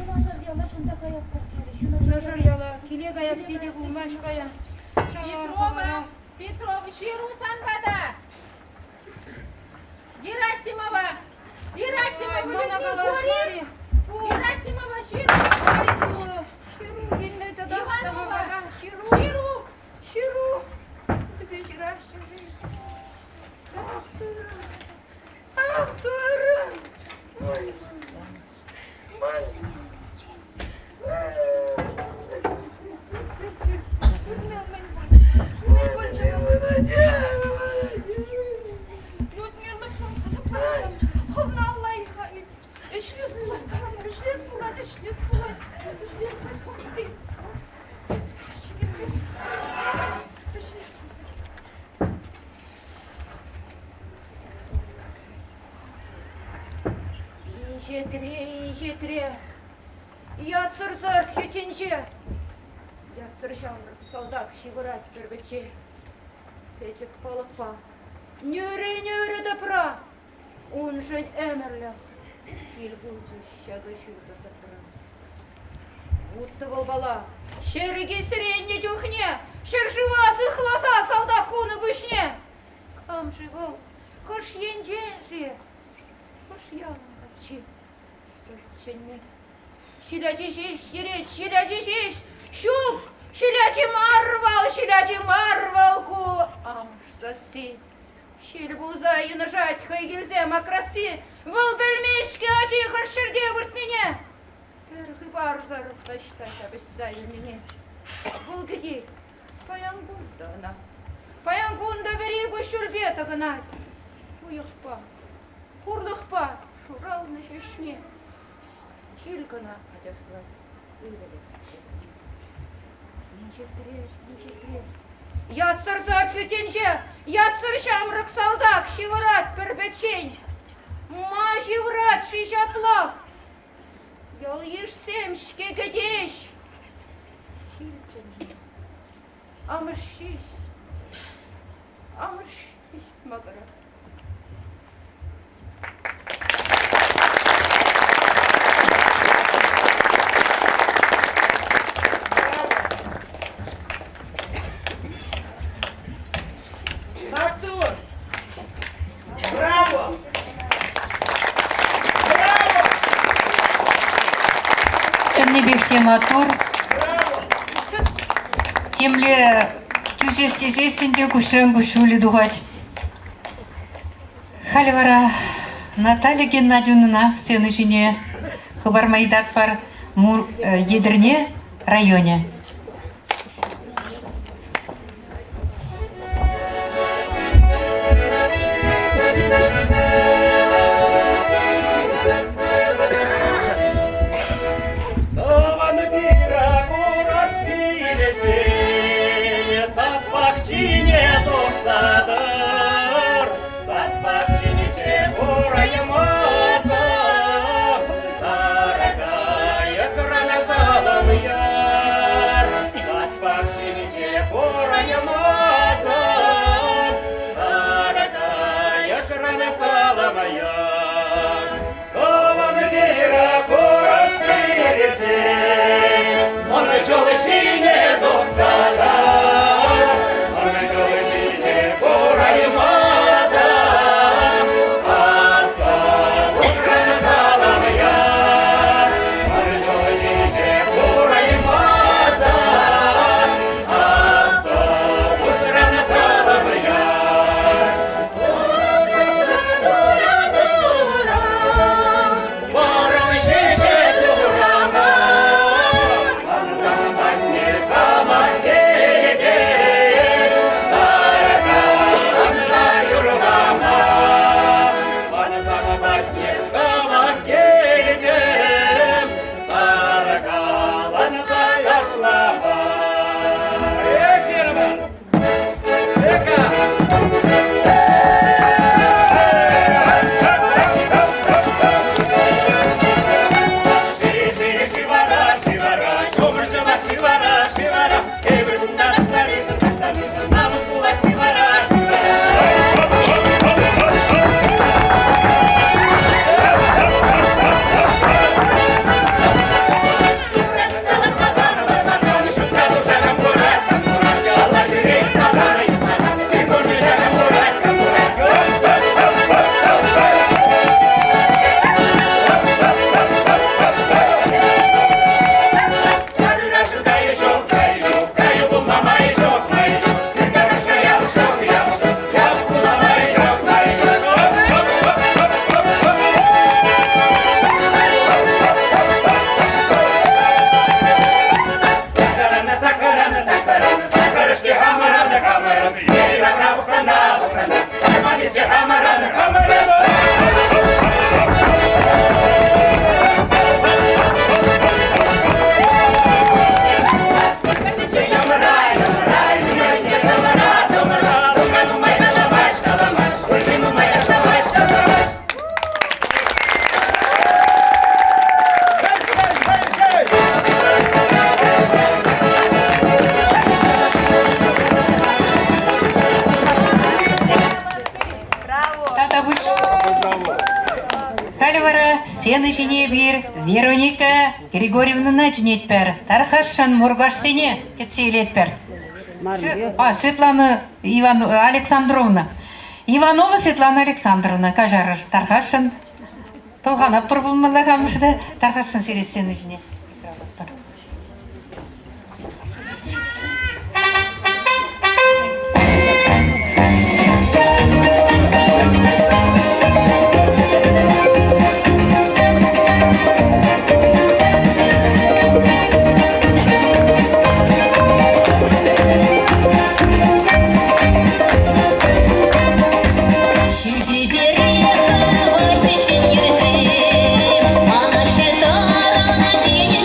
F: Юнашар яла шунта каятпӑр терӗҫ.
A: Юнашар яла киле каясси те пулмасть паян.
M: Петрова, Петрова, ҫыру сан пата. Герасимова, Герасимова, Людмила Гурий. Герасимова, ҫыру.
A: Ҫыру килнӗ тата.
M: Иванова,
A: ҫыру.
M: Ҫыру.
A: Ҫыру. Вӗсем ҫыраҫҫӗ-ши? Ах, Турӑ. Ах, Турӑ. Ой, ман. Ӗҫлес пулать, калама, ӗҫлес пулать, ӗҫлес пулать, ӗҫлес пулать. Ӗҫлес пулать. Инҫетре, инҫетре, ятсӑр сӑрт хӳттинче ятсӑр ҫамрӑк салтак ҫывӑрать пӗр-пӗччен. Пӗчӗк палӑкпа нӳрӗ-нӳрӗ тӑпра уншӑн ӗмӗрлӗх кил пулчӗ ҫакӑ ҫутӑ сӑртра. Вут-тӑвӑлпала ҫӗрӗке сӗреннӗ чухне ҫӗршыва сыхласа салтак хунӑ пуҫне. Кам-ши вӑл? Хӑш енчен-ши? Хӑш ялӑн каччи? Сӑрт чӗнмест. Ҫил ачи ҫеҫ йӗрет, ҫил ачи ҫеҫ. Ҫук, ҫил ачи мар вӑл, ҫил ачи мар вӑл ку амӑш сасси. Ҫил пулса йынӑшать хӑй килсе макрасси. Вӑл пӗлмест-ҫке ачи хӑш ҫӗрте выртнине. Пӗр хыпарсӑр таҫта ҫапӑҫса илнине. Вӑл кӗтет, паян кун та ӑна. Паян кун та вӗри куҫҫульпе тӑкӑнать. Уйӑхпа, хурлӑхпа шуралнӑ ҫӳҫне ҫил кӑна ачашлать ывӑлӗ. Инҫетре, инҫетре, ятсӑр сад хӳттинче ятсӑр ҫамрӑк салтак ҫывӑрать пӗр-пӗччен. Ма ҫывӑрать-ши ҫаплах? Ял-йышсем-ҫке кӗтеҫ. Ҫил чӗнмест. Амӑш ҫеҫ, амӑш ҫеҫ макӑрать.
M: Маттур! Браво!
E: Чӑннипех те маттур. Темле тӳсес тесессӗн те куҫран куҫҫулӗ тухать. Халӗ вара Наталья Геннадьевнӑна сцена ҫине хӑпарма ыйтатпӑр. Етӗрне районӗ.
K: Тӑван пире курас килесен. патне хамах килтӗм, саркаланса ташлама. Эх, Верӑпа! Эка! Ши-ши, шивара, шивара, ҫумӑр ҫӑвать, шивара, шивара, эпир кунта ташларишӗн, ташларишӗн, намӑс пулать, шивара, шивара.
E: Тавтапуҫ. Халӗ вара сцена ҫине эпир Вероника Григорьевнӑна чӗнетпӗр. Тархасшӑн Муркашсене кӗтсе илетпӗр. А, Светлана Иван Александровна. Иванова Светлана Александровна, каҫарӑр, тархасшӑн. Пӑлханатпӑр пулмалла хамӑр та, тархасшӑн сире сцена ҫине.
N: Ҫӳл тӳпере хываҫҫӗ ҫӗн йӗрсем, анаҫҫӗ тарӑн тинӗс.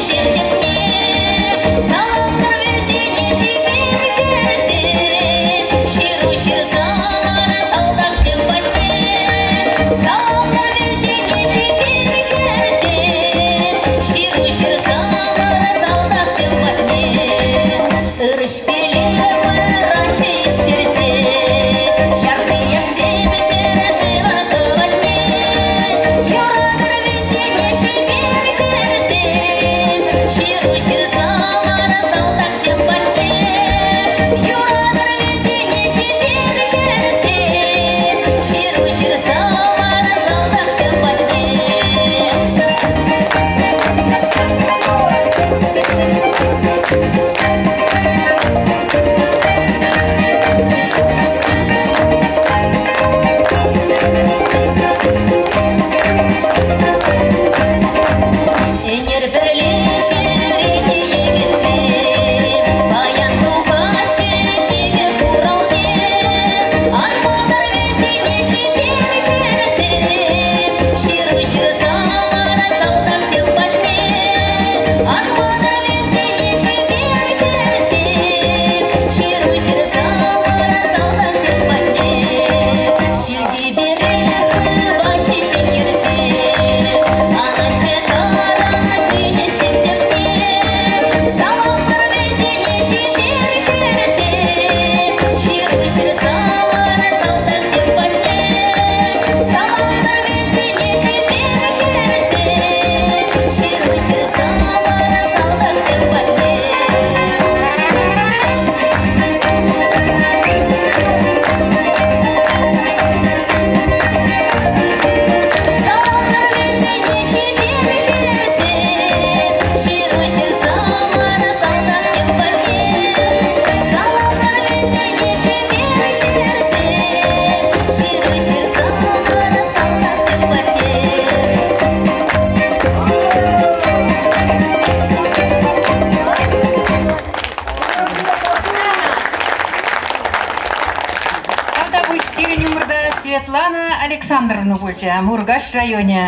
E: пулчӗ, Муркаш районӗ.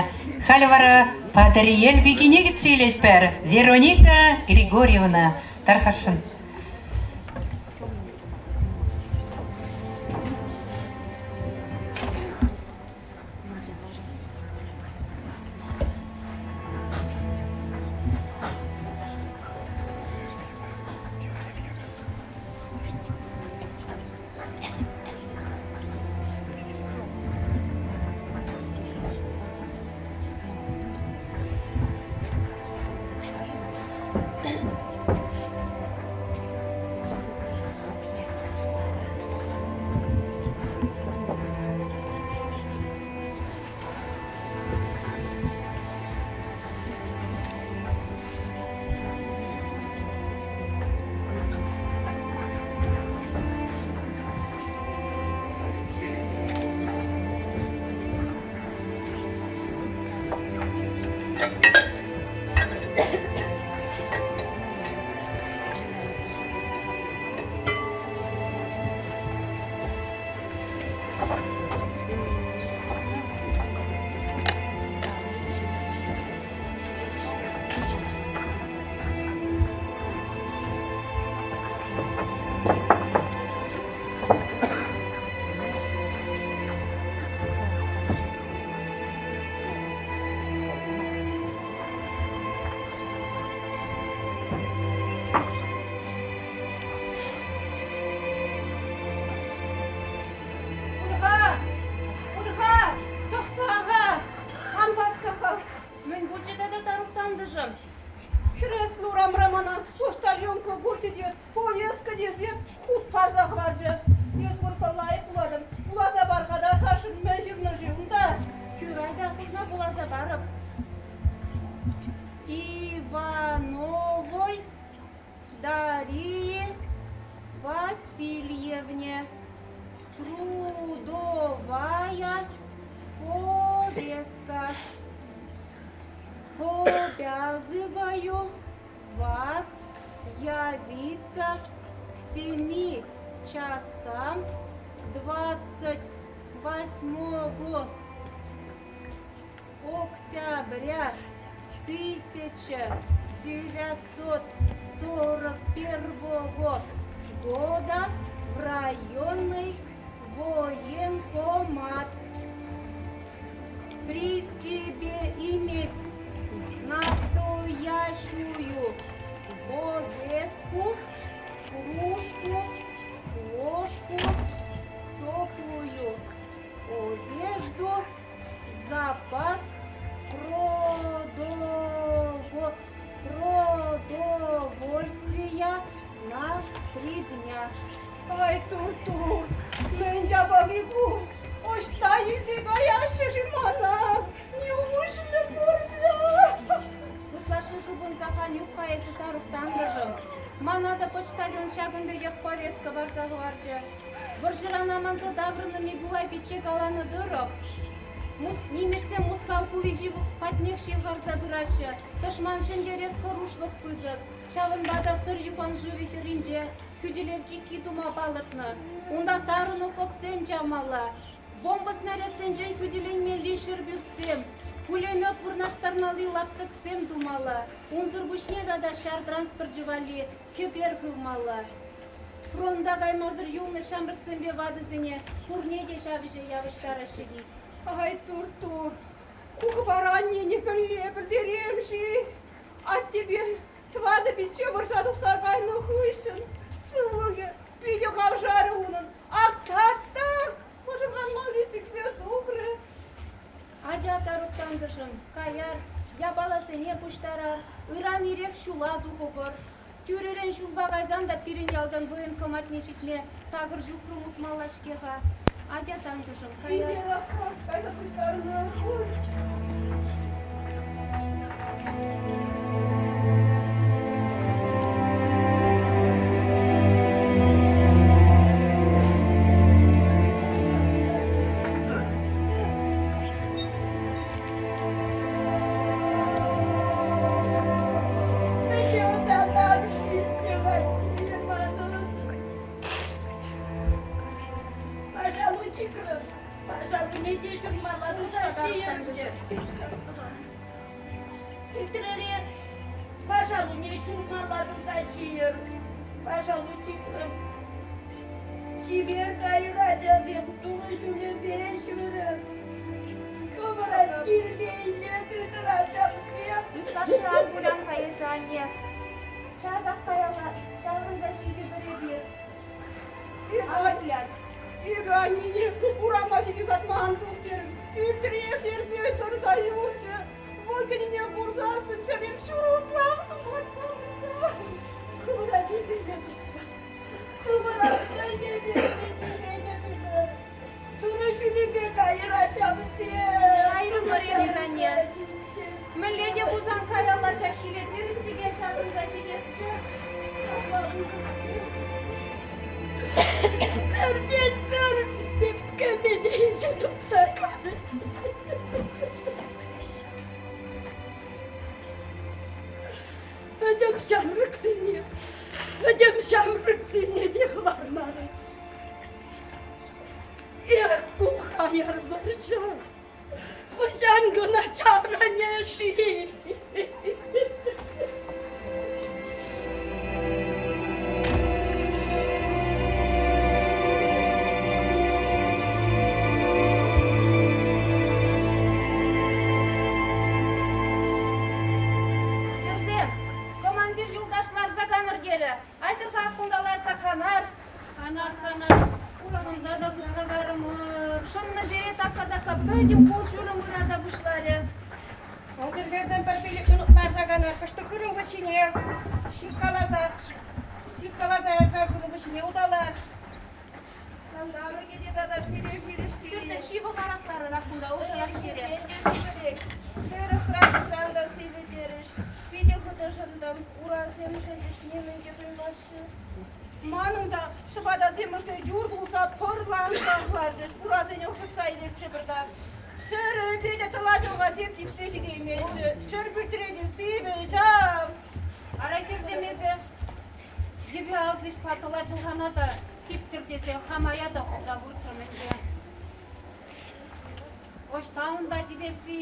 E: Халӗ вара Патӑрьел пикине кӗтсе илетпӗр. Вероника Григорьевна, тархасшӑн.
F: Ульха! Ульха! Тӑхта-ха! Ан васка-ха! Мӗн пулчӗ тата Тарук тантӑшӑм? Хӗреслӗ урамра мана почтальонка курчӗ те повестка тесе хут парса хӑварчӗ. Эс вырӑсла лайӑх вулатӑн. Вуласа пар-ха та хашӑн мӗн ҫырнӑ-ши унта? Хӳрай та хутна вуласа парӑп. Ивановой Дарье Васильевне трудовая повестка. Обязываю вас явиться к 7 часам 28 октября 1941 года в районный военкомат. При себе иметь настоящую повестку, кружку, ложку, теплую одежду, запас продовольствия на 3 дня.
H: Ай, тур-тур, мӗн япали ку? Ӑҫта илсе каяҫҫӗ-ши мана? Неужли пурса?
F: Ытлашши хыпӑнса хан юхха эсӗ Тарук тантӑшӑм. Мана та почтальон ҫакӑн пекех повестка парса хӑварчӗ. Вӑрҫӑран аманса таврӑннӑ Микулай пичче каланӑ тӑрӑх, нимӗҫсем Мускав хули патнех ҫывхарса пыраҫҫӗ. Тӑшман ҫӗнтерес хӑрушлӑх пысӑк. Ҫавӑнпа та Сӑр юханшывӗ хӗрринче хӳтӗлев чикки тума палӑртнӑ. Унта тарӑн окопсем чавмалла, бомба-снарядсенчен хӳтӗленмелли ҫӗрпӳртсем, пулемет вырнаҫтармалли лаптӑксем тумалла. Унсӑр пуҫне тата ҫар транспорчӗ валли кӗпер хывмалла. Фронта каймасӑр юлнӑ ҫамрӑксемпе ватӑсене пурне те ҫав ӗҫе явӑҫтараҫҫӗ тет.
H: Ай, тур-тур, ку хыпара аннене мӗнле пӗлтерем-ши? Аттепе тӑватӑ пичче вӑрҫа тухса кайнӑ хыҫҫӑн сывлӑхӗ питӗ хавшарӗ унӑн. Ак тат-так пӑшӑрханмалли сиксе тухрӗ.
F: Атя, Тарук тантӑшӑм, каяр, япаласене пуҫтарар, ыран ирех ҫула тухӑпӑр. Тӳрӗрен ҫулпа кайсан та пирӗн ялтан военкоматне ҫитме 8 ҫухрӑм утмалла-ҫке-ха. Атя, тантӑшӑм, каяр.
H: Кайса пуҫтарнӑ.
F: Ӳтрере пашалуне ҫурмалла туса ҫийӗр. Пашалу чикрӗм. Чипер кайӑр, ачасем, Турӑ ҫулӗпе ҫӳрӗр. Хӑвӑра тирпейлӗ тытӑр, ачамсем.
M: Ытлашши ан кулян-ха эсӗ, анне. Часах каялла ҫаврӑнса ҫитӗпӗр эпир. Ан кулян.
F: Эпӗ аннене урама ҫити сатма ан тух терӗм. Ӳтрех йӗрсе тӑрса юлчӗ. Вӑл кӗнине курсассӑн чӗрем ҫурӑлсах тухать. Хӑвӑра тирпейлӗ тытӑр. Хӑвӑра тирпейлӗ тытӑр. Турӑ ҫулӗпе кайӑр, ачамсем.
M: Кайрӑмӑр эпир, анне. Мӗнле те пулсан каялла ҫак киле тӗрӗс-тӗкел ҫаврӑнса ҫитесчӗ.
F: Пӗртен-пӗр пепкеме те илсе тухса кайрӗҫ. Пӗтӗм ҫамрӑксене, пӗтӗм ҫамрӑксене те хӑвармарӗҫ. Эх, ку хаяр вӑрҫӑ! Хӑҫан кӑна чарӑнӗ-ши?
M: Хӗрсем, командир юлташ ларса канӑр терӗ. Айтӑр-ха кунта ларса канар.
Q: Канас, канас. Шӑнса та путса карӑмӑр.
M: Шӑннӑ ҫӗре такка-такка пӗтӗм хул-ҫурӑм ырата пуҫларӗ.
D: Хӗрсем пӗр пилӗк минут ларса канар. Кӑштӑх хырӑм ҫине ҫыхкаласа, ҫыхкаласа ярса хырӑм ҫине уталар. Ҫанталӑкӗ те тата пире хирӗҫ
M: Хӗрсем ҫывӑхарах ларӑрах кунта, ӑшӑрах ҫӗре.
D: 40 градусран та сивӗ терӗҫ. Питӗ хытӑ шӑнтӑм, урасем шӑнчӗҫ, нимӗн те туймаҫҫӗ.
F: Манӑн та ҫӑпатасем ӑшне юр тулса пӑрлансах ларчӗҫ, урасене ӑшӑтса илесчӗ пӑртак. Ҫӗрӗпе те тӑла чӑлхасем типсе ҫитеймеҫҫӗ. Ҫӗрпӳртре те сивӗ ҫав.
Q: Ара, хӗрсем, эпӗ йӗпе алсишпа тӑла чӑлхана та типтӗр тесе хамая та хурса выртрӑм ӗнтӗ. Ӑҫта унта тивесси?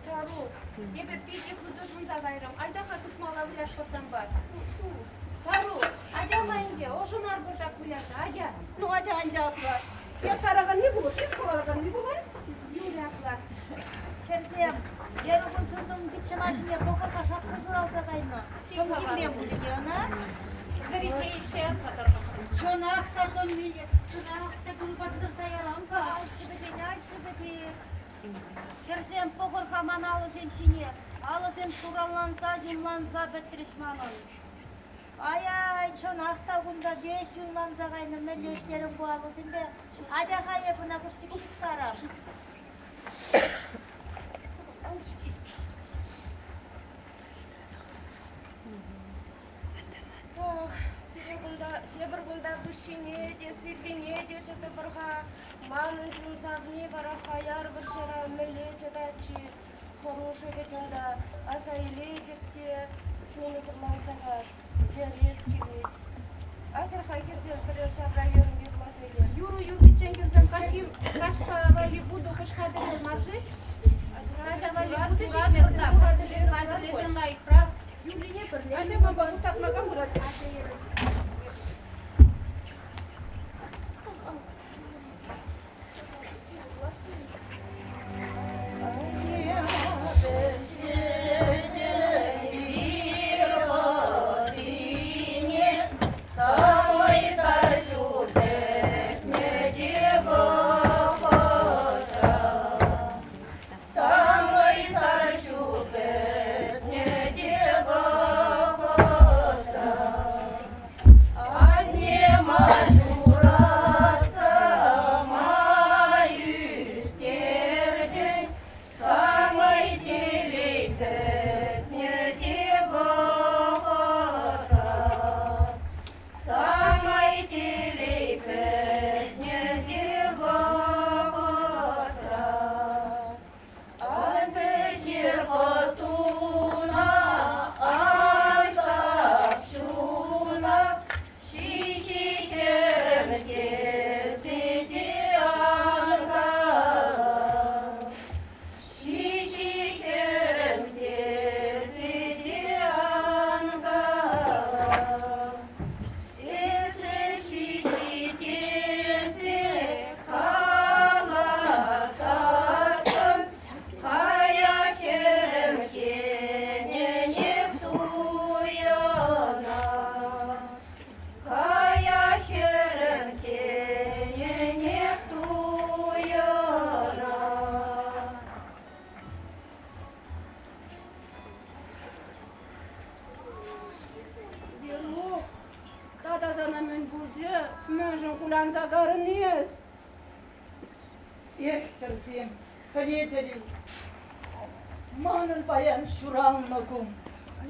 M: Тарук, эпӗ питӗ хытӑ шӑнса кайрӑм. Айта-ха тытмалла выляшпӑр санпа. Тарук, атя ма ӗнтӗ, ӑшӑнар пӑртак выляса, атя.
F: Ну, атя ӗнтӗ апла. Эп тараканни пулӑп, эс хӑвалаканни пулӑн.
M: Юрӗ апла.
H: Хӗрсем, Верукӑн сылтӑм пит-ҫӑмартине пӑхӑр-ха шап-шур шуралса кайнӑ. Тимлеме пулӗ те ӑна.
Q: Вӗри чей ӗҫсе тӑтӑр. Чӑнах та тӑннине, чӑнах та кунпа сӑтӑрса ярам-ха.
R: Ай чӗпӗтет, ай чӗпӗтет. Хӗрсем, пӑхӑр-ха ман алӑсем ҫине. Алӑсем шуралланса, юнланса пӗтрӗҫ манӑн.
H: Ай-ай, чӑнах та кунта веҫ юнланса кайнӑ. Мӗнле ӗҫлерӗм ку алӑсемпе? Атя-ха эп ӑна кӑштик ҫыхсарам.
D: Ох, сире кунта, тепӗр кунта выҫҫине те, сиввине те чӑтӑпӑр-ха. Манӑн чун савни вара хаяр вӑрҫӑра мӗнле чӑтать-ши? Хӑрушӑ вӗт унта, аса илетӗп те чунӗ пӑрланса кать, йӗрес килет. Атьӑр-ха хӗрсем пӗрер ҫавра юрӑ юрласа илер.
M: Юрӑ юрличчен кӗрсен каҫхи каҫпа валли вутӑ хӑш хатӗрлер мар-ши? Каҫа валли вутӑ ҫитмест.
Q: Хатӗрлесен лайӑхрах.
M: Юррине пӗрле.
F: Атя, мампа вут татма кам пырать?
H: кулянса карӑн эс? Эх, хӗрсем, пӗлетӗр-и, манӑн паян ҫуралнӑ кун.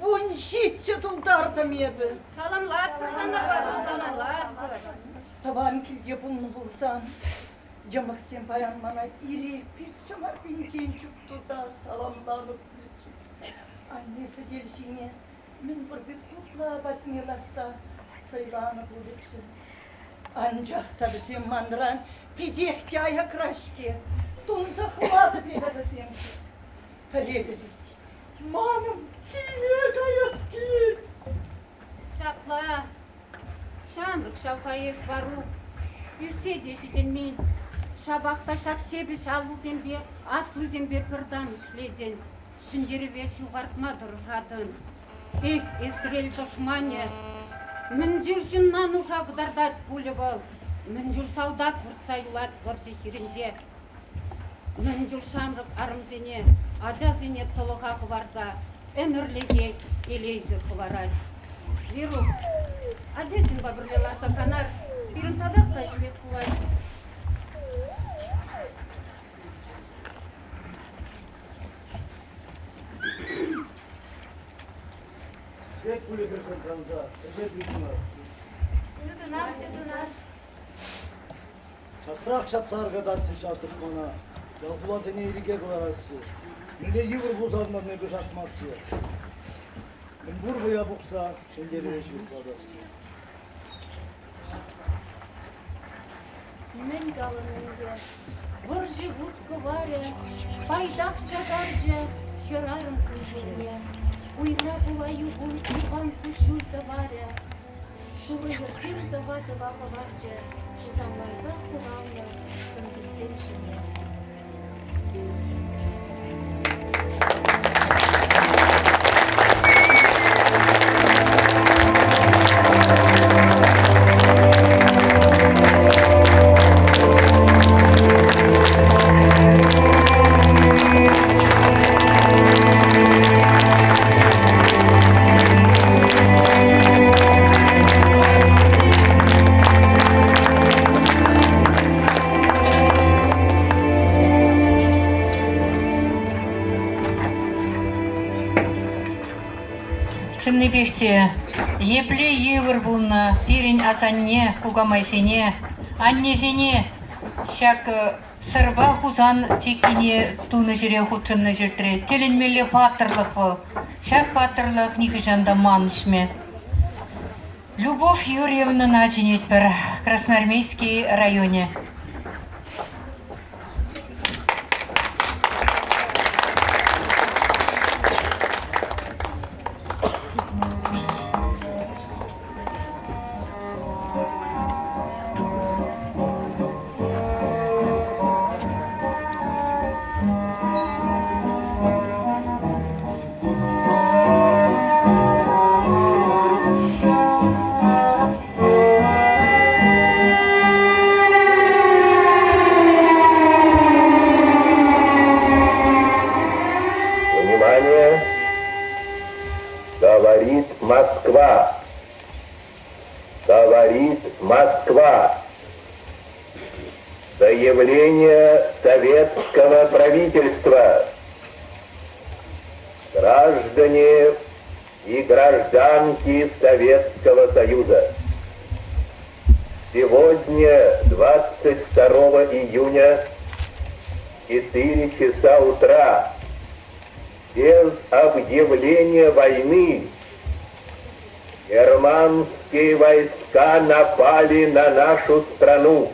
H: 17 тултартӑм эпӗ.
Q: Саламлатпӑр сана, Варук, саламлатпӑр.
H: Тӑван килте пулнӑ пулсан, йӑмӑксем паян мана ирех пит ҫӑмартинчен чуптуса саламланӑ пулӗччӗҫ. Анне сӗтел ҫине мӗн пур пек тутлӑ апатне лартса сӑйланӑ пулӗччӗ. Анчах та вӗсем манран питех те аякра-ҫке. Тунсӑхлатӑп эпӗ вӗсемшӗн. Пӗлетӗр-и, манӑн киле каяс килет.
Q: Ҫапла, ҫамрӑк ҫав-ха эс, Варук, ӳссе те ҫитӗнмен. Ҫапах та ҫак ҫепӗҫ аллусемпе аслисемпе пӗр тан ӗҫлетӗн, ҫӗнтерӗве ҫывхартма тӑрӑшатӑн. Эх, эсрел тӑшманӗ! Мӗн чуль ҫынна нуша кӑтартать пулӗ вӑл, мӗн чуль салтак выртса юлать вӑрҫӑ хирӗнче. Мӗн чуль ҫамрӑк арӑмсене, ачасене тӑлӑха хӑварса ӗмӗрлӗхех телейсӗр хӑварать. Верук, атя ҫынпа пӗрле ларса канар, пирӗн татах та ӗҫлес пулать.
I: Пек пулӗ кӗрсен канса, ӗҫе тытӑнар.
M: Тытӑнар, тытӑнар.
I: Часрах ҫапса аркатасси ҫав тӑшмана, ял-хуласене ирӗке кӑларасси. Мӗнле йывӑр пулсан та нӑйкӑшас марччӗ. Мӗнпур вӑя пухса ҫӗнтерӗве ҫывӑхлатасси.
D: Мӗн калӑн ӗнтӗ, вӑрҫӑ вут-кӑварӗ пайтах чакарчӗ хӗрарӑм кун-ҫулне. Уйра пула юхӑн юхан куҫҫуль тӑварӗ, шурӑ йӗрсем тӑва-тӑва хӑварчӗ тусанланса хуралнӑ сӑн-питсем ҫине.
A: Чӑннипех те, епле йывӑр пулнӑ пирӗн асанне, кукамайсене, аннесене ҫак Сӑрпа Хусан чиккине тунӑ ҫӗре хутшӑннӑ ҫӗртре. Тӗлӗнмелле паттӑрлӑх вӑл. Ҫак паттӑрлӑх нихӑҫан та манӑҫмӗ. Любовь Юрьевнӑна чӗнетпӗр, Красноармейски районӗ.
O: Внимание! Говорит Москва! Говорит Москва! Заявление советского правительства. Граждане и гражданки Советского Союза. Сегодня, 22 июня, 4 часа утра, без объявления войны, германские войска напали на нашу страну.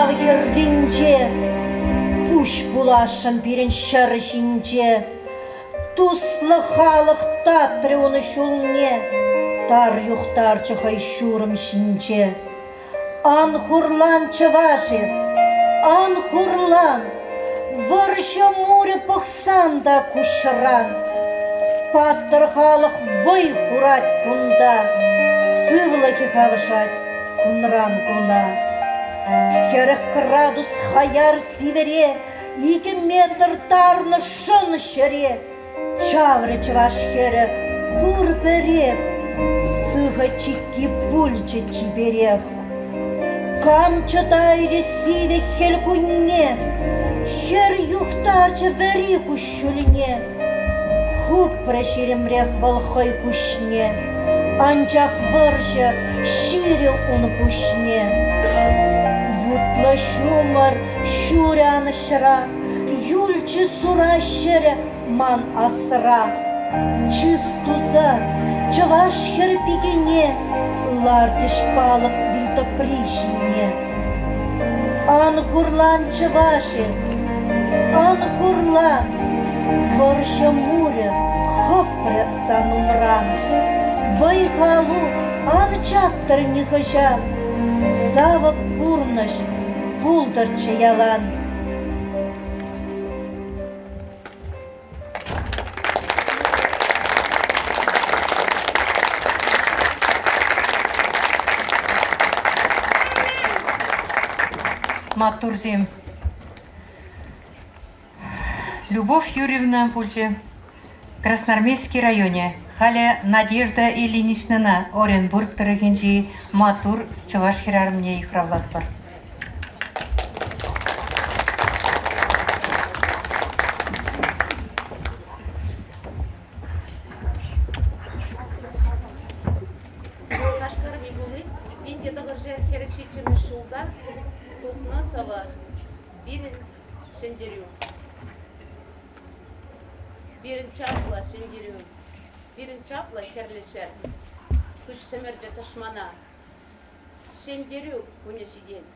H: Мускав хӗрринче. Пуҫ пуласшӑн пирӗн ҫӗр ҫинче. Туслӑ халӑх татрӗ ун ҫулне, тар юхтарчӗ хӑй ҫурӑм ҫинче. Ан хурлан, чӑваш эс, ан хурлан, вӑрҫӑ мурӗ пӑхсан та куҫран. Паттӑр халӑх вӑй хурать кунта, сывлӑхӗ хавшать кунран куна. 40 градус хаяр сивӗре 2 метр тарнӑ шӑн ҫӗре чаврӗ чӑваш хӗрӗ пурпӗрех, сыхӑ чикки пулчӗ чиперех. Кам чӑтайрӗ сивӗ хӗл кунне, хӗр юхтарчӗ вӗри куҫҫульне. Хупрӗ ҫирӗмрех вӑл хӑй куҫне, анчах вӑрҫӑ ҫирӗ ун пуҫне. Вутлӑ ҫумӑр ҫурӗ анӑҫра, Юлчӗ сура ҫӗрӗ ман асра. Чыс туса чӑваш хӗр пикене лартӗҫ палӑк вилтӑпри ҫине. Ан хурлан, чӑваш эс, ан хурлан, вӑрҫӑ мурӗ хӑпрӗ сан умран. Вӑй-халу ан чактӑр нихӑҫан, савӑк пурнӑҫ пултӑрччӗ ялан.
A: Маттурсем. Любовь Юрьевна пулчӗ. Красноармейски районӗ. Халӗ Надежда Ильиничнӑна Оренбург тӑрӑхӗнчи маттур чӑваш хӗрарӑмне йыхравлатпӑр.
C: Кашкӑр Микули 1947 ҫулта тухнӑ сӑвӑ Пирӗн ҫӗнтерӳ. Пирӗн чаплӑ ҫӗнтерӳ, пирӗн чаплӑ хӗрлӗ ҫӗр хыт ҫӗмӗрчӗ тӑшмана. Ҫӗнтерӳ кунӗ ҫитет.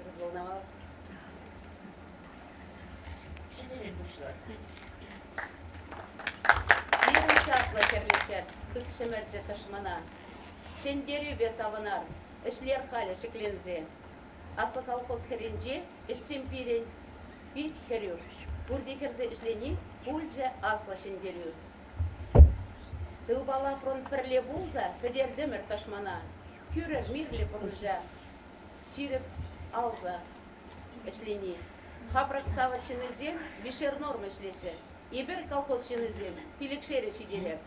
C: Разволновалась. Ҫӗнтерӳ пуҫлас. Пирӗн чаплӑ хӗрлӗ ҫӗр хыт ҫӗмӗрчӗ тӑшмана. Ҫӗнтерӳпе савӑнар, ӗҫлер халӗ ҫӗкленсе. Аслӑ колхоз хӗрринче ӗҫсем пирӗн пит хӗрӳ. Пурте хӗрсе ӗҫлени пулчӗ аслӑ ҫӗнтерӳ. Тылпала фронт пӗрле пулса пӗтертӗмӗр тӑшмана. Кӳрӗр мирлӗ пурнӑҫа ҫирӗп алса ӗҫлени. Хапрӑк савӑт ҫыннисем виҫшер норма ӗҫлеҫҫӗ. Эпир, колхоз ҫыннисем, пилӗкшерӗ ҫитерер.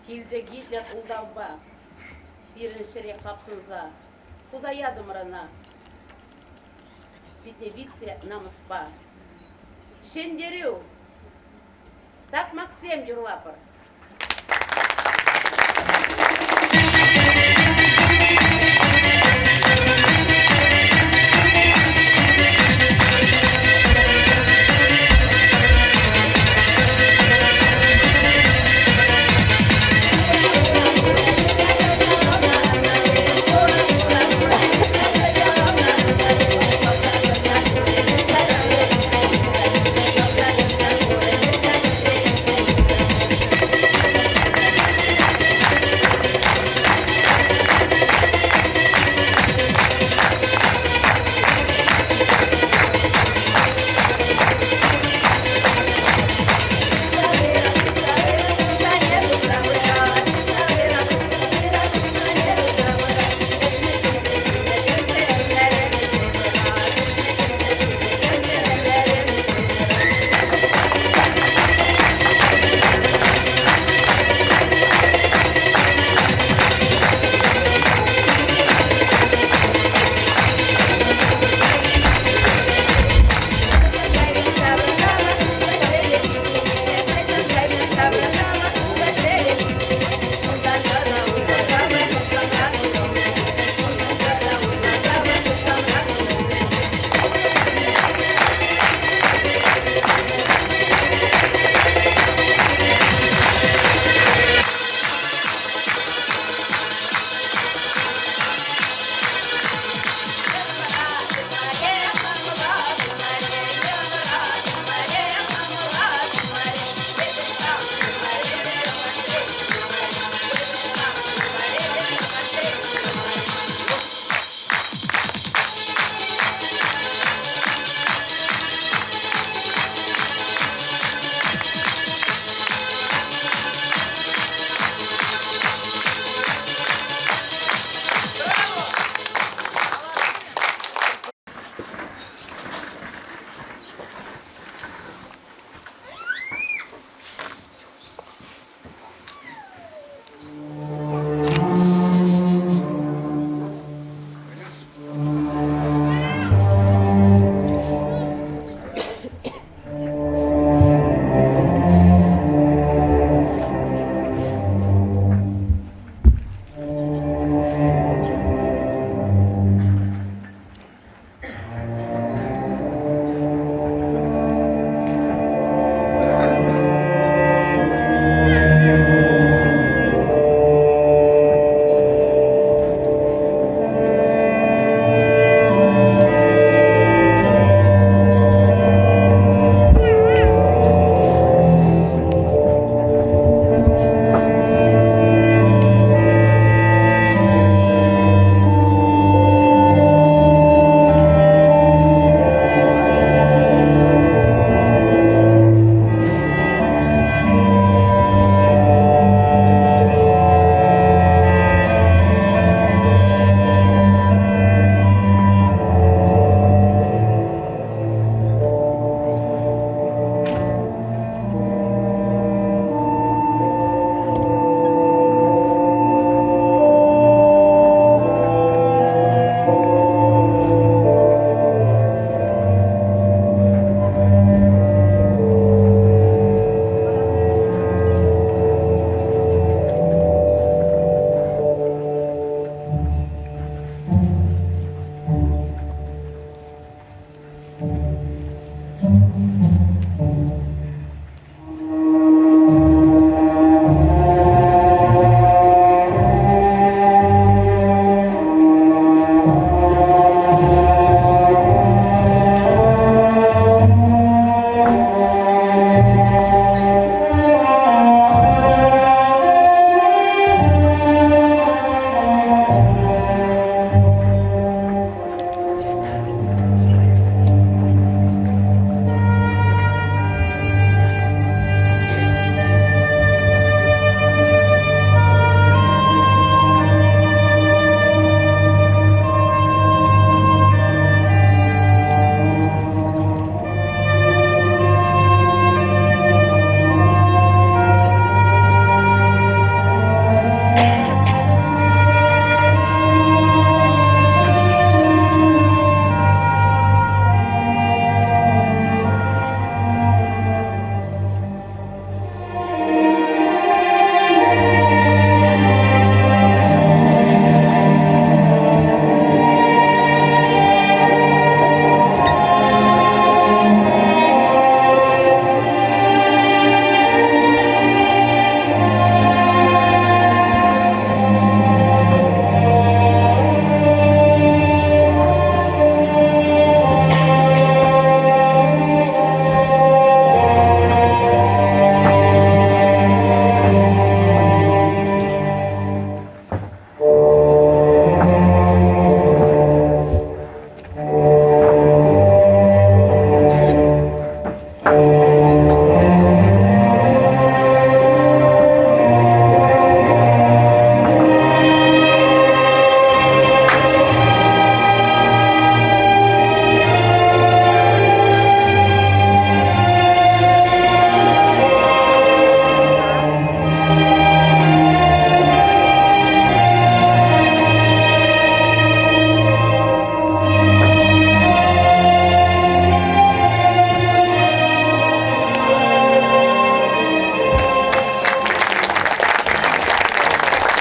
C: Килчӗ Гитлер ултавпа пирӗн ҫӗре хапсӑнса. Хуса ятӑмӑр ӑна. Питне витсе намӑспа. Ҫӗнтерӳ! Такмаксем юрлапӑр.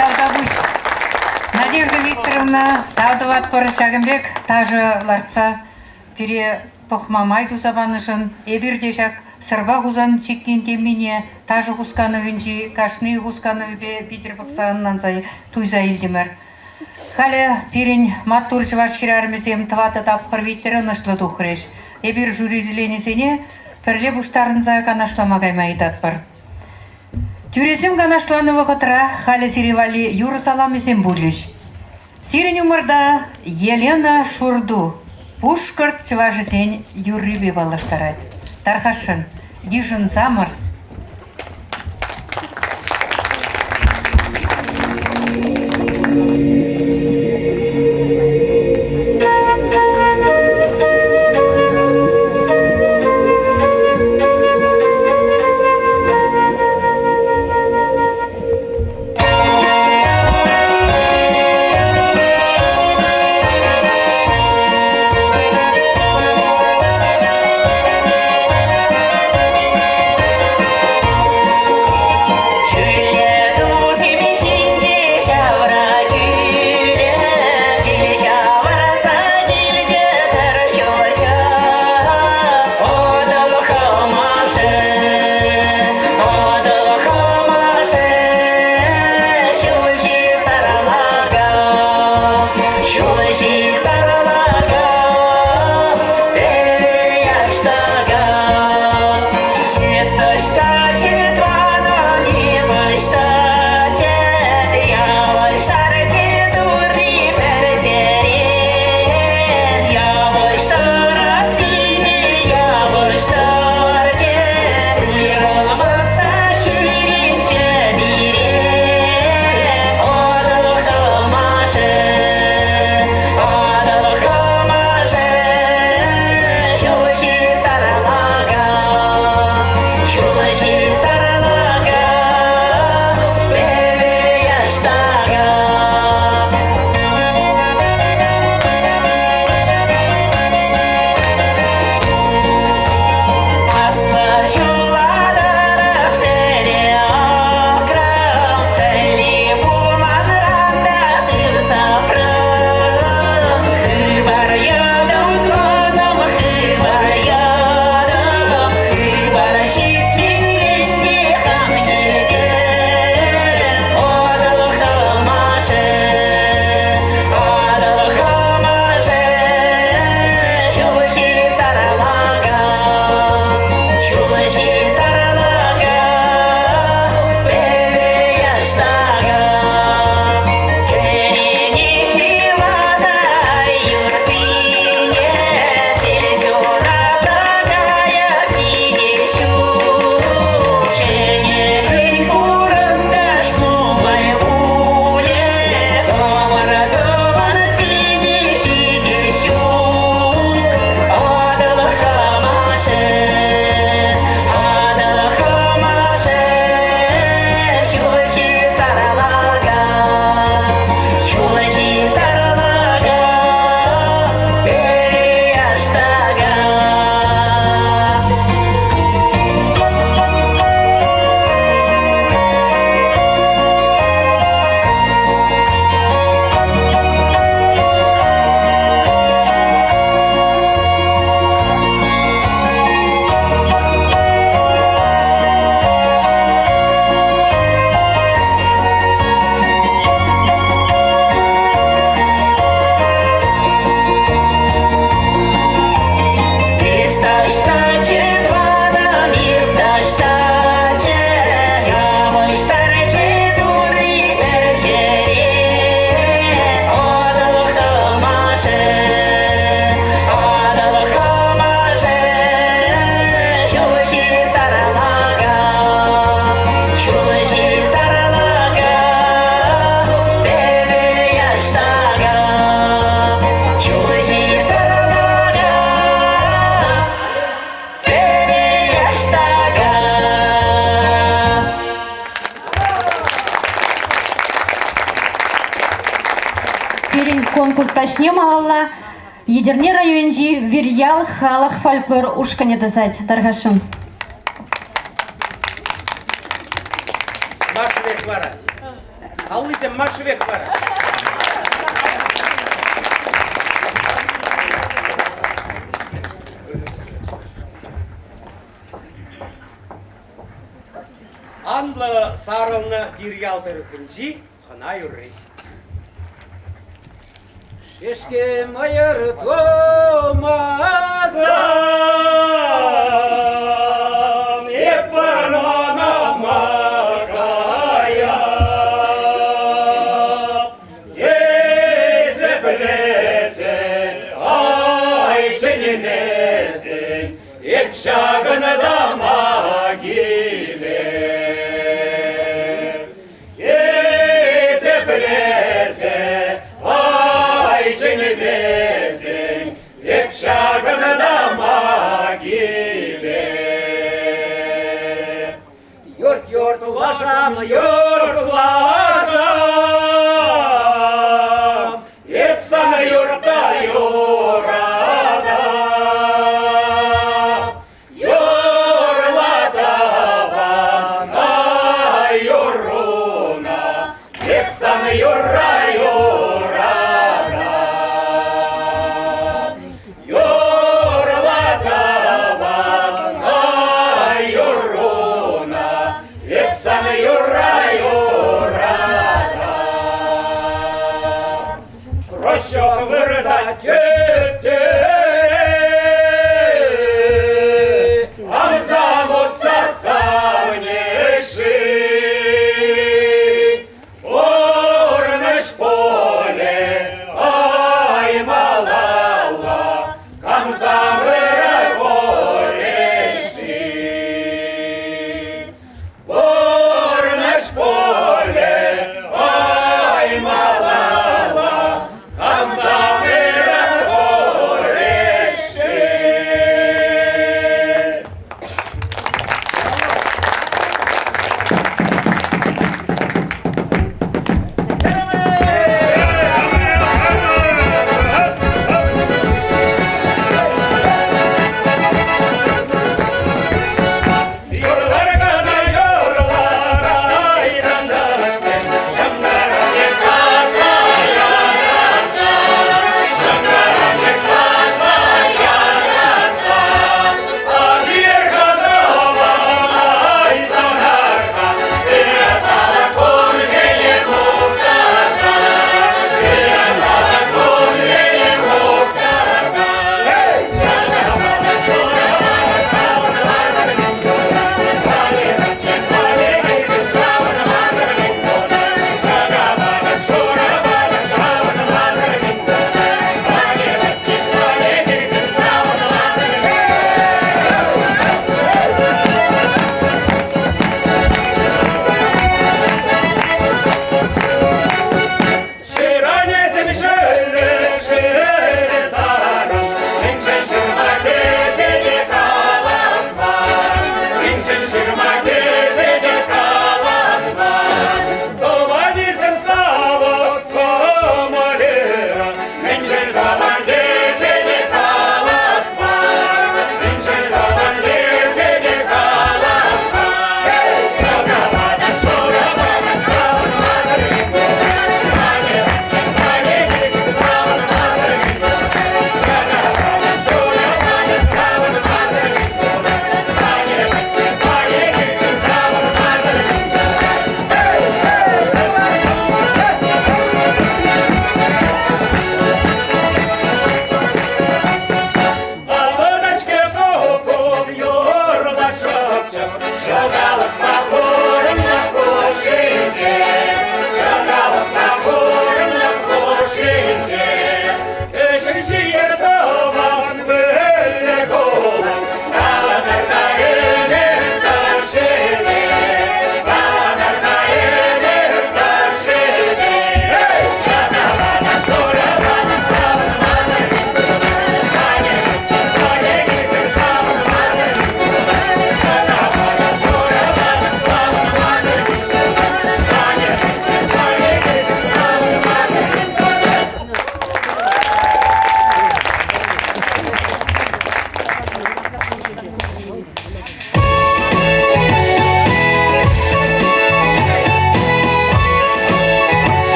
A: Тавтапуҫ. Надежда Викторовна, тав тӑватпӑр ҫакӑн пек ташӑ лартса пире пӑхма май туса панӑшӑн. Эпир те ҫак Сӑрпа Хусан чиккин темине ташӑ хусканӑвӗнчи кашни хусканӑвӗпе витӗр пӑхса ӑнланса туйса илтӗмӗр. Халӗ пирӗн маттур чӑваш хӗрарӑмӗсем тӑватӑ тапхӑр витӗр ӑнӑҫлӑ тухрӗҫ. Эпир жюри членӗсене пӗрле пуҫтарӑнса канашлама кайма ыйтатпӑр. Тӳресем канашланӑ вӑхӑтра халӗ сире валли юрӑ саламӗсем пулӗҫ. Сирӗн умӑрта Елена Шурту пушкӑрт чӑвашӗсен юррипе паллаштарать. Тархасшӑн, йышӑнсамӑр.
L: Пирӗн конкурс каҫне малалла Етӗрне районӗнчи Вирьял халӑх фольклор ушкӑнӗ тӑсать. Тархасшӑн.
P: Марш вара. Аллисем ма шӗвек вара? Анлӑ сарӑлнӑ Вирьял тӑрӑхӗнчи хӑна юрри.
V: Шӗшкӗ мӑйӑр тумасан, эп вӑрмана ма каяп. Эсӗ пӗлесӗн, ай, чӗнмесен, эп ҫакӑнта ма килеп. Эсӗ пӗлесӗн, ай, чӗнмесен, эп ҫакӑнта ма килеп. Йорт-йорт лашам, йорт лашам, эп сан юрта юратап. Юрлатапан, ай, юрруна, эп сан юрра юратап. Юрлатапан, ай, юрруна, эп сан юрра юратап. Проща выртать тӳп-тӳре, Ан замутса савнеши. Пурнӑҫ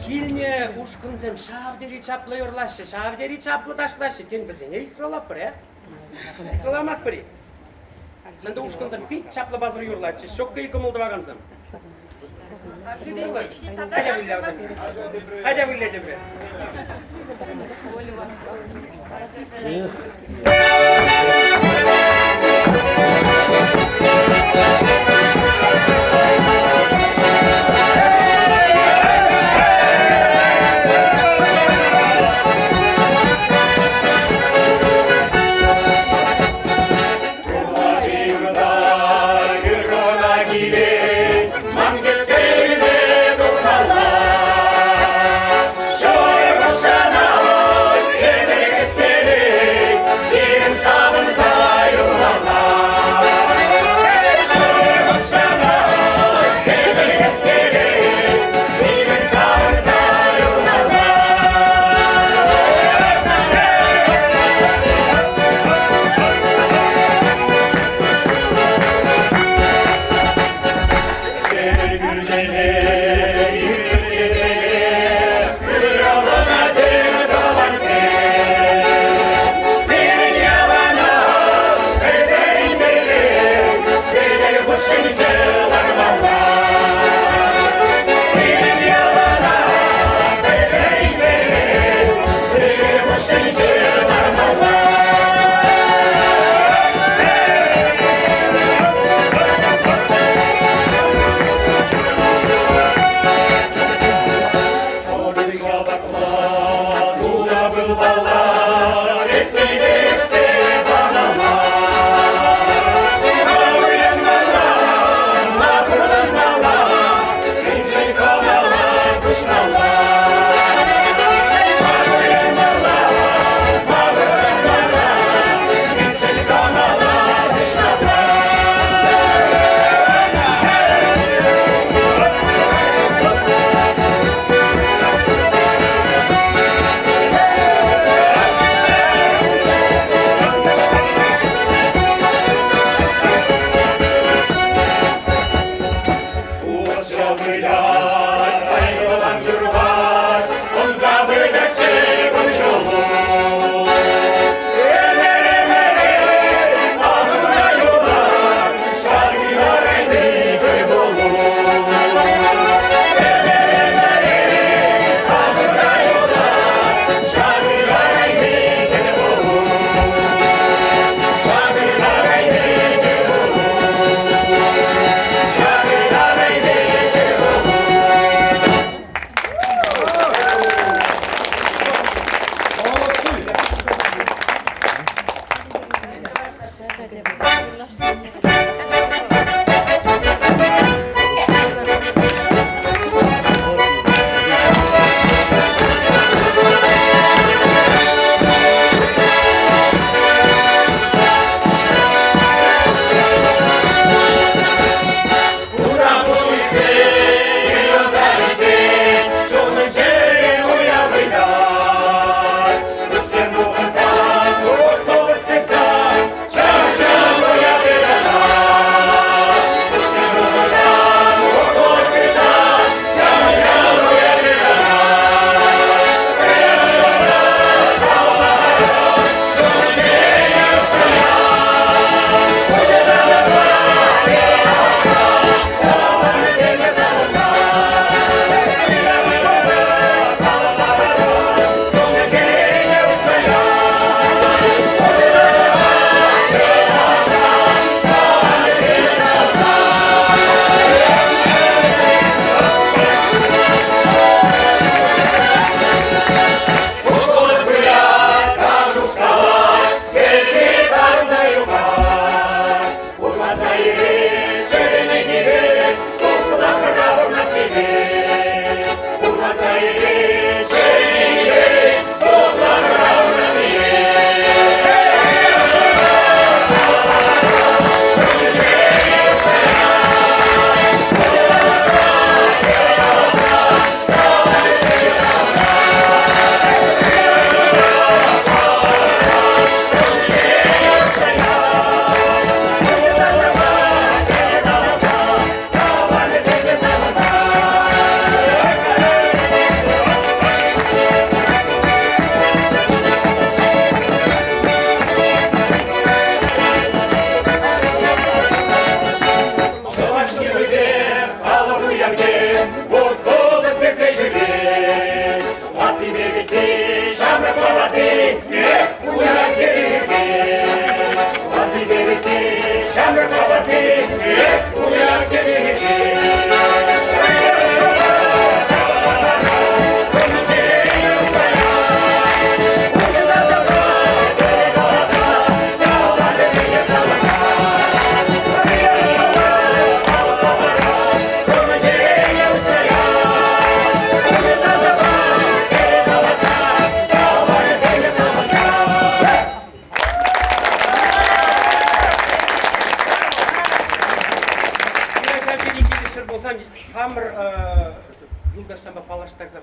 P: Килнӗ ушкӑнсем ҫав тери чаплӑ юрлаҫҫӗ, ҫав тери чаплӑ ташлаҫҫӗ. Тен, вӗсене йыхравлатпӑр, э? Йыхравламастпӑр-и? Ӗнтӗ ушкӑнсем пит чаплӑ пасар юрлатчӗҫ, ҫук-и кӑмӑл тӑвакансем? Атя вылля вӗсем. Атя вылля тепре.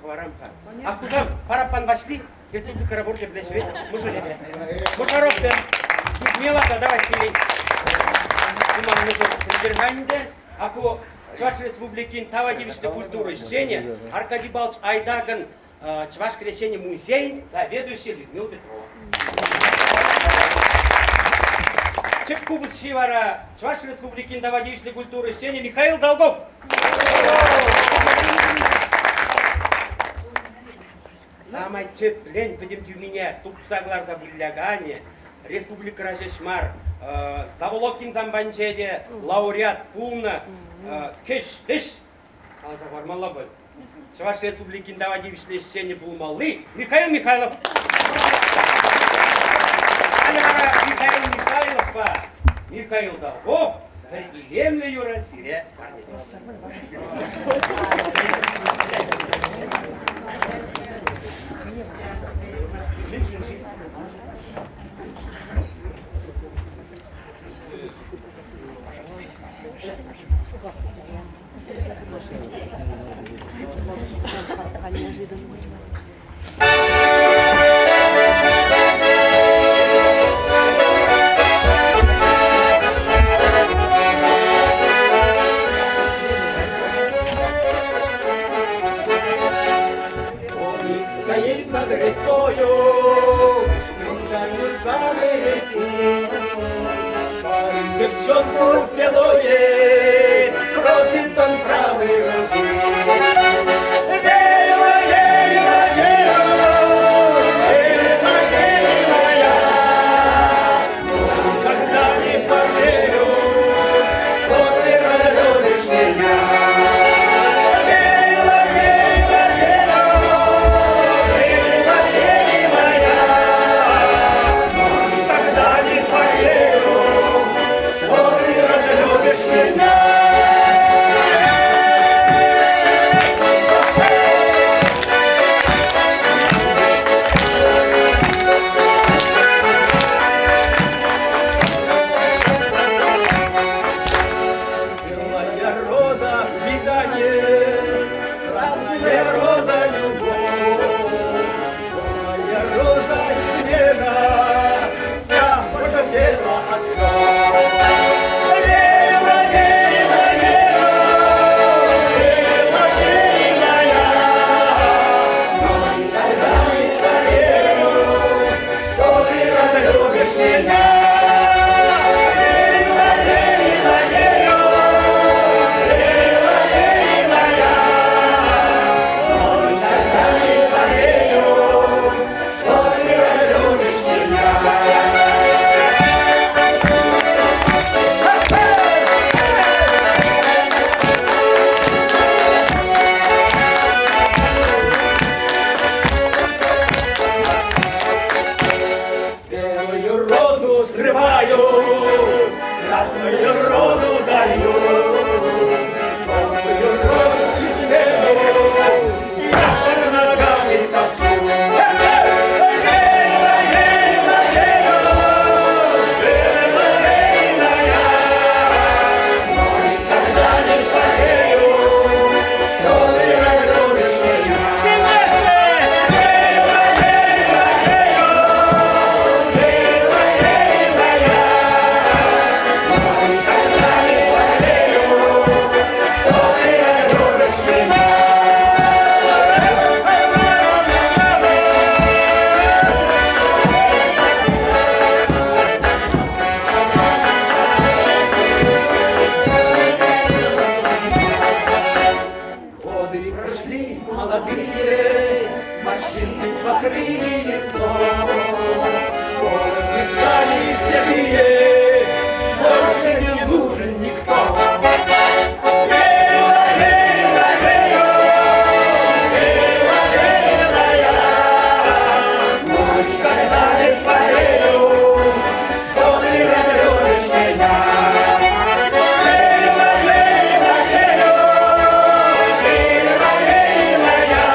P: хӑварам-ха. Ах, кусам, Параппан Ваҫли, республикӑра пурте пӗлеҫҫӗ вӗт, мӑшӑрӗпе. Мӑшаровсем, Людмила та давай Василий. Куман мӑшӑр пӗлтер-ха ӗнтӗ. Аку Чӑваш Республикин тава тивӗҫлӗ культура ӗҫченӗ Аркадий Павлович Айдакӑн Чӑваш хресченӗ музейӗн заведующийӗ Людмила Петрова. Тӗп купӑсҫи вара Чӑваш Республикин тава тивӗҫлӗ культура ӗҫченӗ Михаил Долгов. Самай тӗплӗн пӗтӗм тӳмине тупса кӑларса выляканӗ республикӑра ҫеҫ мар, Заволокин самбанче те лауреат пулнӑ кӗҫ-вӗҫ каласа хӑвармалла пуль. Чӑваш Республикин тава тивӗҫлӗ ӗҫченӗ пулмалли Михаил Михайлов. Халӗ вара Михаил Михайловпа Михаил Долгов пӗр илемлӗ юрӑ сире парнелӗҫ.
V: Стоит над рекою, кристаллю самой реки. Парень девчонку целует, просит он правой руки. Верила, верила, верила, верила, верила я, но никогда не поверю, что ты разлюбишь меня. Верила, верила, верила, верила, верила я, но никогда не поверю, что ты разлюбишь меня. Белая роза свидание, красная роза любовь, белая роза измена, вся пожелтела от слез. Верила, верила, верила, верила, верила я, но никогда не поверю, что ты разлюбишь меня. Верила, верила, верила, верила, верила я, но никогда не поверю, что ты разлюбишь меня. Белую розу срываю, красную розу даю, желтую розу измену я под ногами топчу. Верила, верила, верила, верила, верила я, но никогда не поверю, что ты разлюбишь меня. Все вместе! Верила, верила, верила, верила, верила я, но никогда не поверю, что ты разлюбишь меня. Годы прошли молодые, морщины покрыли лицо, волосы стали седые, больше не нужен никто. Верила, верила, верила, верила, верила я, но никогда не поверю, что ты разлюбишь меня. Верила, верила, верила, верила, верила я,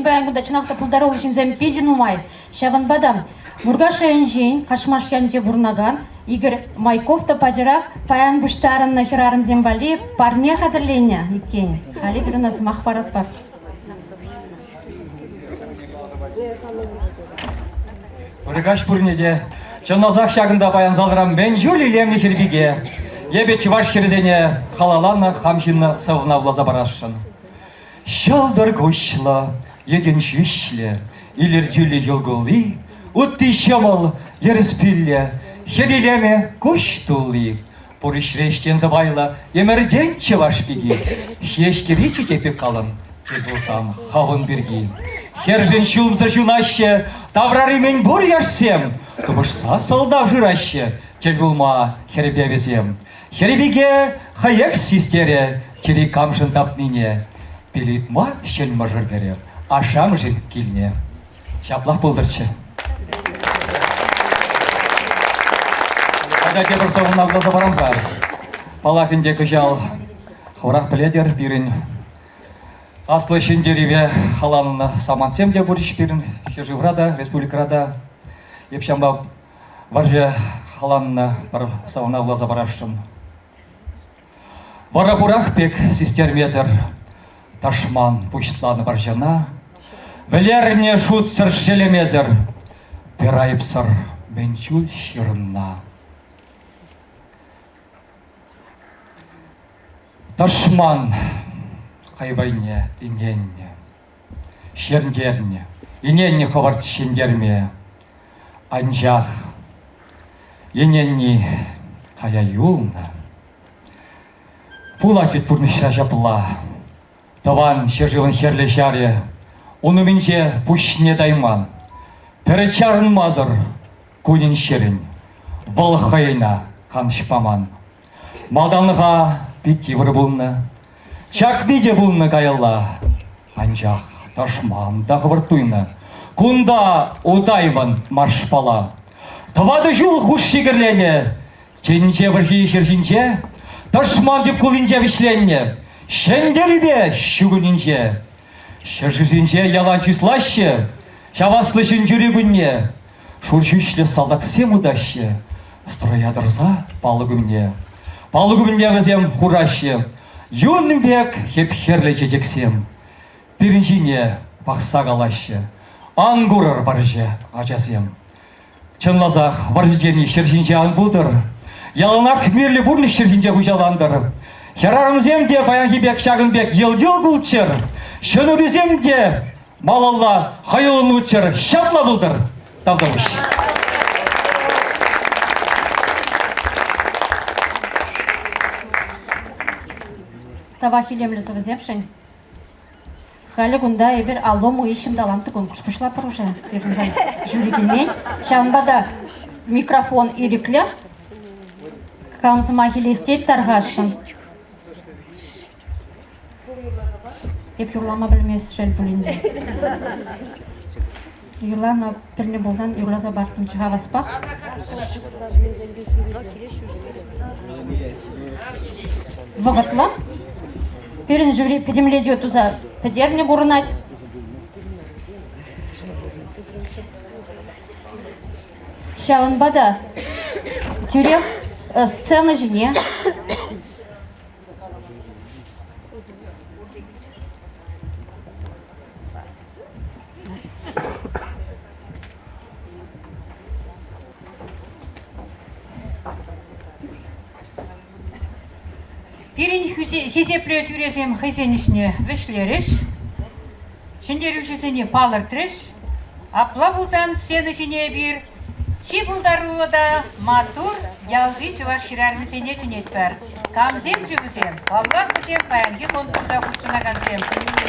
L: Пирӗн паян кунта чӑнах та пултаруллӑ ҫынсем питӗ нумай. Ҫавӑнпа та Муркаш районӗнчен Кашмаш ялӗнче пурӑнакан Игорь Майков та паҫӑрах паян пуҫтарӑннӑ хӗрарӑмсем валли парне хатӗрленӗ иккен. Халӗ эпир ӑна сӑмах паратпӑр.
G: Ырӑ каҫ пурне те. Чӑнласах ҫакӑнта паян залра мӗн чуль илемлӗ хӗр-пике. Эпӗ чӑваш хӗрӗсене халалланӑ хам ҫынна сӑвӑна вуласа парасшӑн. Ҫӑлтӑр куҫлӑ, йӗтӗн ҫӳҫлӗ, илӗртӳллӗ йӑл-кулли, утти ҫӑмӑл, йӗрӗс пӳллӗ, хӗр илемӗ куҫ тулли. Пур ӗҫре ӗҫчен сӑпайлӑ, ӗмӗртен чӑваш пики. Ҫеҫкери чечек пек калӑн, тӗл пулсан хӑвӑн пирки. Хӗршӗн ҫулӑмсӑр ҫунаҫҫӗ, таврари мӗнпур яшсем тупӑшса сӑлтав шыраҫҫӗ, тӗл пулма хӗрпе вӗсем. Хӗр-пике хӑех систерӗ чӗри камшӑн тапнине. Пил ыйтма ҫӗн мӑшӑр кӗрӗ, ашшӗ-амӑшӗн килне. Ҫаплах пултӑрччӗ. Тата тепӗр сӑвӑна вуласа парам-ха. Паллах ӗнтӗ кӑҫал хӑвӑрах пӗлетӗр, пирӗн Аслӑ Ҫӗнтерӗве халалланӑ самантсем те пурчӗҫ пирӗн ҫӗршывра та, республикӑра та. Эп ҫавӑнпа вӑрҫӑ халалланӑ пӗр сӑвӑна вуласа парасшӑн. Вӑрӑ-хурах пек систермесӗр тӑшман пуҫланӑ вӑрҫӑна, вӗлернӗ шутсӑр шеллемесӗр пӗр айӑпсӑр мӗн чуль ҫырӑннӑ. Тӑшман хӑй вӑйне ӗненнӗ, ҫӗнтернӗ, ӗненнӗ хӑвӑрт ҫӗнтерме. Анчах ӗненни кая юлнӑ. Пулать вӗт пурнӑҫра ҫапла. Тӑван ҫӗршывӑн хӗрлӗ ҫарӗ ун умӗнче пуҫне тайман. Пӗр чарӑнмасӑр кунӗн-ҫӗрӗн вӑл хӑйӗн канӑҫ паман. Малтанлӑха пит йывӑр пулнӑ. Чакни те пулнӑ каялла. Анчах тӑшман та хӑвӑрт туйнӑ. Кунта утаймӑн маршпала. Тӑватӑ ҫул хушши кӗрленӗ. Тӗнче вӑрҫи ҫӗр ҫинче тӑшман тӗп хулинче вӗҫленнӗ. Ҫӗнтерӳпе ҫу кунӗнче. Ҫӗршывсенче ялан чыслаҫҫӗ ҫав аслӑ Ҫӗнтерӳ кунне. Шур ҫӳҫлӗ салтаксем утаҫҫӗ строя тӑрса палӑк умне. Палӑк умне вӗсем хураҫҫӗ юн пек хӗп-хӗрлӗ чечексем. Пирӗн ҫине пӑхса калаҫҫӗ. Ан курӑр вӑрҫӑ, ачасем. Чӑнласах, вӑрҫӑ тени ҫӗр ҫинче ан пултӑр. Яланах мирлӗ пурнӑҫ ҫӗр ҫинче хуҫалантӑр. Хӗрарӑмсем те паянхи пек ҫакӑн пек йӑл-йӑл кулччӑр. Ҫӗнӗрисем те малалла хӑюллӑн утчӑр, ҫапла пултӑр. Тавтапуҫ.
L: Тавах илемлӗ сӑвӑсемшӗн. Халӗ кунта эпир Алло, мы ищем таланты конкурс пуҫлатпӑр уже. Пирӗн халь жюри килмен. Ҫавӑнпа та микрофон ирӗклӗ. Кам сӑмах илес тет тархасшӑн. Эп юрлама пӗлмест, шел пулин те. Юрлама пӗлнӗ пулсан юрласа партӑмччӗ хаваспах. Вӑхӑтлӑ. Пирӗн жюри пӗтӗмлетӳ туса пӗтернӗ курӑнать. Ҫавӑнпа та тӳрех сцена ҫине
A: Пирӗн хисеплӗ тӳресем хӑйсен ӗҫне вӗҫлерӗҫ, ҫӗнтерӳҫӗсене палӑртрӗҫ. Апла пулсан сцена ҫине эпир чи пултаруллӑ та маттур ялти чӑваш хӗрарӑмӗсене чӗнетпӗр. Камсем-ши вӗсем? Паллах, вӗсем паянхи конкурса хутшӑнакансем.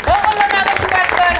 A: Тӑвӑллӑн алӑ ҫупатпӑр!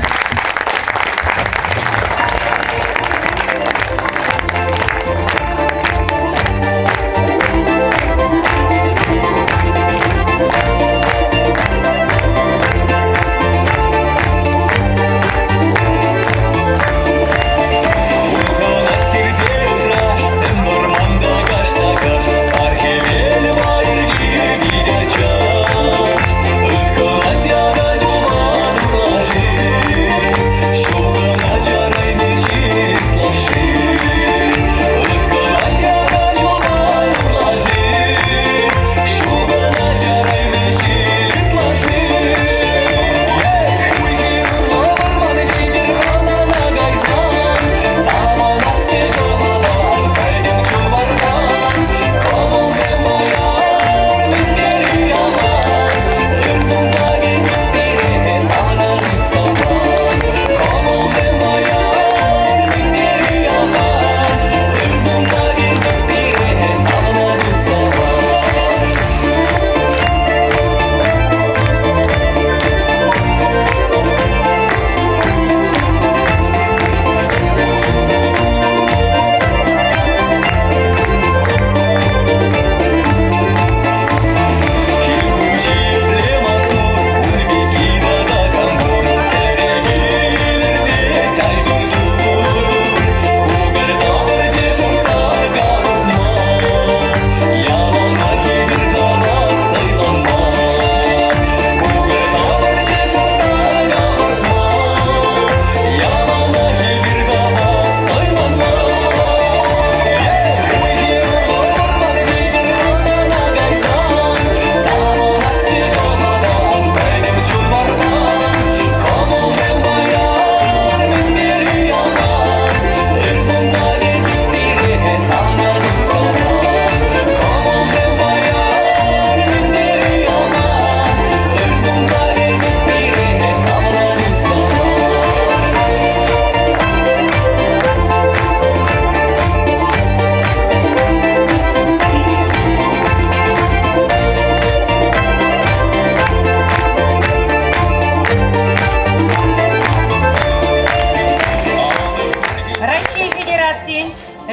A: Федерацийӗн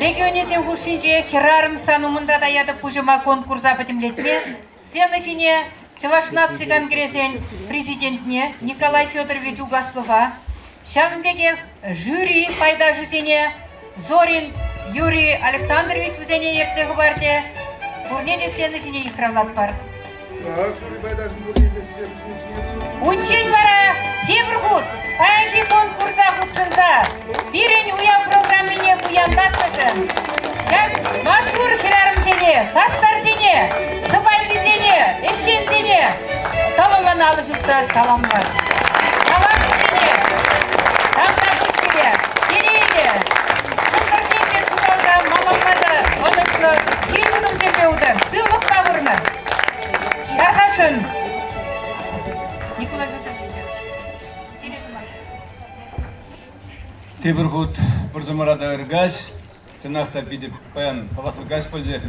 A: регионӗсен хушшинче Хӗрарӑм сан умӑнта таятӑп пуҫӑма конкурса пӗтӗмлетме сцена ҫине Чӑваш наци конгресӗн президентне Николай Федорович Угаслова, ҫавӑн пекех жюри пайташӗсене Зорин Юрий Александрович вӗсене ертсе хӑпартӗ. Пурне те сцена ҫине йыхравлатпӑр. Унччен вара тепӗр хут паянхи конкурса хутшӑнса пирӗн уяв программине пуянлатнӑшӑн ҫак маттур хӗрарӑмсене, хастарсене, сӑпайлисене, ӗҫченсене тӑвӑллӑн алӑ ҫупса саламлар. Салам вӗсене! Тавтапуҫ сире, телейлӗ, ҫӑлтӑрсем пек ҫуталса малалла та ӑнӑҫлӑ ҫирӗп утӑмсемпе утӑр, сывлӑхпа пурӑнӑр. Тархасшӑн, Николай Федорович, сире сӑмах.
B: Тепӗр хут пурсӑмӑра та ыр каҫ. Чӑнах та питӗ паян хаваслӑ каҫ пулчӗ.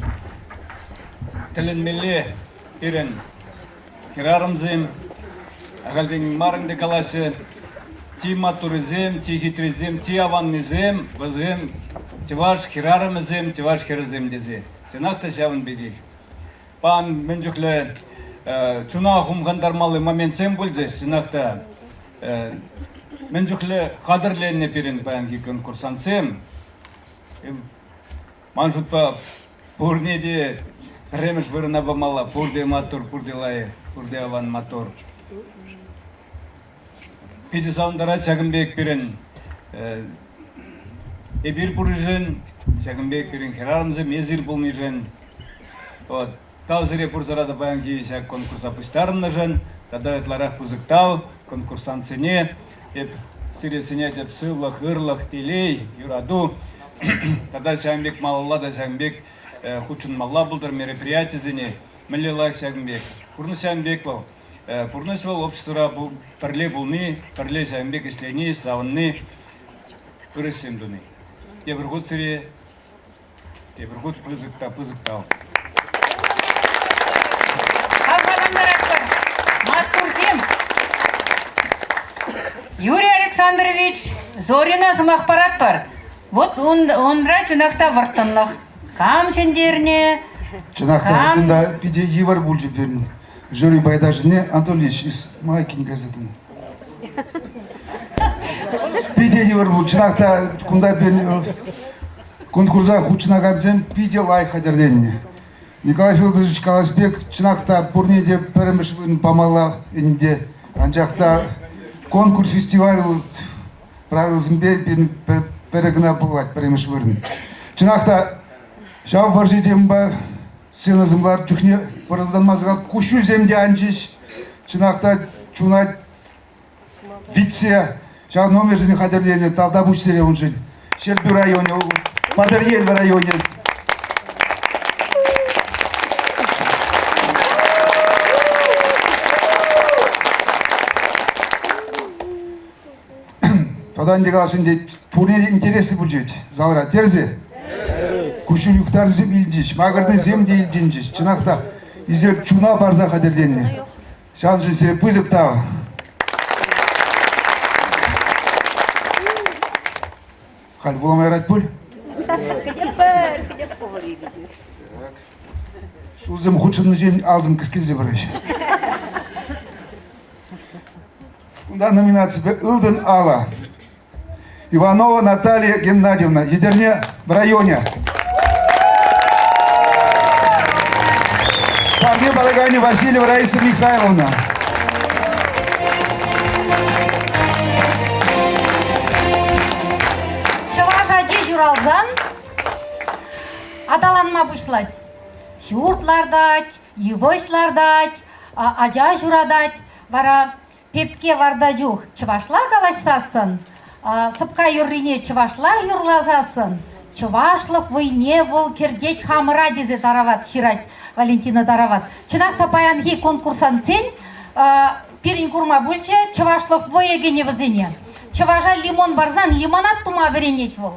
B: Тӗлӗнмелле пирӗн хӗрарӑмсем, ахальтен мар ӗнтӗ калаҫҫӗ, чи маттуррисем, чи хитрисем, чи аваннисем вӗсем чӑваш хӗрарӑмӗсем, чӑваш хӗрӗсем тесе. Чӑнах та ҫавӑн пекех. Пан мӗн чухлӗ чуна хумхантармалли моментсем пулчӗҫ, чӑнах та мӗн чухлӗ хатӗрленнӗ пирӗн паянхи конкурсантсем. Ман шутпа, пурне те пӗрремӗш вырӑна памалла. Пурте маттур, пурте лайӑх, пурте аван маттур. Питӗ савӑнтарать ҫакӑн пек пирӗн эпир пурришӗн, ҫакӑн пек пирӗн хӗрарӑмсем эсир пулнишӗн. Вот. Тав сире пурсӑра та паянхи ҫак конкурса пуҫтарӑннӑшӑн тата ытларах пысӑк тав конкурсантсене. Эп сире сӗнетӗп сывлӑх, ырлӑх, телей, юрату тата ҫавӑн пек малалла та ҫакӑн пек хутшӑнмалла пултӑр мероприятисене. Мӗнле лайӑх ҫакӑн пек. Пурнӑҫ ҫавӑн пек вӑл. Пурнӑҫ вӑл обществӑра пӗрле пулни, пӗрле ҫавӑн пек ӗҫлени, савӑнни, ыр ӗҫсем туни. Тепӗр хут сире Тепӗр хут пысӑк та пысӑк тав.
A: Хавхалантаратпӑр. Маттурсем! Юрий Александрович Зорина сӑмах паратпӑр. Вот унра чӑнах та вӑрттӑнлӑх. Кам ҫӗнтернӗ?
S: Чӑнах та, кунта питӗ йывӑр пулчӗ пирӗн жюри пайташӗсене Анатолий Ильич Майкин кайса тӑнӑ. Питӗ йывӑр пулчӗ. Чӑнах та кунта пирӗн Конкурса хутшӑнакансем питӗ лайӑх хатӗрленнӗ. Николай Федорович калас пек, чӑнах та пурне те пӗрремӗш вырӑн памалла ӗнтӗ. Анчах та конкурс фестиваль правилӑсемпе пирӗн пӗрре кӑна пулать пӗрремӗш вырӑн. Чӑнах та ҫав вӑрҫӑ темӑпа сценӑсем ларнӑ чухне вӑрӑлтанмасӑр куҫҫульсем те анчӗҫ. Чӑнах та чуна витсе ҫав номерсене хатӗрленӗ. Тавтапуҫ сире уншӑн. Ҫӗрпӳ районӗ, Патӑрьел районӗ. Тата ӗнтӗ калас ӗнтӗ, пурне те интереслӗ пулчӗ залра. Терӗсе? Куҫҫуль юхтарнисем илтӗнчӗҫ, макӑрнисем те илтӗнчӗҫ. Чӑнах та, эсир чуна парса хатӗрленнӗ. Ҫавӑншӑн сире пысӑк тав. Халь вулама юрать пуль? Ҫулсем хутшӑннӑҫем алсӑм кӗскелсе пыраҫҫӗ. Кунта номинаципе «Ылтӑн алӑ». Иванова Наталья Геннадьевна, Етӗрне районӗ. Парне параканӗ Васильева Раиса Михайловна.
T: Чӑваш ачи ҫуралсан аталанма пуҫлать. Ҫурт лартать, йывӑҫ лартать, ача ҫуратать. Вара Пепке варта чух чӑвашла калаҫсассӑн, сӑпка юррине чӑвашла юрласассӑн, чӑвашлӑх вӑйне вӑл кӗртет хамӑра тесе тарават ҫырать Валентина Тарават. Чӑнах та паянхи конкурсантсен пирӗн курма пулчӗ чӑвашлӑх вӑйӗ кӗнӗ вӗсене. Чӑваша лимон парсан лимонад тума вӗренет вӑл.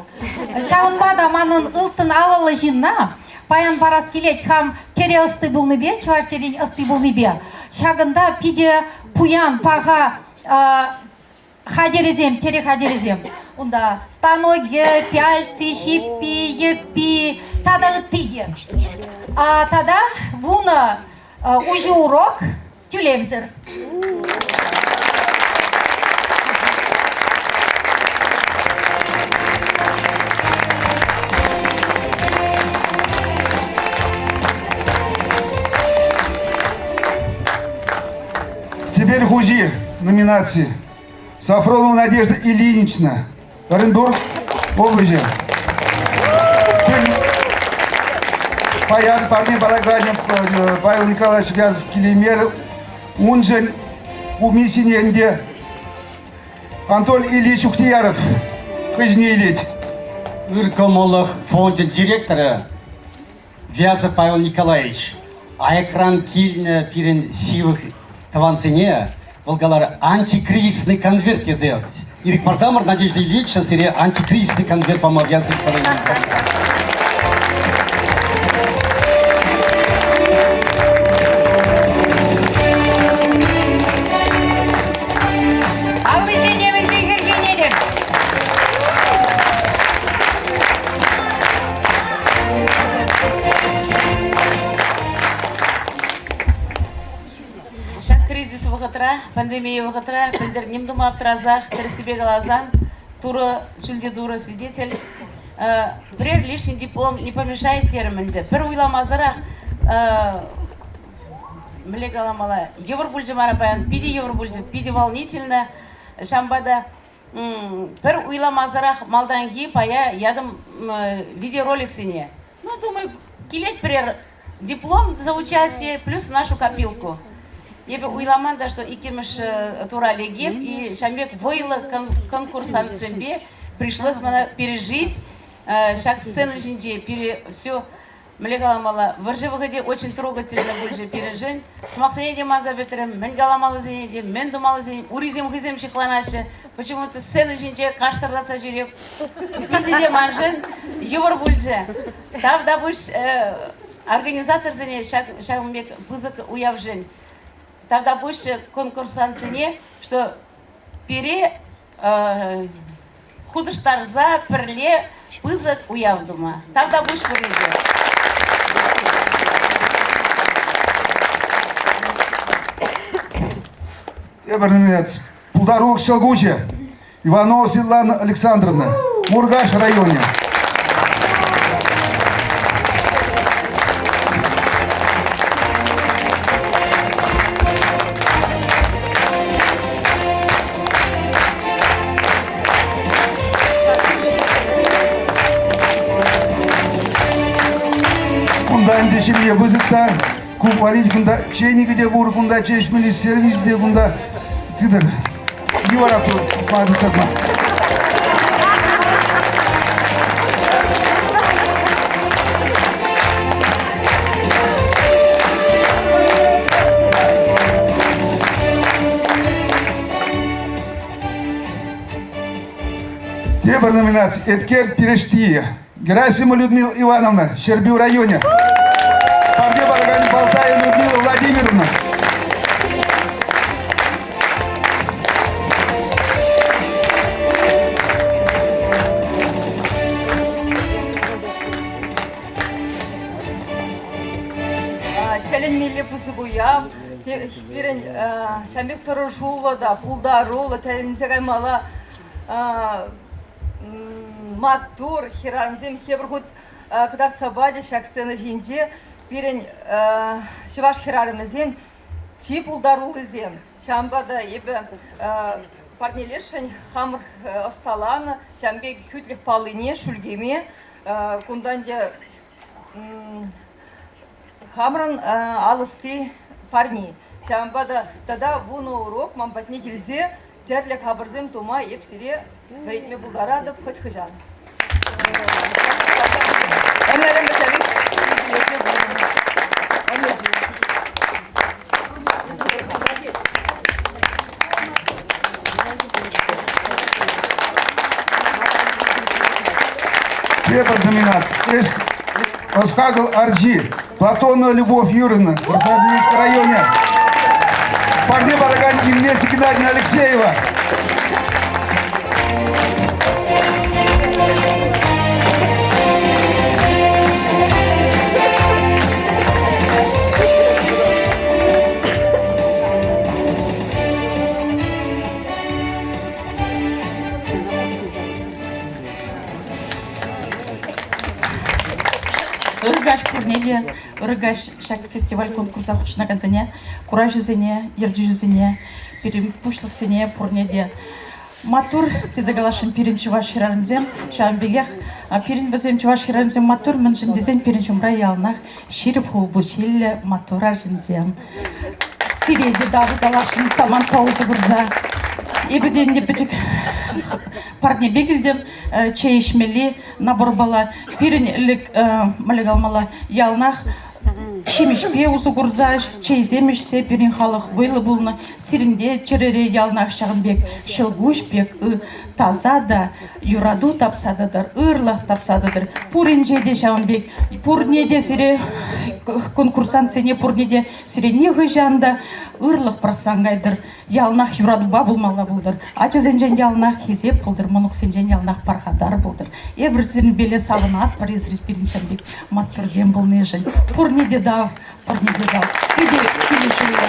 T: Ҫавӑнпа та манӑн ылтӑн алӑллӑ ҫынна паян парас килет хам тӗрӗ ӑсти пулнипе, чӑваш тӗррин ӑсти пулнипе. Ҫакӑнта питӗ пуян, паха хатӗрӗсем, тӗрӗ хатӗрӗсем. Унта станокӗ, пяльци, ҫиппи, йӗппи тата ытти те. Тата вунӑ уҫӑ урок тӳлевсӗр.
S: Тӗпел хуҫи номинаци Сафронова Надежда Ильинична, Оренбург облаҫӗ. Паян парне параканӗ Павел Николаевич Вязов килеймерӗ. Уншӑн комиссине ӗнтӗ Антон Ильич Ухтияров хӑйне илет.
J: Ыр кӑмӑллӑх фончӗн директорӗ Вязов Павел Николаевич аякран килнӗ пирӗн ҫывӑх тӑвансене вӑл каларӗ антикризисный конверт тесе ирӗк парсамӑр Надежда Ильича сире антикризисный конверт пама Вязов Павел
A: Аллисене мӗншӗн хӗрхенетӗр?
C: Ҫак кризис вӑхӑтра, пандемия вӑхӑтра пӗлтӗр ним тума аптрасах, тӗрӗссипе каласан, Турӑ, ҫӳлти Турӑ свидетель, пӗрер лишний диплом не помешает терӗм ӗнтӗ. Пӗр уйламасӑрах мӗнле каламалла, йывӑр пулчӗ мара паян, питӗ йывӑр пулчӗ, питӗ волнительно. Ҫавӑнпа та пӗр уйламасӑрах малтанхи пая ятӑм видеороликсене. Ну, думаю, килет пӗрер диплом за участие плюс нашу копилку. Эпӗ уйламан та, что иккӗмӗш тура лекеп, и ҫавӑн пек вӑйлӑ конкурсантсемпе пришлось мана пережить ҫак сцена ҫинче пире все Мӗнле каламалла, вӑрҫӑ вӑхӑчӗ очень трогательно пулчӗ пирӗншӗн. Сӑмахсене те манса пӗтрӗм, мӗн каламаллисене те, мӗн тумаллисене, урисем хӑйсем ҫыхланаҫҫӗ. Почему-то сцена ҫинче каштӑртатса ҫӳреп. Питӗ те маншӑн йывӑр пулчӗ. Тавтапуҫ организаторсене ҫакӑн пек пысӑк уявшӑн. Тавтапуҫ конкурсантсене, что пире хутӑштарса пӗрле пысӑк уяв тума. Тавтапуҫ пурне те.
S: Тепӗр номинаци. Пултарулӑх ҫӑлкуҫӗ. Иванова Светлана Александровна, Муркаш районӗ. Кунта ӗнтӗ ҫемье пысӑк та, ку валли кунта чейникӗ те пур, кунта чей ӗҫмелли сервисӗ те кунта тытӑр. Йывӑра тытса Тепӗр номинаци «Эткер пирӗштийӗ». Герасимова Людмила Ивановна, Ҫӗрпӳ районӗ. Парне паракан Балтаева Людмила Владимировна.
V: Тӗлӗнмелле пысӑк уяв. Пирӗн ҫавӑн пек тӑрӑшуллӑ та пултаруллӑ, тӗлӗнсе каймалла маттур хӗрарӑмсем тепӗр хут кӑтартса пачӗҫ ҫак сцена ҫинче пирӗн чӑваш хӗрарӑмӗсем чи пултаруллисем. Ҫавӑнпа та эпӗ парнелесшӗн хамӑр ӑсталанӑ ҫавӑн пек хӳтлӗх паллине шӳлкеме кунта ӗнтӗ хамӑрӑн ал ӑсти парни. Ҫавӑнпа та тата вунӑ урок ман патне килсе тӗрлӗ капӑрсем тума эп сире вӗрентме пултаратӑп хӑть хӑҫан. Ӗмӗр-ӗмӗр килесе пурӑн. Ӑнӑҫу.
S: Тепӗр номинаци. Ӑс-хакӑл арчи. Платонова Любовь Юрьевна, Красноармейски районӗ. Парне паракан Инесса Геннадьевна Алексеева.
K: Ырӑ каҫ пурне те, ырӑ каҫ ҫак фестиваль-конкурса хутшӑнакансене, куравҫӑсене, ертӳҫӗсене, пирӗн пуҫлӑхсене пурне те. Маттур тесе каласшӑн пирӗн чӑваш хӗрарӑмсем. Ҫавӑн пекех пирӗн вӗсем чӑваш хӗрарӑмсем маттур, мӗншӗн тесен пирӗн ҫумра яланах ҫирӗп хулпуҫҫиллӗ маттур арҫынсем. Сире те тав каласшӑн самантпа усӑ курса. Эпӗ те ӗнтӗ пӗчӗк парнепе килтӗм чей ӗҫмелли наборпала. Пирӗн ӗлӗк, мӗнле каламалла, яланах ҫимӗҫпе усӑ курса, чейсем ӗҫсе пирӗн халӑх вӑйлӑ пулнӑ. Сирӗнте чӗрере яланах ҫакӑн пек ҫӑлкуҫ пек таса та юрату тапса тӑтӑр, ырлӑх тапса тӑтӑр. Пуринче те ҫавӑн пек. Пурне те сире конкурсантсене пурне те сире нихӑҫан та ырлӑх пӑрахса кайтӑр. Яланах юратупа пулмалла пултӑр. Ачасенчен яланах хисеп пултӑр, мӑнуксенчен яланах пархатар пултӑр. Эпир сирӗнпеле савӑнатпӑр, эсир пирӗн ҫав пек маттурсем пулнишӗн. Пурне те тав, пурне те тав. Питӗ килӗшӳллӗ.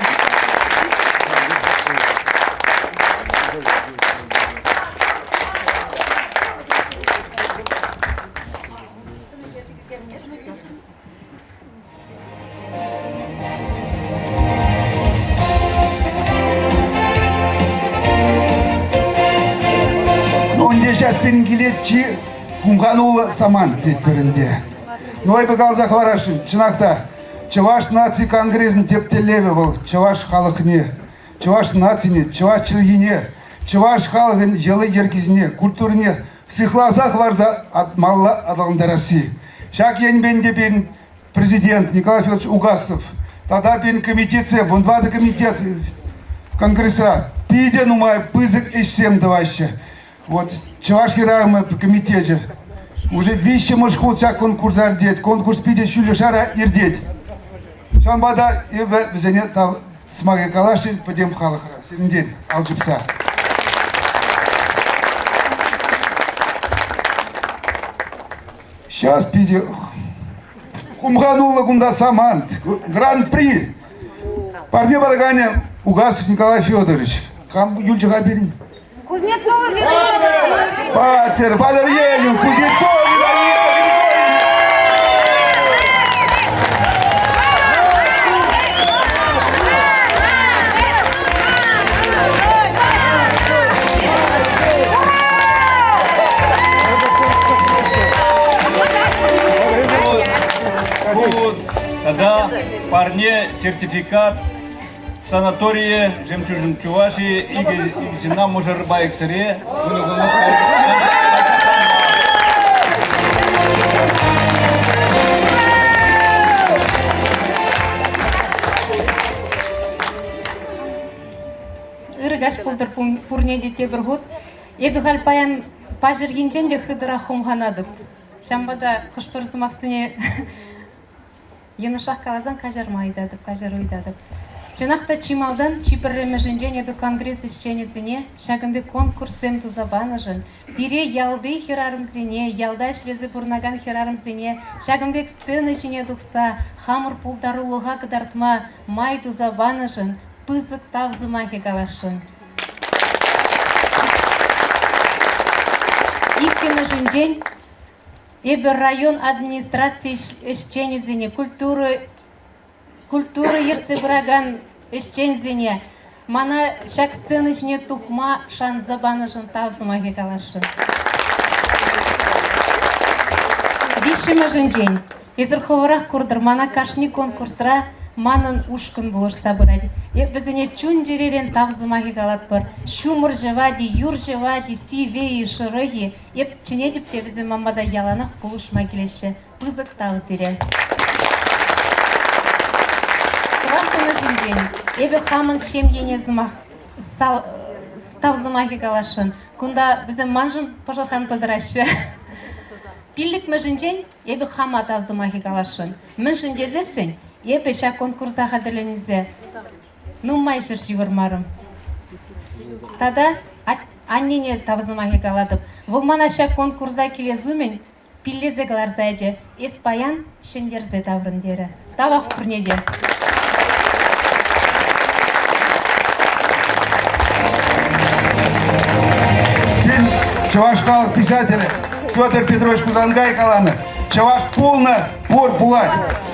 S: Ну, ӗнтӗ сейчас пирӗн килет чи хумхануллӑ самант тетпӗр ӗнтӗ. Ну, эпӗ каласа хӑварасшӑн, чӑнах та, Чӑваш наци конгресӗн тӗп тӗллевӗ вӑл чӑваш халӑхне, чӑваш нацине, чӑваш чӗлхине, чӑваш халӑхӗн йӑли-йӗркисене, культурине сыхласа хӑварса малалла аталантарасси. Ҫак енпе ӗнтӗ пирӗн президент Николай Федорович Угасов тата пирӗн комитетсем, вунтӑватӑ комитет конгресра питӗ нумай пысӑк ӗҫсем тӑваҫҫӗ. Вот Чӑваш хӗрарӑмӗ комитечӗ уже виҫҫӗмӗш хут ҫак конкурса иртет. Конкурс питӗ ҫӳллӗ шара иртет. Ҫавӑнпа та эпӗ вӗсене тав сӑмахӗ каласшӑн пӗтӗм халӑхра. Сирӗнтен ал ҫупса. Сейчас питӗ хумхануллӑ кунта самант. Гран-при. Парне параканӗ Угасов Николай Федорович. Кам юлчӗ-ха пирӗн?
F: Кузнецова Вероника.
S: Патер, Патӑрьелӗн, Кузнецова Вероника Григорьевна.
B: Тата парне, сертификат, санаторие «Жемчужин Чувашии» икӗ ҫынна мӑшӑрпа иксӗре вунӑ
U: Ырӑ каҫ пултӑр пурне те тепӗр хут. Эпӗ халь паян паҫӑрхинчен те хытӑрах хумханатӑп. Ҫавӑнпа та хӑш-пӗр сӑмахсене йӑнӑшах каласан каҫарма ыйтатӑп, каҫару ыйтатӑп. Чӑнах та чи малтан, чи пӗрремӗшӗнчен эпӗ конгресс ӗҫченӗсене ҫакӑн пек конкурссем туса панӑшӑн, пире ялти хӗрарӑмсене, ялта ӗҫлесе пурӑнакан хӗрарӑмсене ҫакӑн пек сцена ҫине тухса хамӑр пултарулӑха кӑтартма май туса панӑшӑн пысӑк тав сӑмахӗ каласшӑн. Иккӗмӗшӗнчен, эпӗ район администраци ӗҫченӗсене, культура культура ертсе пыракан ӗҫченсене мана ҫак сцена ҫине тухма шанса панӑшӑн тав сӑмахӗ каласшӑн. Виҫҫӗмӗшӗнчен, Эсир хӑвӑрах куртӑр, мана кашни конкурсра манӑн ушкӑн пулӑшса пырать. Эп вӗсене чун-чӗререн тав сӑмахӗ калатпӑр. Ҫумӑр ҫӑвать-и, юр ҫӑвать-и, сивӗ-и, шӑрӑх-и, эп чӗнетӗп те вӗсем ман пата яланах пулӑшма килеҫҫӗ. Пысӑк тав сире. Тӑваттӑмӗшӗнчен, эпӗ хамӑн ҫемьене сӑмах тав сӑмахӗ каласшӑн. Кунта вӗсем маншӑн пӑшӑрханса тӑраҫҫӗ. Пиллӗкмӗшӗнчен, Эпӗ хама тав сӑмахӗ каласшӑн. Мӗншӗн тесессӗн эпӗ ҫак конкурса хатӗрленсе нумай ҫӗр ҫывӑрмарӑм. Тата аннене тав сӑмахӗ калатӑп. Вӑл мана ҫак конкурса килес умӗн пиллесе кӑларса ячӗ. Эс паян ҫӗнтерсе таврӑн терӗ. Тавах пурне те.
S: Чӑваш халӑх писателӗ Петр Петрович Хусанкай каланӑ. Чӑваш пулнӑ, Пур пулать.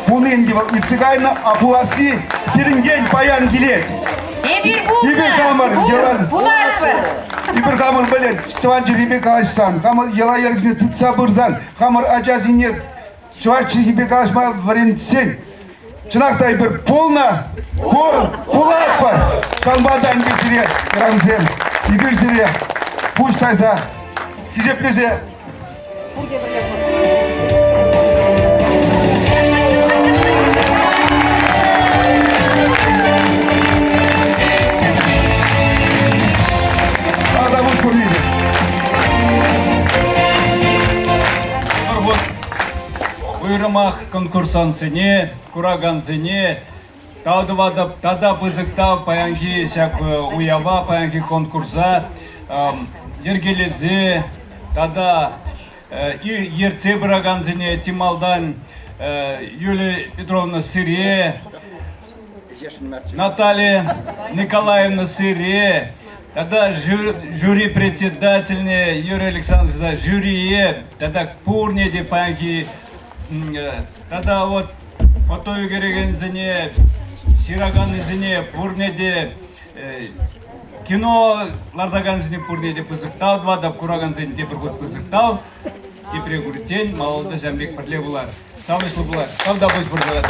S: Пулни ӗнтӗ вӑл иртсе кайнӑ, а пуласси пирӗнтен паян килет.
A: Эпир пулнӑ,
S: Эпир хамӑр
A: пур,
S: йӑла-
A: пулатпӑр.
S: Эпир хамӑр пӗлет, тӑван чӗлхепе калаҫсан, хамӑр йӑла-йӗркесене тытса пырсан, хамӑр ачасене чӑваш чӗлхипе калаҫма вӗрентсен, чӑнах та эпир пулнӑ, пур, пулатпӑр. Ҫавӑнпа та ӗнтӗ сире, хӗрарӑмсем, эпир сире пуҫ тайса, хисеплесе
F: Пурте пӗрле
S: Тавтапуҫ пурне те.
B: Уйрӑмах конкурсантсене, куракансене тав тӑватӑп. Тата пысӑк тав паянхи ҫак уява, паянхи конкурса йӗркелесе тата ертсе пыракансене чи малтан Юлия Петровна Сире, Наталья Николаевна Сире, тата жюри председательне Юрий Александрович жюрие тата пурне те паянхи тата вот фото ӳкерекенсене, ҫыраканнисене пурне те кино лартакансене пурне те пысӑк тав тӑватӑп, куракансене тепӗр хут пысӑк тав. Тепре куриччен малалла ҫавӑн пек пӗрле пулар. Савӑнӑҫлӑ пулар. Тавтапуҫ пурсӑра та.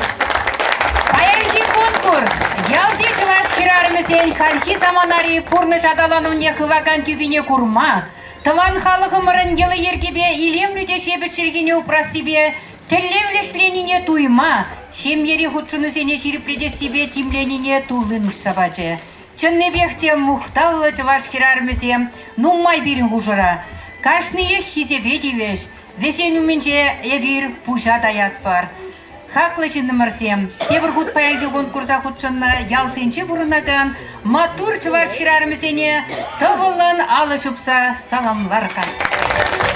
A: Паянхи конкурс ялти чӑваш хӗрарӑмӗсен хальхи саманари пурнӑҫ аталанӑвне хывакан тӳпине курма, тӑван халӑхӑмӑрӑн йӑли-йӗркипе илемлӗ те ҫепӗҫ чӗлхине упрассипе тӗллевлӗ ӗҫленине туйма, ҫемьери хутшӑнусене ҫирӗплетессипе тимленине туллин уҫса пачӗ. Чӑннипех те мухтавлӑ чӑваш хӗрарӑмӗсем нумай пирӗн хушӑра. Кашниех хисепе тивӗҫ. Вӗсен умӗнче эпир пуҫа таятпӑр. Хаклӑ ҫыннӑмӑрсем, тепӗр хут паянхи конкурса хутшӑннӑ ялсенче пурӑнакан маттур чӑваш хӗрарӑмӗсене тӑвӑллӑн алӑ ҫупса саламлар-ха.